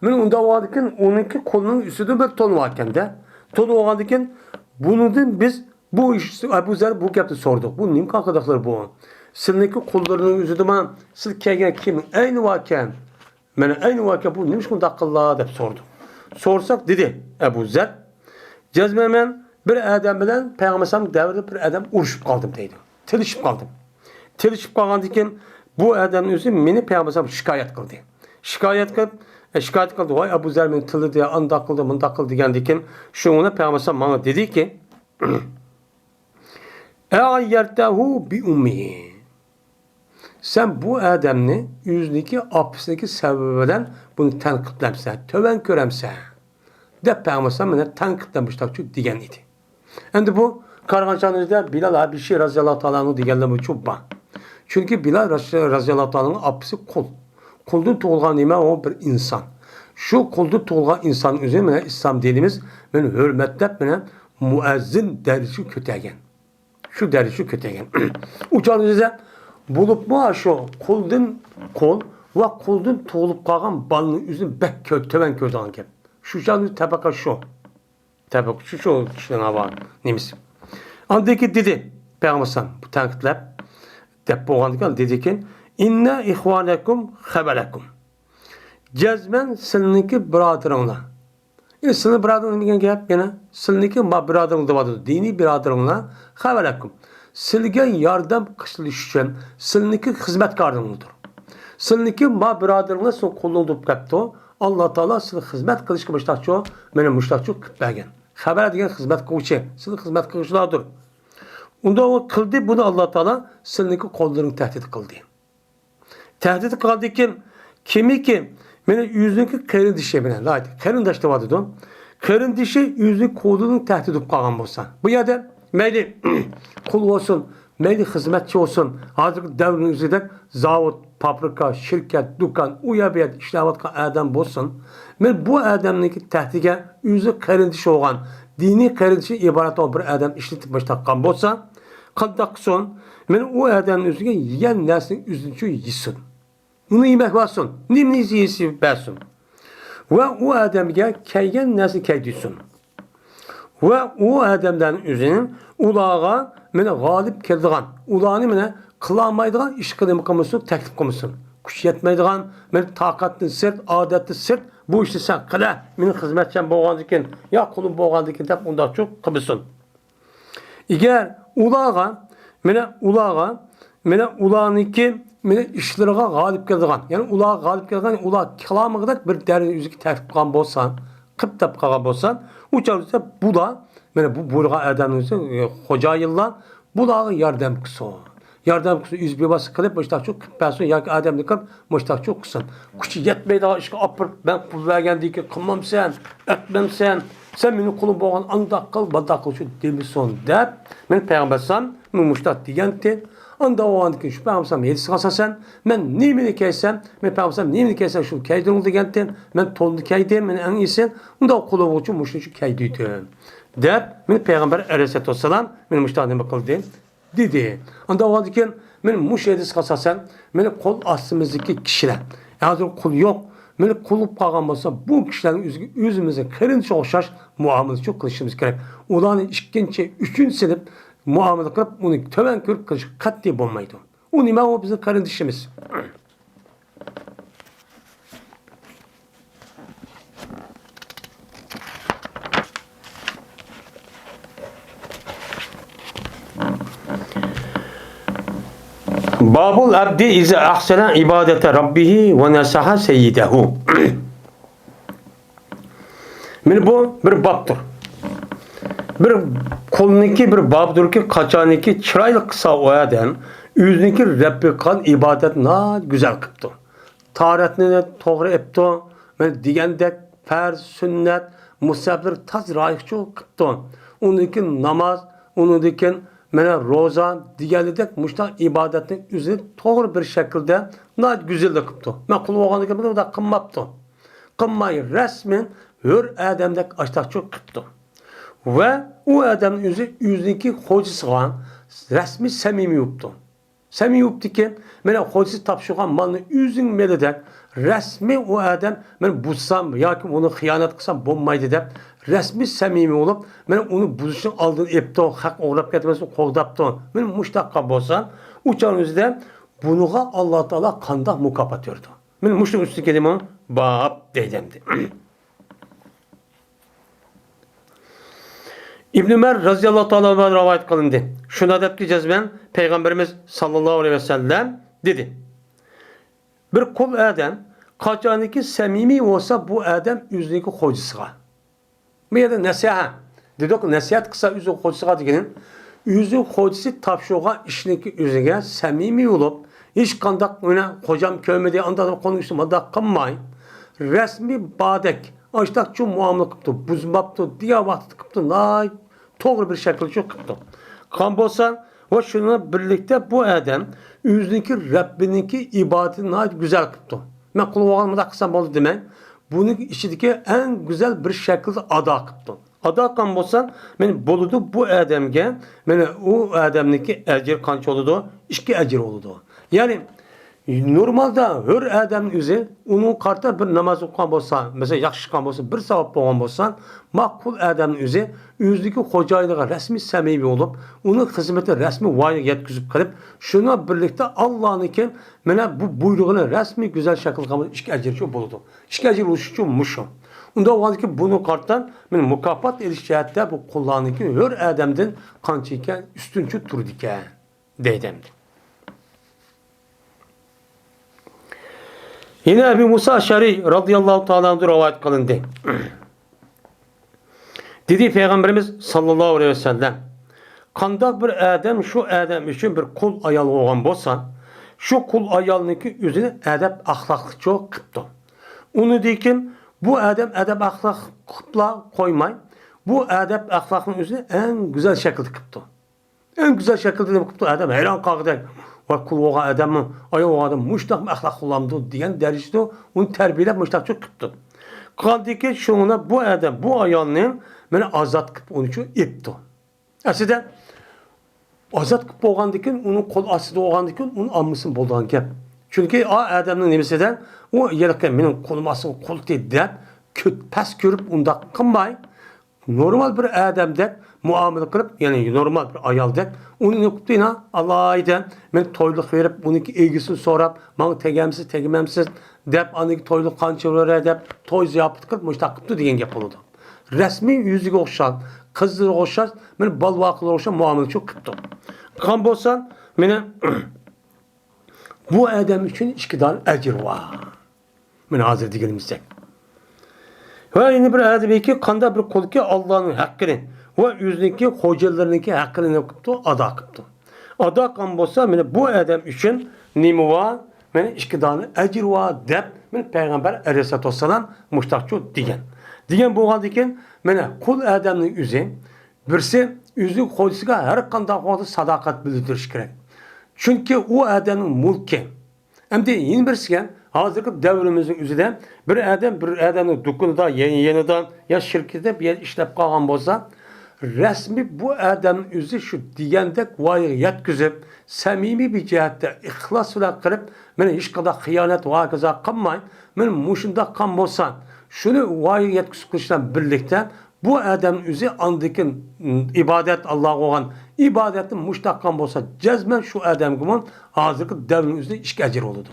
مانا ئۇنداق بولغاندىكىن ئۇنىڭكى قۇلنىڭ ئۈستىدە بىر تون باركەن-دە. تون بولغاندىكىن بۇنىڭدىن بىز بۇ ئىش، ئەبۇ زەر بۇ گەپنى سورىدۇق. بۇ نېمە قانداقلار بۇ؟ سىلىنىڭكى قۇللىرىنىڭ ئۆزىدىمۇ سىز كىيگەن كىيىمنىڭ ئەينى باركەن. مانا ئەينى باركەن، بۇ نېمىشقا ئۇنداق قىلدىلا دەپ سورىدۇق. سورىساق دېدى ئەبۇ زەر، جەزمەن مەن بىر ئادەم بىلەن پەيغەمبەر ئەلەيھىسسالام دەۋرىدە بىر ئادەم ئۇرۇشۇپ قالدىم دەيدۇ. تىلىشىپ قالدىم. تىلىشىپ قالغاندىن كېيىن بۇ ئادەمنىڭ ئۆزى مېنى پەيغەمبەر ئەلەيھىسسالام شىكايەت قىلدى. شىكايەت قىلىپ، ئە، شىكايەت قىلدى، ۋاي ئەبۇ زەر مېنى تىللىدى، ئانداق قىلدى، مۇنداق قىلدى دېگەندىن كېيىن شۇڭا پەيغەمبەر ئەلەيھىسسالام ماڭا دېدىكى، ئەغەييەرتەھۇ بىئۇممىھى. سەن بۇ ئادەمنى ئۆزىنىڭكى ئاپىسىنىڭكى سەۋەبى بىلەن بۇنى تەنقىدلەمسەن، تۆۋەن كۆرەمسەن، دەپ پەيغەمبەر مانا تەنقىدلەپ مۇشتاقچۇ دېگەن ئىدى. ئەمدى بۇ قارىغان چاغدا بىلال ھەبىشى رەزىياللاھۇ تائالا ئەنھۇ دېگەنلەرمۇ بار. چۈنكى بىلال رەزىياللاھۇ تائالا ئەنھۇنىڭ ئاپىسى قۇل. قۇلدىن تۇغۇلغان نېمە؟ ئۇ بىر ئىنسان. شۇ قۇلدىن تۇغۇلغان ئىنسان ئۆزى مانا ئىسلام دىنىمىز مانا ھۆرمەتلەپ مانا مۇئەززىن دەرىجىگە كۆتەرگەن. شۇ دەرىجىگە كۆتەرگەن. ئۇ چاغدا بولۇپمۇ شۇ قۇلدىن، قۇل ۋە قۇلدىن تۇغۇلۇپ قالغان بالىنىڭ ئۆزىنى بەك كۆ-، تۆۋەن كۆرىدىغان گەپ. شۇ چاغدا تەبەقە شۇ. تەبەقە شۇ، شۇ كىشىنىڭ ھاۋا نېمىسى. ئاندىن كېيىن دېدى پەيغەمبەر ئەلەيھىسسالام، بۇ تەنقىدلەپ دەپ بولغاندىن كېيىن دېدىكى، ئىننە ئىخۋانەكۇم خەۋەلەكۇم. جەزمەن سىلىنىڭكى بۇرادىرىڭلار. ئى، سىلىنىڭ بۇرادىرىڭ دېگەن گەپ يەنە سىلىنىڭكى ما-، بۇرادىرىڭ دەۋاتىدۇ. دىنىي بۇرادىرىڭلار خەۋەلەكۇم. سىلىگە ياردەم قىلىش ئۈچۈن سىلىنىڭكى خىزمەتكارىڭلاردۇر. سىلىنىڭكى ما بۇرادىرىڭلار سىلىنىڭ قۇللىرىڭ بولۇپ كەپتۇ. ئاللا تائالا سىلىنى خىزمەت قىلىشقا مۇشتاقچۇ، مانا مۇشتاقچۇ قىلىپ بەرگەن. خەۋەر دېگەن خىزمەت قىلغۇچى، سىلىنىڭ خىزمەت قىلغۇچىلاردۇر. ئۇنداق قىلدى، بۇنى ئاللا تائالا سىلىنىڭكى قۇللىرىنى تەھدىت قىلدى. تەھدىت قىلغاندىن كېيىن، كىمكى مېنى ئۆزىنىڭكى قېرىندىشى بىلەن، قېرىنداش دەۋاتىدۇ. قېرىندىشى ئۆزىنىڭ قۇلىنى تەھدىت قىلىپ قالغان بولسا، بۇ يەردە مەيلى قۇل بولسۇن، مەيلى خىزمەتچى بولسۇن، ھازىرقى دەۋرنىڭ ئۆزىدەك زاۋۇت، پابرىكا، شىركەت، دۇكان، ئۇ يەر بۇ يەردە ئىشلەۋاتقان ئادەم بولسۇن، مەن بۇ ئادەمنىڭكى تەھدىتىگە ئۆزى قېرىندىشى بولغان، دىنىي قېرىندىشى ئىبارەت بولغان بىر ئادەم ئىشلىتىپ مۇشۇنداق قىلغان بولسا، قانداق قىلسۇن؟ مانا ئۇ ئادەمنىڭ ئۆزىگە يېگەن نەرسىنى ئۆزىنىڭچە يېسۇن. ئۇنى يېمەك بەرسۇن. نېمىنى يېسە بەرسۇن. ۋە ئۇ ئادەمگە كەلگەن نەرسىنى كەلتۈرسۇن. ۋە ئۇ ئادەملەرنىڭ ئۆزىنى ئۇلارغا مانا غالىب كېلىدىغان، ئۇلارنى مانا قىلالمايدىغان ئىشقا نېمە قىلمىسۇن، تەكلىپ قىلمىسۇن. كۈچ يەتمەيدىغان، مانا تاقەتتىن سىرت، ئادەتتىن سىرت بۇ ئىشنى سەن قىلە، مېنىڭ خىزمەتچىم بولغاندىكىن، يا قۇلۇم بولغاندىكىن دەپ ئۇنداقچۇ قىلمىسۇن. ئەگەر ئۇلارغا، مانا ئۇلارغا، مانا ئۇلارنىڭكى، مانا ئىشلىرىغا غالىب كېلىدىغان، يەنى ئۇلارغا غالىب كېلىدىغان، ئۇلار كالامىغىدەك بىر دەرىجىدە ئۆزىگە تەكلىپ قىلغان بولسا، قىپ دەپ قالغان بولسا، ئۇ چاغدا بۇلار، مانا بۇ بۇيرۇغان ئادەمنىڭ ئۆزى، ئە، خوجايىنلار بۇلارغا ياردەم قىلسۇن. ياردەم قىلسۇن، ئۆزى بىۋاسىتە قىلىپ مۇشتاقچۇ قىپ بەرسۇن ياكى ئادەمنى قىلىپ مۇشتاقچۇ قىلسۇن. كۈچى يەتمەيدىغان ئىشقا ئاپىرىپ، مەن پۇل بەرگەندىن كېيىن قىلمامسەن، ئەتمەمسەن، سەن مېنىڭ قۇلۇم بولغان ئانداق قىل، مانداق قىلچۇ دېمىسۇن دەپ، مېنىڭ پەيغەمبەر ئەلەيھىسسالام مېنى مۇشتاق دېگەنتى. ئانداق بولغاندىن كېيىن شۇ پەيغەمبەر ئەلەيھىسسالام ھەدىسكە ئاساسەن، مەن نېمىنى كىيسەم، مېنى پەيغەمبەر ئەلەيھىسسالام نېمىنى كىيسەم شۇنى كىيدۈرۈڭ دېگەنتى. مەن توننى كىيدىم، مېنى ئەڭ ئېسىل، ئۇنداق قۇلۇم بولغۇچە مۇشۇنچە كىيدۈردۈم دەپ، مېنى پەيغەمبەر ئەلەيھىسسالاتۇ ۋەسسالام مېنى مۇشتاق نېمە قىلدى؟ دېدى. ئانداق بولغاندىكىن، مېنى مۇشۇ ھەدىسكە ئاساسەن، مېنى قول ئاستىمىزدىكى كىشىلەر، ھازىر قۇل يوق، مېنى قۇل بولۇپ قالغان بولسا، بۇ كىشىلەرنىڭ ئۆزىگە ئۆزىمىزنىڭ قېرىندىشىغا ئوخشاش مۇئامىلىچۇ قىلىشىمىز كېرەك. ئۇلارنى ئىككىنچى، ئۈچىنچى سىنىپ مۇئامىلە قىلىپ، ئۇنى تۆۋەن كۆرۈپ قېلىشقا قەتئىي بولمايدۇ. ئۇ نېمە؟ ئۇ بىزنىڭ قېرىندىشىمىز. بابۇل ئەبدى ئىزا ئەھسەنە ئىبادەتە رەببىھى ۋە نەسەھە سەييىدەھۇ. مانا بۇ بىر بابتۇر. بىر قۇلنىڭكى بىر بابىدۇركى، قاچانكى چىرايلىق قىلسا ئۇ ئادەم ئۆزىنىڭكى رەببىگە قىلغان ئىبادەتنى ناھايىتى گۈزەل قىپتۇ. تاھارەتنى توغرا ئېپتۇ. مانا دېگەندەك پەرز، سۈننەت، مۇستەھەبلىرى تازا رايىقچۇ قىپتۇ. ئۇندىن كېيىن ناماز، ئۇنىڭدىن كېيىن مانا روزا دېگەندەك مۇشۇنداق ئىبادەتنى ئۆزىنى توغرا بىر شەكىلدە ناھايىتى گۈزەل قىپتۇ. مەن قۇل بولغاندىن كېيىن بۇنداق قىلماپتۇ. قىلماي رەسمەن ھۆر ئادەمدەك ئاشتاقچۇ قىپتۇ. ۋە ئۇ ئادەمنىڭ ئۆزى ئۆزىنىڭكى خوجىسىغا رەسمىي سەمىمىي بوپتۇ. سەمىمىي بوپتىكەن، مانا خوجىسى تاپشۇرغان مالنى ئۆزىنىڭ مېلىدەك رەسمىي ئۇ ئادەم، مانا بۇزسام ياكى ئۇنى خىيانەت قىلسام بولمايدۇ دەپ رەسمىي سەمىمىي بولۇپ، مانا ئۇنى بۇزۇشنىڭ ئالدىنى ئېپتۇ، خەق ئوغرىلاپ كەتمەسلىكىنى قوغداپتۇ. مانا مۇشۇنداققا بولسا، ئۇ چاغنىڭ ئۆزىدە بۇنىڭغا ئاللا تائالا قانداق مۇكاپات بېرىدۇ؟ مانا مۇشۇنىڭ ئۈستىگە كېلىمۇ باب دەيدۇ ئەمدى. ئىبن ئۆمەر رەزىياللاھۇ تائالا ئەنھۇدىن رىۋايەت قىلىندى. شۇنداق دەپتۇ، جەزمەن پەيغەمبىرىمىز ساللاللاھۇ ئەلەيھى ۋەسەللەم دېدى، بىر قۇل ئادەم قاچانكى سەمىمىي بولسا، بۇ ئادەم ئۆزىنىڭكى خوجىسىغا، بۇ يەردە نەسىھە دېدۇق، نەسىھەت قىلسا ئۆزى خوجىسىغا دېگىنى، ئۆزى خوجىسى تاپشۇرغان ئىشنىڭكى ئۆزىگە سەمىمىي بولۇپ، ھېچقانداق، مانا خوجام كۆرمىدى، ئانداق قولنىڭ ئۈستىدە مۇنداق قىلماي، رەسمىي باردەك ئاشتاقچۇ مۇئامىلە قىپتۇ، بۇزماپتۇ، دېگەن ۋاقىتتا قىپتۇ، ناھايىتى توغرا بىر شەكىلچۇ قىپتۇ. قىلغان بولسا، ۋە شۇنىڭ بىلەن بىرلىكتە بۇ ئادەم ئۆزىنىڭكى رەببىنىڭكى ئىبادىتىنى ناھايىتى گۈزەل قىپتۇ. مەن قۇل بولغان مۇنداق قىلسام بولدى دېمەي، بۇنىڭ ئىچىدىكى ئەڭ گۈزەل بىر شەكىلدە ئادا قىپتۇ. ئادا قىلغان بولسا، مانا بولىدۇ بۇ ئادەمگە، مانا ئۇ ئادەمنىڭكى ئەجرى قانچە بولىدۇ؟ ئىككى ئەجىر بولىدۇ. يەنى نورمالدا ھۆر ئادەمنىڭ ئۆزى ئۇنىڭغا قارىتا بىر ناماز ئوقۇغان بولسا، مەسىلەن، ياخشى چىققان بولسا، بىر ساۋاب بولغان بولسا، ما قۇل ئادەمنىڭ ئۆزى ئۆزىنىڭكى خوجايىنىغا رەسمىي سەمىمىي بولۇپ، ئۇنىڭ خىزمىتىنى رەسمىي ۋايىغا يەتكۈزۈپ قىلىپ، شۇنىڭ بىلەن بىرلىكتە ئاللانىڭكى مانا بۇ بۇيرۇغىنى رەسمىي گۈزەل شەكىلدە قىلغان ئىككى ئەجىر بولىدۇ. ئىككى ئەجىر بولۇشى ئۈچۈن مۇشۇ. ئۇنداق بولغاندىكىن بۇنىڭغا قارىتا مانا مۇكاپات ئېلىش جەھەتتە بۇ قۇللارنىڭكى ھۆر ئادەمدىن قانچە ئىكەن، ئۈستۈنچە تۇرىدىكەن. دەيدۇ ئەمدى. يەنە ئەبۇ مۇسا ئەشئەرى رەزىياللاھۇ تائالا ئەنھۇدىن رىۋايەت قىلىندى. دېدى پەيغەمبىرىمىز ساللاللاھۇ ئەلەيھى ۋەسەللەم، قانداق بىر ئادەم شۇ ئادەم ئۈچۈن بىر قۇل ئايال بولغان بولسا، شۇ قۇل ئايالنىڭكى ئۆزىنى ئەدەپ ئەخلاقلىقچۇ قىپتۇ. ئۇنىڭدىن كېيىن بۇ ئادەم ئەدەپ ئەخلاق قىپلا قويماي، بۇ ئەدەپ ئەخلاقنىڭ ئۆزىنى ئەڭ گۈزەل شەكىلدە قىپتۇ. ئەڭ گۈزەل شەكىلدە نېمە قىپتۇ؟ ئادەم ھەيران قالغۇدەك، ۋاي، قۇل بولغان ئادەممۇ، ئايال بولغان ئادەم مۇشۇنداقمۇ ئەخلاق قىلامدۇ دېگەن دەرىجىدە ئۇنى تەربىيەلەپ مۇشۇنداقچۇ قىپتۇ. قىلغاندىن كېيىن شۇڭا بۇ ئادەم بۇ ئايالنى مانا ئازاد قىلىپ ئۇنىچۇ ئېپتۇ. ئەسلىدە ئازاد قىلىپ بولغاندىن كېيىن، ئۇنىڭ قول ئاستىدا بولغاندىن كېيىن ئۇنى ئالمىسىمۇ بولىدىغان گەپ. چۈنكى ئا ئادەمنىڭ نېمىسىدە ئۇ ھېلىقى مېنىڭ قولۇم ئاستىغا قۇلتى دەپ كۆت-، پەس كۆرۈپ ئۇنداق قىلماي، نورمال بىر ئادەمدەك مۇئامىلە قىلىپ، يەنى نورمال بىر ئايالدەك ئۇنى نېمە قىپتۇ، يەنە ئالاھىدە مېنى تويلۇق بېرىپ، ئۇنىڭكى ئىگىسىنى سوراپ، ماڭا تېگەمسىز، تېگىمەمسىز دەپ، ئاندىن كېيىن تويلۇق قانچە بېرەي دەپ، توي زىياپىتى قىلىپ، مۇشۇنداق قىپتۇ دېگەن گەپ بولىدۇ. رەسمىي يۈزىگە ئوخشاش، قىزلىرىغا ئوخشاش، مېنى بالىۋاقىلىرىغا ئوخشاش مۇئامىلىچۇ قىپتۇ. قىلغان بولسا، مېنى بۇ ئادەم ئۈچۈن ئىككى دانە ئەجىر بار. مانا ھازىر دېگىنىمىزدەك. ۋە يەنە بىر ئادەمكى قانداق بىر قۇلكى ئاللانىڭ ھەققىنى ۋە ئۆزىنىڭكى خوجىلىرىنىڭكى ھەققىنى نېمە قىپتۇ؟ ئادا قىپتۇ. ئادا قىلغان بولسا، مانا بۇ ئادەم ئۈچۈن نېمە بار؟ مانا ئىككى دانە ئەجىر بار دەپ، مانا پەيغەمبەر ئەلەيھىسسالاتۇ ۋەسسالام مۇشتاقچۇ دېگەن. دېگەن بولغاندىكىن، مانا قۇل ئادەمنىڭ ئۆزى بىرسى ئۆزىنىڭ خوجىسىغا ھەر قانداق ۋاقىتتا ساداقەت بىلدۈرۈش كېرەك. چۈنكى ئۇ ئادەمنىڭ مۈلكى. ئەمدى يەنە بىرسىگە، ھازىرقى دەۋرىمىزنىڭ ئۆزىدە بىر ئادەم بىر ئادەمنىڭ دۇكىنىدا، يە-، يېنىدا يا شىركىتىدە بىر يەردە ئىشلەپ قالغان بولسا، رەسمىي بۇ ئادەمنىڭ ئۆزى شۇ دېگەندەك ۋايىغا يەتكۈزۈپ، سەمىمىي بىر جەھەتتە ئىخلاس بىلەن قىلىپ، مانا ھېچقانداق خىيانەت ۋە ھاكازا قىلماي، مانا مۇشۇنداق قىلغان بولسا، شۇنى ۋايىغا يەتكۈزۈپ قىلىش بىلەن بىرلىكتە، بۇ ئادەم ئۆزى ئاندىكىن، ئىبادەت، ئاللاغا بولغان ئىبادەتنى مۇشتاق قىلغان بولسا، جەزمەن شۇ ئادەمگىمۇ ھازىرقى دەۋرنىڭ ئۆزىدە ئىككى ئەجىر بولىدۇ.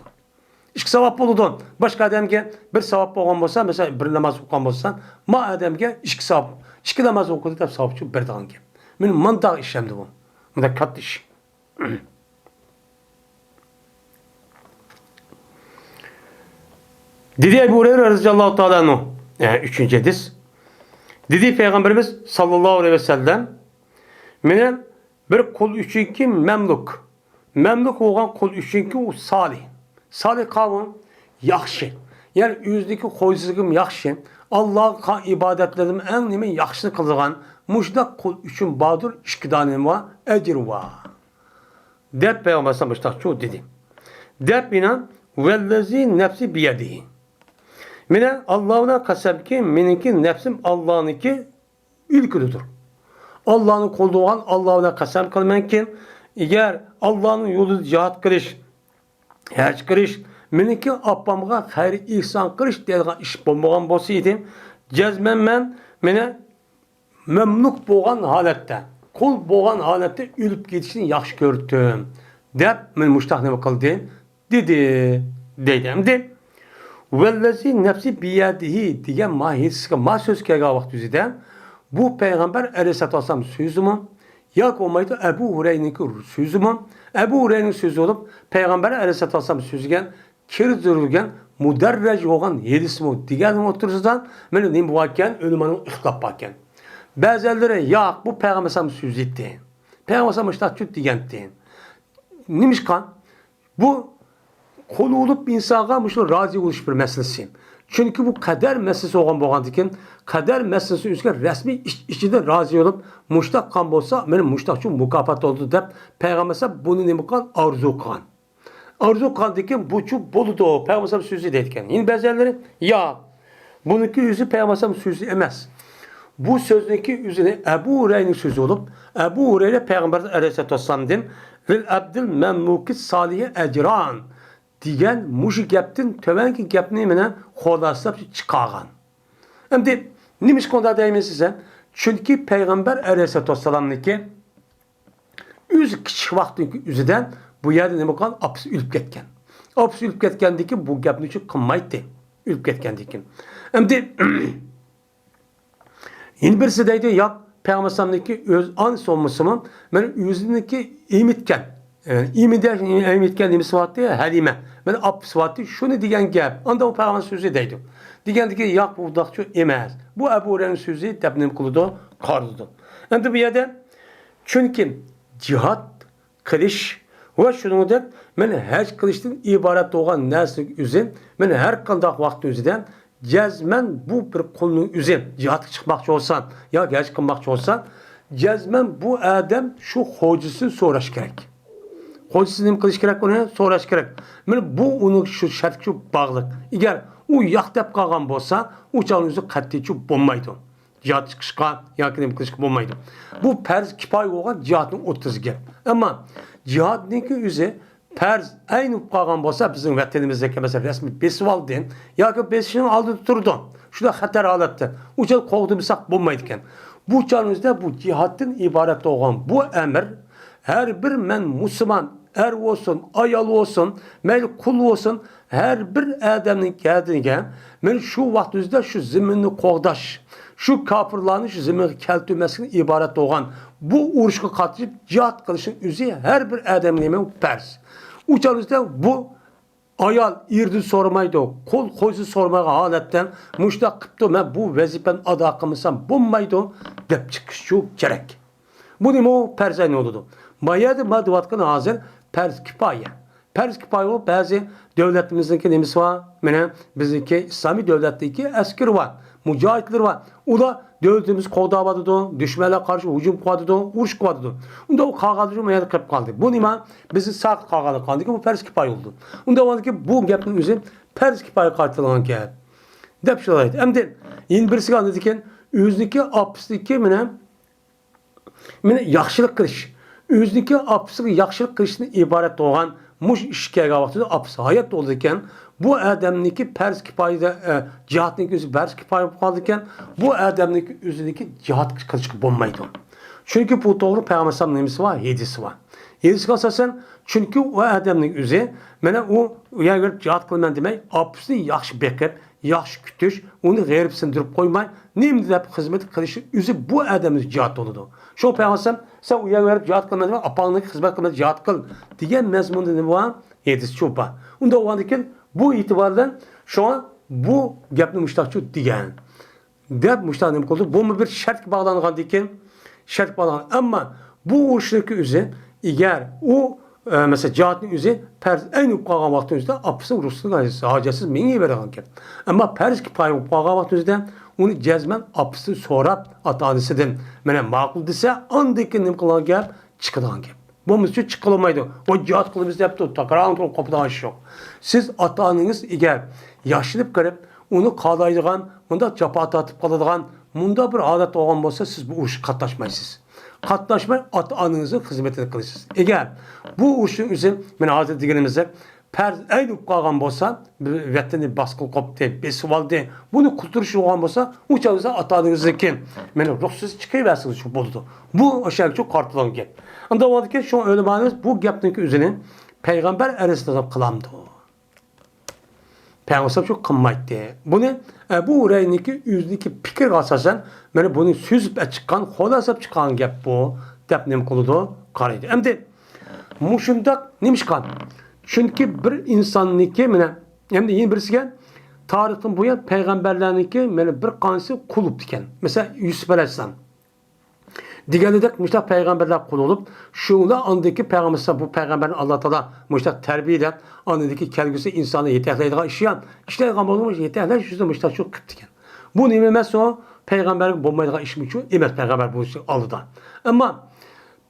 ئىككى ساۋاب بولىدۇ. باشقا ئادەمگە بىر ساۋاب بولغان بولسا، مەسىلەن، بىر ناماز ئوقۇغان بولسا، ما ئادەمگە ئىككى ساۋاب، ئىككى ناماز ئوقۇدى دەپ ساۋاب چۈشۈپ بېرىدىغان گەپ. مانا مۇنداق ئىش ئەمدى بۇ. مۇنداق كاتتا ئىش. دېدى ئەبۇ ھۇرەيرە رەزىياللاھۇ تائالا ئەنھۇ، ئە، ئۈچىنچى ھەدىس. دېدى پەيغەمبىرىمىز ساللاللاھۇ ئەلەيھى ۋەسەللەم، مېنى بىر قۇل ئۈچۈنكى مەملۇك، مەملۇك بولغان قۇل ئۈچۈنكى ئۇ سالىھ. سالىھ قاۋۇم ياخشى. يەنى ئۆزىنىڭكى خوجىسىغىمۇ ياخشى. ئاللاغا قىلغان ئىبادەتلىرىدىمۇ ئەڭ نېمە ياخشىسىنى قىلىدىغان مۇشۇنداق قۇل ئۈچۈن باردۇر ئىككى دانە نېمە بار؟ ئەجىر بار. دەپ پەيغەمبەر ئەلەيھىسسالام مۇشۇنداقچۇ دېدى. دەپ يەنە، ۋەللەزى نەپسى بىيەدىھى. مېنى ئاللا بىلەن قەسەمكى، مېنىڭكى نەپسىم ئاللانىڭكى ئىلكىدىدۇر. ئاللانىڭ قولىدا بولغان ئاللا بىلەن قەسەم قىلىمەنكى، ئەگەر ئاللانىڭ يولىدا جىھاد قىلىش، ھەج قىلىش، مېنىڭكى ئاپامغا خەير ئېھسان قىلىش دەيدىغان ئىش بولمىغان بولسا ئىدى، جەزمەن مەن مېنى مەملۇك بولغان ھالەتتە، قۇل بولغان ھالەتتە ئۆلۈپ كېتىشنى ياخشى كۆرەتتىم، دەپ مېنى مۇشتاق نېمە قىلدى؟ دېدى، دەيدۇ. ئەمدى، ۋەللەزى نەپسى بىيەدىھى دېگەن ما ھېدىسكە، ما سۆز كەلگەن ۋاقىت يۈزىدە، بۇ پەيغەمبەر ئەلەيھىسسالاتۇ ۋەسسالام سۆزىمۇ ياكى بولمايدۇ ئەبۇ ھۇرەيرىنىڭكى سۆزىمۇ؟ ئەبۇ ھۇرەيرىنىڭ سۆزى بولۇپ، پەيغەمبەر ئەلەيھىسسالاتۇ ۋەسسالام سۆزىگە كىرگۈزۈلگەن مۇدەررەج بولغان ھېدىسمۇ دېگەننىڭ ئوتتۇرىسىدا مانا نېمە باركەن؟ ئۆلىمانىڭ ئىختىلاپ باركەن. بەزىلىرى، ياق، بۇ پەيغەمبەر ئەلەيھىسسالام سۆزى ئىدى. پەيغەمبەر ئەلەيھىسسالام مۇشۇنداق دېگەنتى. نېمىشقا؟ بۇ قۇل بولۇپ ئىنسانغا مۇشۇ رازى بولۇش بىر مەسىلىسى. چۈنكى بۇ قەدەر مەسىلىسى بولغان بولغاندىكىن، قەدەر مەسىلىسى ئۆزگە رەسمىي ئىچ-، ئىچىدە رازى بولۇپ، مۇشۇنداق قىلغان بولسا، مېنى مۇشۇنداقچۇ مۇكاپات بولىدۇ دەپ پەيغەمبەر ئەلەيھىسسالام بۇنى نېمە قىلغان؟ ئارزۇ قىلغان. ئارزۇ قىلغاندىكىن بۇچۇ بولىدۇ، پەيغەمبەر ئەلەيھىسسالام سۆزى دەيدىكەن. يەنە بەزىلەرلىرى، ياق، بۇنىڭكى ئۆزى پەيغەمبەر ئەلەيھىسسالام سۆزى ئەمەس. بۇ سۆزنىڭكى ئۆزىنى ئەبۇ ھۇرەيرىنىڭ سۆزى بولۇپ، ئەبۇ ھۇرەيرە پەيغەمبەر ئەلەيھىسسالاتۇ ۋەسسالامدىن، لىل ئەبدىل مەملۇكى سالىھى ئەجران دېگەن مۇشۇ گەپتىن تۆۋەنكى گەپنى مانا خۇلاسىلاپ چىقارغان. ئەمدى نېمىشقا ئۇنداق دەيمىز دېسە، چۈنكى پەيغەمبەر ئەلەيھىسسالاتۇ ۋەسسالامنىڭكى ئۆزى كىچىك ۋاقتىنىڭكى ئۆزىدە بۇ يەردە نېمە قىلغان؟ ئاپىسى ئۆلۈپ كەتكەن. ئاپىسى ئۆلۈپ كەتكەندىن كېيىن بۇ گەپنى چۈ قىلمايتتى. ئۆلۈپ كەتكەندىن كېيىن. ئەمدى يەنە بىرسى دەيدۇ، ياق، پەيغەمبەر ئەلەيھىسسالامنىڭكى ئۆز ئانىسى بولمىسىمۇ، مانا ئۆزىنىڭكى ئېمىتكەن، ئە، ئېمىدە-، ئېمىتكەن نېمىسى بارتتى؟ ھەلىمە. مانا ئاپىسى بارتتى، شۇنى دېگەن گەپ. ئاندا ئۇ پەيغەمبەر سۆزى دەيدۇ. دېگەندىكىن، ياق، بۇ ئۇنداقچۇ ئەمەس. بۇ ئەبۇ ھۇرەيرىنىڭ سۆزى دەپ نېمە قىلىدۇ؟ قارىلىدۇ. ئەمدى بۇ يەردە چۈنكى جىھاد قىلىش ۋە شۇنىڭدەك مانا ھەج قىلىشتىن ئىبارەت بولغان نەرسىنىڭ ئۆزى، مانا ھەر قانداق ۋاقىتنىڭ ئۆزىدە جەزمەن بۇ بىر قۇلنىڭ ئۆزى جىھادقا چىقماقچى بولسا ياكى ھەج قىلماقچى بولسا، جەزمەن بۇ ئادەم شۇ خوجىسىدىن سوراش كېرەك. خوجىسى نېمە قىلىش كېرەك؟ ئۇنى سوراش كېرەك. مانا بۇ ئۇنىڭ شۇ شەرتكە شۇ باغلىق. ئەگەر ئۇ ياق دەپ قالغان بولسا، ئۇ چاغنىڭ ئۆزى قەتئىيچۇ بولمايدۇ. جىھاد چىقىشقا ياكى نېمە قىلىشقا بولمايدۇ. بۇ پەرز كىپايە بولغان جىھادنىڭ ئوتتۇرىسى گەپ. ئەمما جىھادنىڭكى ئۆزى پەرز ئەين بولۇپ قالغان بولسا، بىزنىڭ ۋەتىنىمىزدىكى مەسىلەن رەسمىي بېسىۋالدى ياكى بېسىشنىڭ ئالدىدا تۇرىدۇ. شۇنداق خەتەر ھالەتتە. ئۇ چاغدا قوغدىمىساق بولمايدىكەن. بۇ چاغنىڭ ئۆزىدە بۇ جىھادتىن ئىبارەت بولغان بۇ ئەمىر، ھەر بىر مەن مۇسۇلمان، ئەر بولسۇن، ئايال بولسۇن، مەيلى قۇل بولسۇن، ھەر بىر ئادەمنىڭ كەلدىگە، مەن شۇ ۋاقىت ئۆزىدە شۇ زېمىننى قوغداش، شۇ كاپىرلارنى شۇ زېمىنغا كەلتۈرمەسلىكتىن ئىبارەت بولغان بۇ ئۇرۇشقا قاتنىشىپ جىھاد قىلىشنىڭ ئۆزى ھەر بىر ئادەمگە نېمە پەرز. ئۇ چاغ ئۆزىدە بۇ ئايال ئېرىدىن سورىمايدۇ، قۇل قويسا سورىمايدىغان ھالەتتە مۇشۇنداق قىپتۇ، مەن بۇ ۋەزىپەمنى ئادا قىلمىسام بولمايدۇ دەپ چىقىشچۇ كېرەك. بۇ نېمە ئۇ پەرز ئەينى بولىدۇ. ما يەردە ما دەۋاتقىنى ھازىر پەرز كىپايە. پەرز كىپايە بولۇپ بەزى دۆلىتىمىزنىڭكى نېمىسى بار، مانا بىزنىڭكى ئىسلامىي دۆلەتنىڭكى ئەسكىرى بار، مۇجاھىدلىرى بار. ئۇلار دۆلىتىمىزنى قوغداۋاتىدۇ، دۈشمەنلەرگە قارشى ھۇجۇم قىلىۋاتىدۇ، ئۇرۇش قىلىۋاتىدۇ. ئۇندا ئۇ قالغانلىرى شۇ يەردە قېلىپ قالدى. بۇ نېمە؟ بىزنى ساقىت قالغانلىقى قالدىكى بۇ پەرز كىپايە بولىدۇ. ئۇندا بولغاندىكى بۇ گەپنىڭ ئۆزى پەرز كىپايە قارىتىلغان گەپ دەپ شۇنداق ئېيتتى. ئەمدى يەنە بىرسىگە ئاندىن كېيىن ئۆزىنىڭكى ئاپىسىنىڭكى مانا مانا ياخشىلىق قىلىش، ئۆزىنىڭكى ئاپىسىغا ياخشىلىق قىلىشتىن ئىبارەت بولغان مۇشۇ ئىش كەلگەن ۋاقتىدا ئاپىسى ھايات بولىدىكەن، بۇ ئادەمنىڭكى پەرز كىپايىدە، ئە، جىھادنىڭكى ئۆزى پەرز كىپايە بولۇپ قالىدىكەن، بۇ ئادەمنىڭكى ئۆزىنىڭكى جىھاد قىلىشقا بولمايدۇ. چۈنكى بۇ توغرا پەيغەمبەر ئەلەيھىسسالام نېمىسى بار؟ ھەدىسى بار. ھەدىسكە ئاساسەن، چۈنكى ئۇ ئادەمنىڭ ئۆزى، مانا ئۇ، ئۇ يەرگە بېرىپ جىھاد قىلىمەن دېمەي، ئاپىسىنى ياخشى بېقىپ، ياخشى كۈتۈش، ئۇنى غېرىبسىندۈرۈپ قويماي، نېمە دەپ خىزمەت قىلىشى ئۆزى بۇ ئادەمنىڭ جىھاد بولىدۇ. شۇ پەيغەمبەر سەن ئۇ يەرگە بېرىپ جىھاد قىلمايدىغان، ئاپاڭنىڭ خىزمەت قىلماي جىھاد قىل دېگەن مەزمۇندا نېمە بار؟ ھەدىس شۇ بار. ئۇنداق بولغاندىكىن بۇ ئېتىبار بىلەن شۇڭا بۇ گەپنى مۇشتاقچۇ دېگەن. دەپ مۇشۇنداق نېمە قىلدى؟ بۇمۇ بىر شەرتكە باغلانغاندىكىن، شەرتكە باغلانغان. ئەمما بۇ ئۇرۇشنىڭكى ئۆزى، ئەگەر ئۇ، ئە، مەسىلەن، جىھادنىڭ ئۆزى پەرز ئەين بولۇپ قالغان ۋاقىتنىڭ ئۆزىدە ئاپىسىنىڭ رۇخسىتىنى ھاجەتسىز مېڭىۋېرىدىغان گەپ. ئەمما پەرز كىپايە بولۇپ قالغان ۋاقىتنىڭ ئۆزىدە ئۇنى جەزمەن ئاپىسىدىن سوراپ، ئاتا-ئانىسىدىن، مانا ماقۇل دېسە، ئاندىن كېيىن نېمە قىلغان گەپ؟ چىقىدىغان گەپ. بولمىسا چىققىلىمايدۇ. ۋاي جىھاد قىلىمىز دەپتۇ، تاكرار قوپىدىغان ئىش يوق. سىز ئاتا-ئانىڭىز ئەگەر ياشىنىپ قېلىپ، ئۇنى قالايدىغان، مۇنداق جاپا تارتىپ قالىدىغان، مۇنداق بىر ھالەت بولغان بولسا، سىز بۇ ئۇرۇشقا قاتناشمايسىز. قاتناشماي ئاتا-ئانىڭىزنىڭ خىزمىتىنى قىلىسىز. ئەگەر بۇ ئۇرۇشنىڭ ئۆزى، مانا ھازىر دېگىنىمىزدەك، پەرز ئەين بولۇپ قالغان بولسا، بىر ۋەتەننى باسقۇن قوپتى، بېسىۋالدى، بۇنى قۇتۇلۇش بولغان بولسا، ئۇ چاغدا ئاتا-ئانىڭىزنىڭكى، مانا رۇخسىتى چىقىۋەرسىڭىز شۇ بولىدۇ. بۇ ئاشۇ قارىتىلغان گەپ. ئۇنداق بولغاندىكىن شۇ ئۆلىمانىمىز بۇ گەپنىڭكى ئۆزىنى پەيغەمبەر ئەلەيھىسسالام قىلامدۇ؟ پەيغەمبەر شۇ قىلمايتتى. بۇنى ئەبۇ ھۇرەيرىنىڭكى ئۆزىنىڭكى پىكرىگە ئاساسەن، مانا بۇنى سۈزۈپ چىققان، خۇلاسىلاپ چىققان گەپ بۇ، دەپ نېمە قىلىدۇ؟ قارايدۇ. ئەمدى مۇشۇنداق نېمىشقا؟ چۈنكى بىر ئىنساننىڭكى، مانا، ئەمدى يەنە بىرسىگە، تارىختىن بۇيان پەيغەمبەرلەرنىڭكى، مانا، بىر قانچىسى قۇل بوپتىكەن. مەسىلەن، يۈسۈپ ئەلەيھىسسالام. دېگەنىدەك، مۇشۇنداق پەيغەمبەرلەر قۇل بولۇپ، شۇلار ئاندىكى پەيغەمبەر، بۇ پەيغەمبەرنى ئاللا تائالا مۇشۇنداق تەربىيەلەپ، ئاندىكى كەلگۈسى ئىنساننى يېتەكلەيدىغان ئىش يا، ئىشلەيدىغان بولغان يېتەكلەش يۈزىدىن مۇشۇنداق شۇ قىپتىكەن. بۇ نېمە ئەمەس ئۇ؟ پەيغەمبەرگە بولمايدىغان ئىشمۇ شۇ ئەمەس پەيغەمبەر بولۇشى ئالدىدا. ئەمما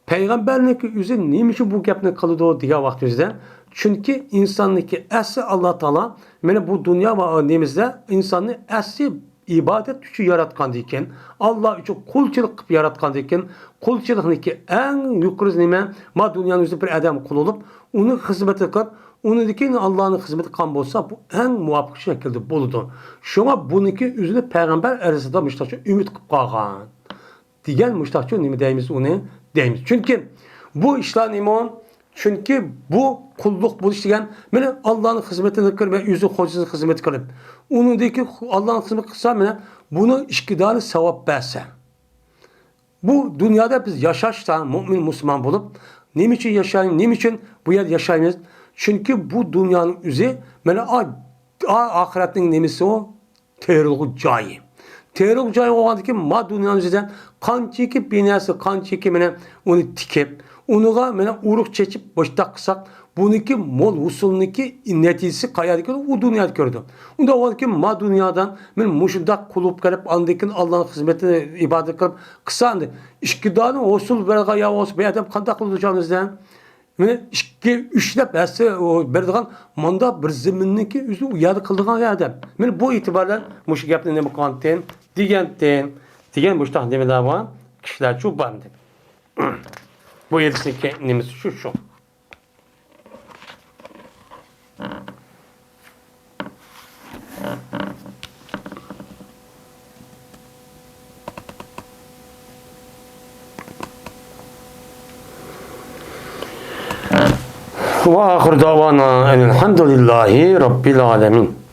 پەيغەمبەرنىڭكى ئۆزى نېمە ئۈچۈن بۇ گەپنى قىلىدۇ دېگەن ۋاقتىمىزدا، چۈنكى ئىنساننىڭكى ئەسلى ئاللا تائالا مانا بۇ دۇنيا ۋە نېمىزدە ئىنساننى ئەسلى ئىبادەت ئۈچۈن ياراتقاندىكىن، ئاللا ئۈچۈن قۇلچىلىق قىلىپ ياراتقاندىكىن، قۇلچىلىقنىڭكى ئەڭ يۇقىرى نېمە؟ ما دۇنيانىڭ ئۆزىدە بىر ئادەم قۇل بولۇپ، ئۇنىڭ خىزمىتى قىلىپ، ئۇنىڭدىن كېيىن ئاللانىڭ خىزمىتى قىلغان بولسا، بۇ ئەڭ مۇۋاپىق شەكىلدە بولىدۇ. شۇڭا بۇنىڭكى ئۆزىنى پەيغەمبەر ئەلەيھىسسالام مۇشۇنداقچە ئۈمىد قىلىپ قالغان. دېگەن مۇشتاقچۇ نېمە دەيمىز ئۇنى؟ دەيمىز. چۈنكى بۇ ئىشلار نېمە؟ چۈنكى بۇ قۇللۇق بولۇش دېگەن، مانا، ئاللانىڭ خىزمىتىنى قىلىپ، ئۆزى خوجىسىنىڭ خىزمىتى قىلىپ، ئۇنىڭدىكى ئاللانىڭ خىزمىتى قىلسا، مانا، بۇنىڭ ئىككى دانە ساۋاب بەرسە. بۇ دۇنيادا بىز ياشاشتا، مۇئمىن، مۇسۇلمان بولۇپ، نېمە ئۈچۈن ياشايمىز؟ نېمە ئۈچۈن بۇ يەردە ياشايمىز؟ چۈنكى بۇ دۇنيانىڭ ئۆزى، مانا، ئا-، ئا-، ئاخىرەتنىڭ نېمىسى ئۇ؟ تېرىلغۇ جايى. تېرىلغۇ جايى بولغاندىكىن، ما دۇنيانىڭ ئۆزىدە قانچىكى بىناسى، قانچىكى مانا ئۇنى تىكىپ، ئۇنىڭغا مانا ئۇرۇق چېچىپ، بوشتاق قىلساق، بۇنىڭكى مول ھوسۇلنىڭكى نەتىجىسى قەيەردە كۆرىدۇ؟ ئۇ دۇنيادا كۆرىدۇ. ئۇنداق بولغاندىكىن، ما دۇنيادا مانا مۇشۇنداق قۇل بولۇپ قېلىپ، ئاندىن كېيىن ئاللانىڭ خىزمىتىنى ئىبادەت قىلىپ قىلسا، ئەمدى ئىككى دانە ھوسۇل بەرگەن يا بولسا، بۇ ئادەم قانداق قىلىدۇ شۇ ئۆزىدە؟ مانا ئىككى، ئۈچ دەپ ھەسسە بېرىدىغان مۇنداق بىر زېمىننىڭكى ئۆزى ئۇ يەردە قىلىدىغان ئادەم. مانا بۇ ئېتىبار بىلەن مۇشۇ گەپنى نېمە قىلغانتىم؟ دېگەنتىم. دېگەن مۇشۇنداق نېمىلەر بار؟ كىشىلەر شۇ بار ئەمدى. بۇ ھەدىسنىڭكى نېمىسى شۇ، شۇ. وآخر دعوانا أن الحمد لله رب العالمين.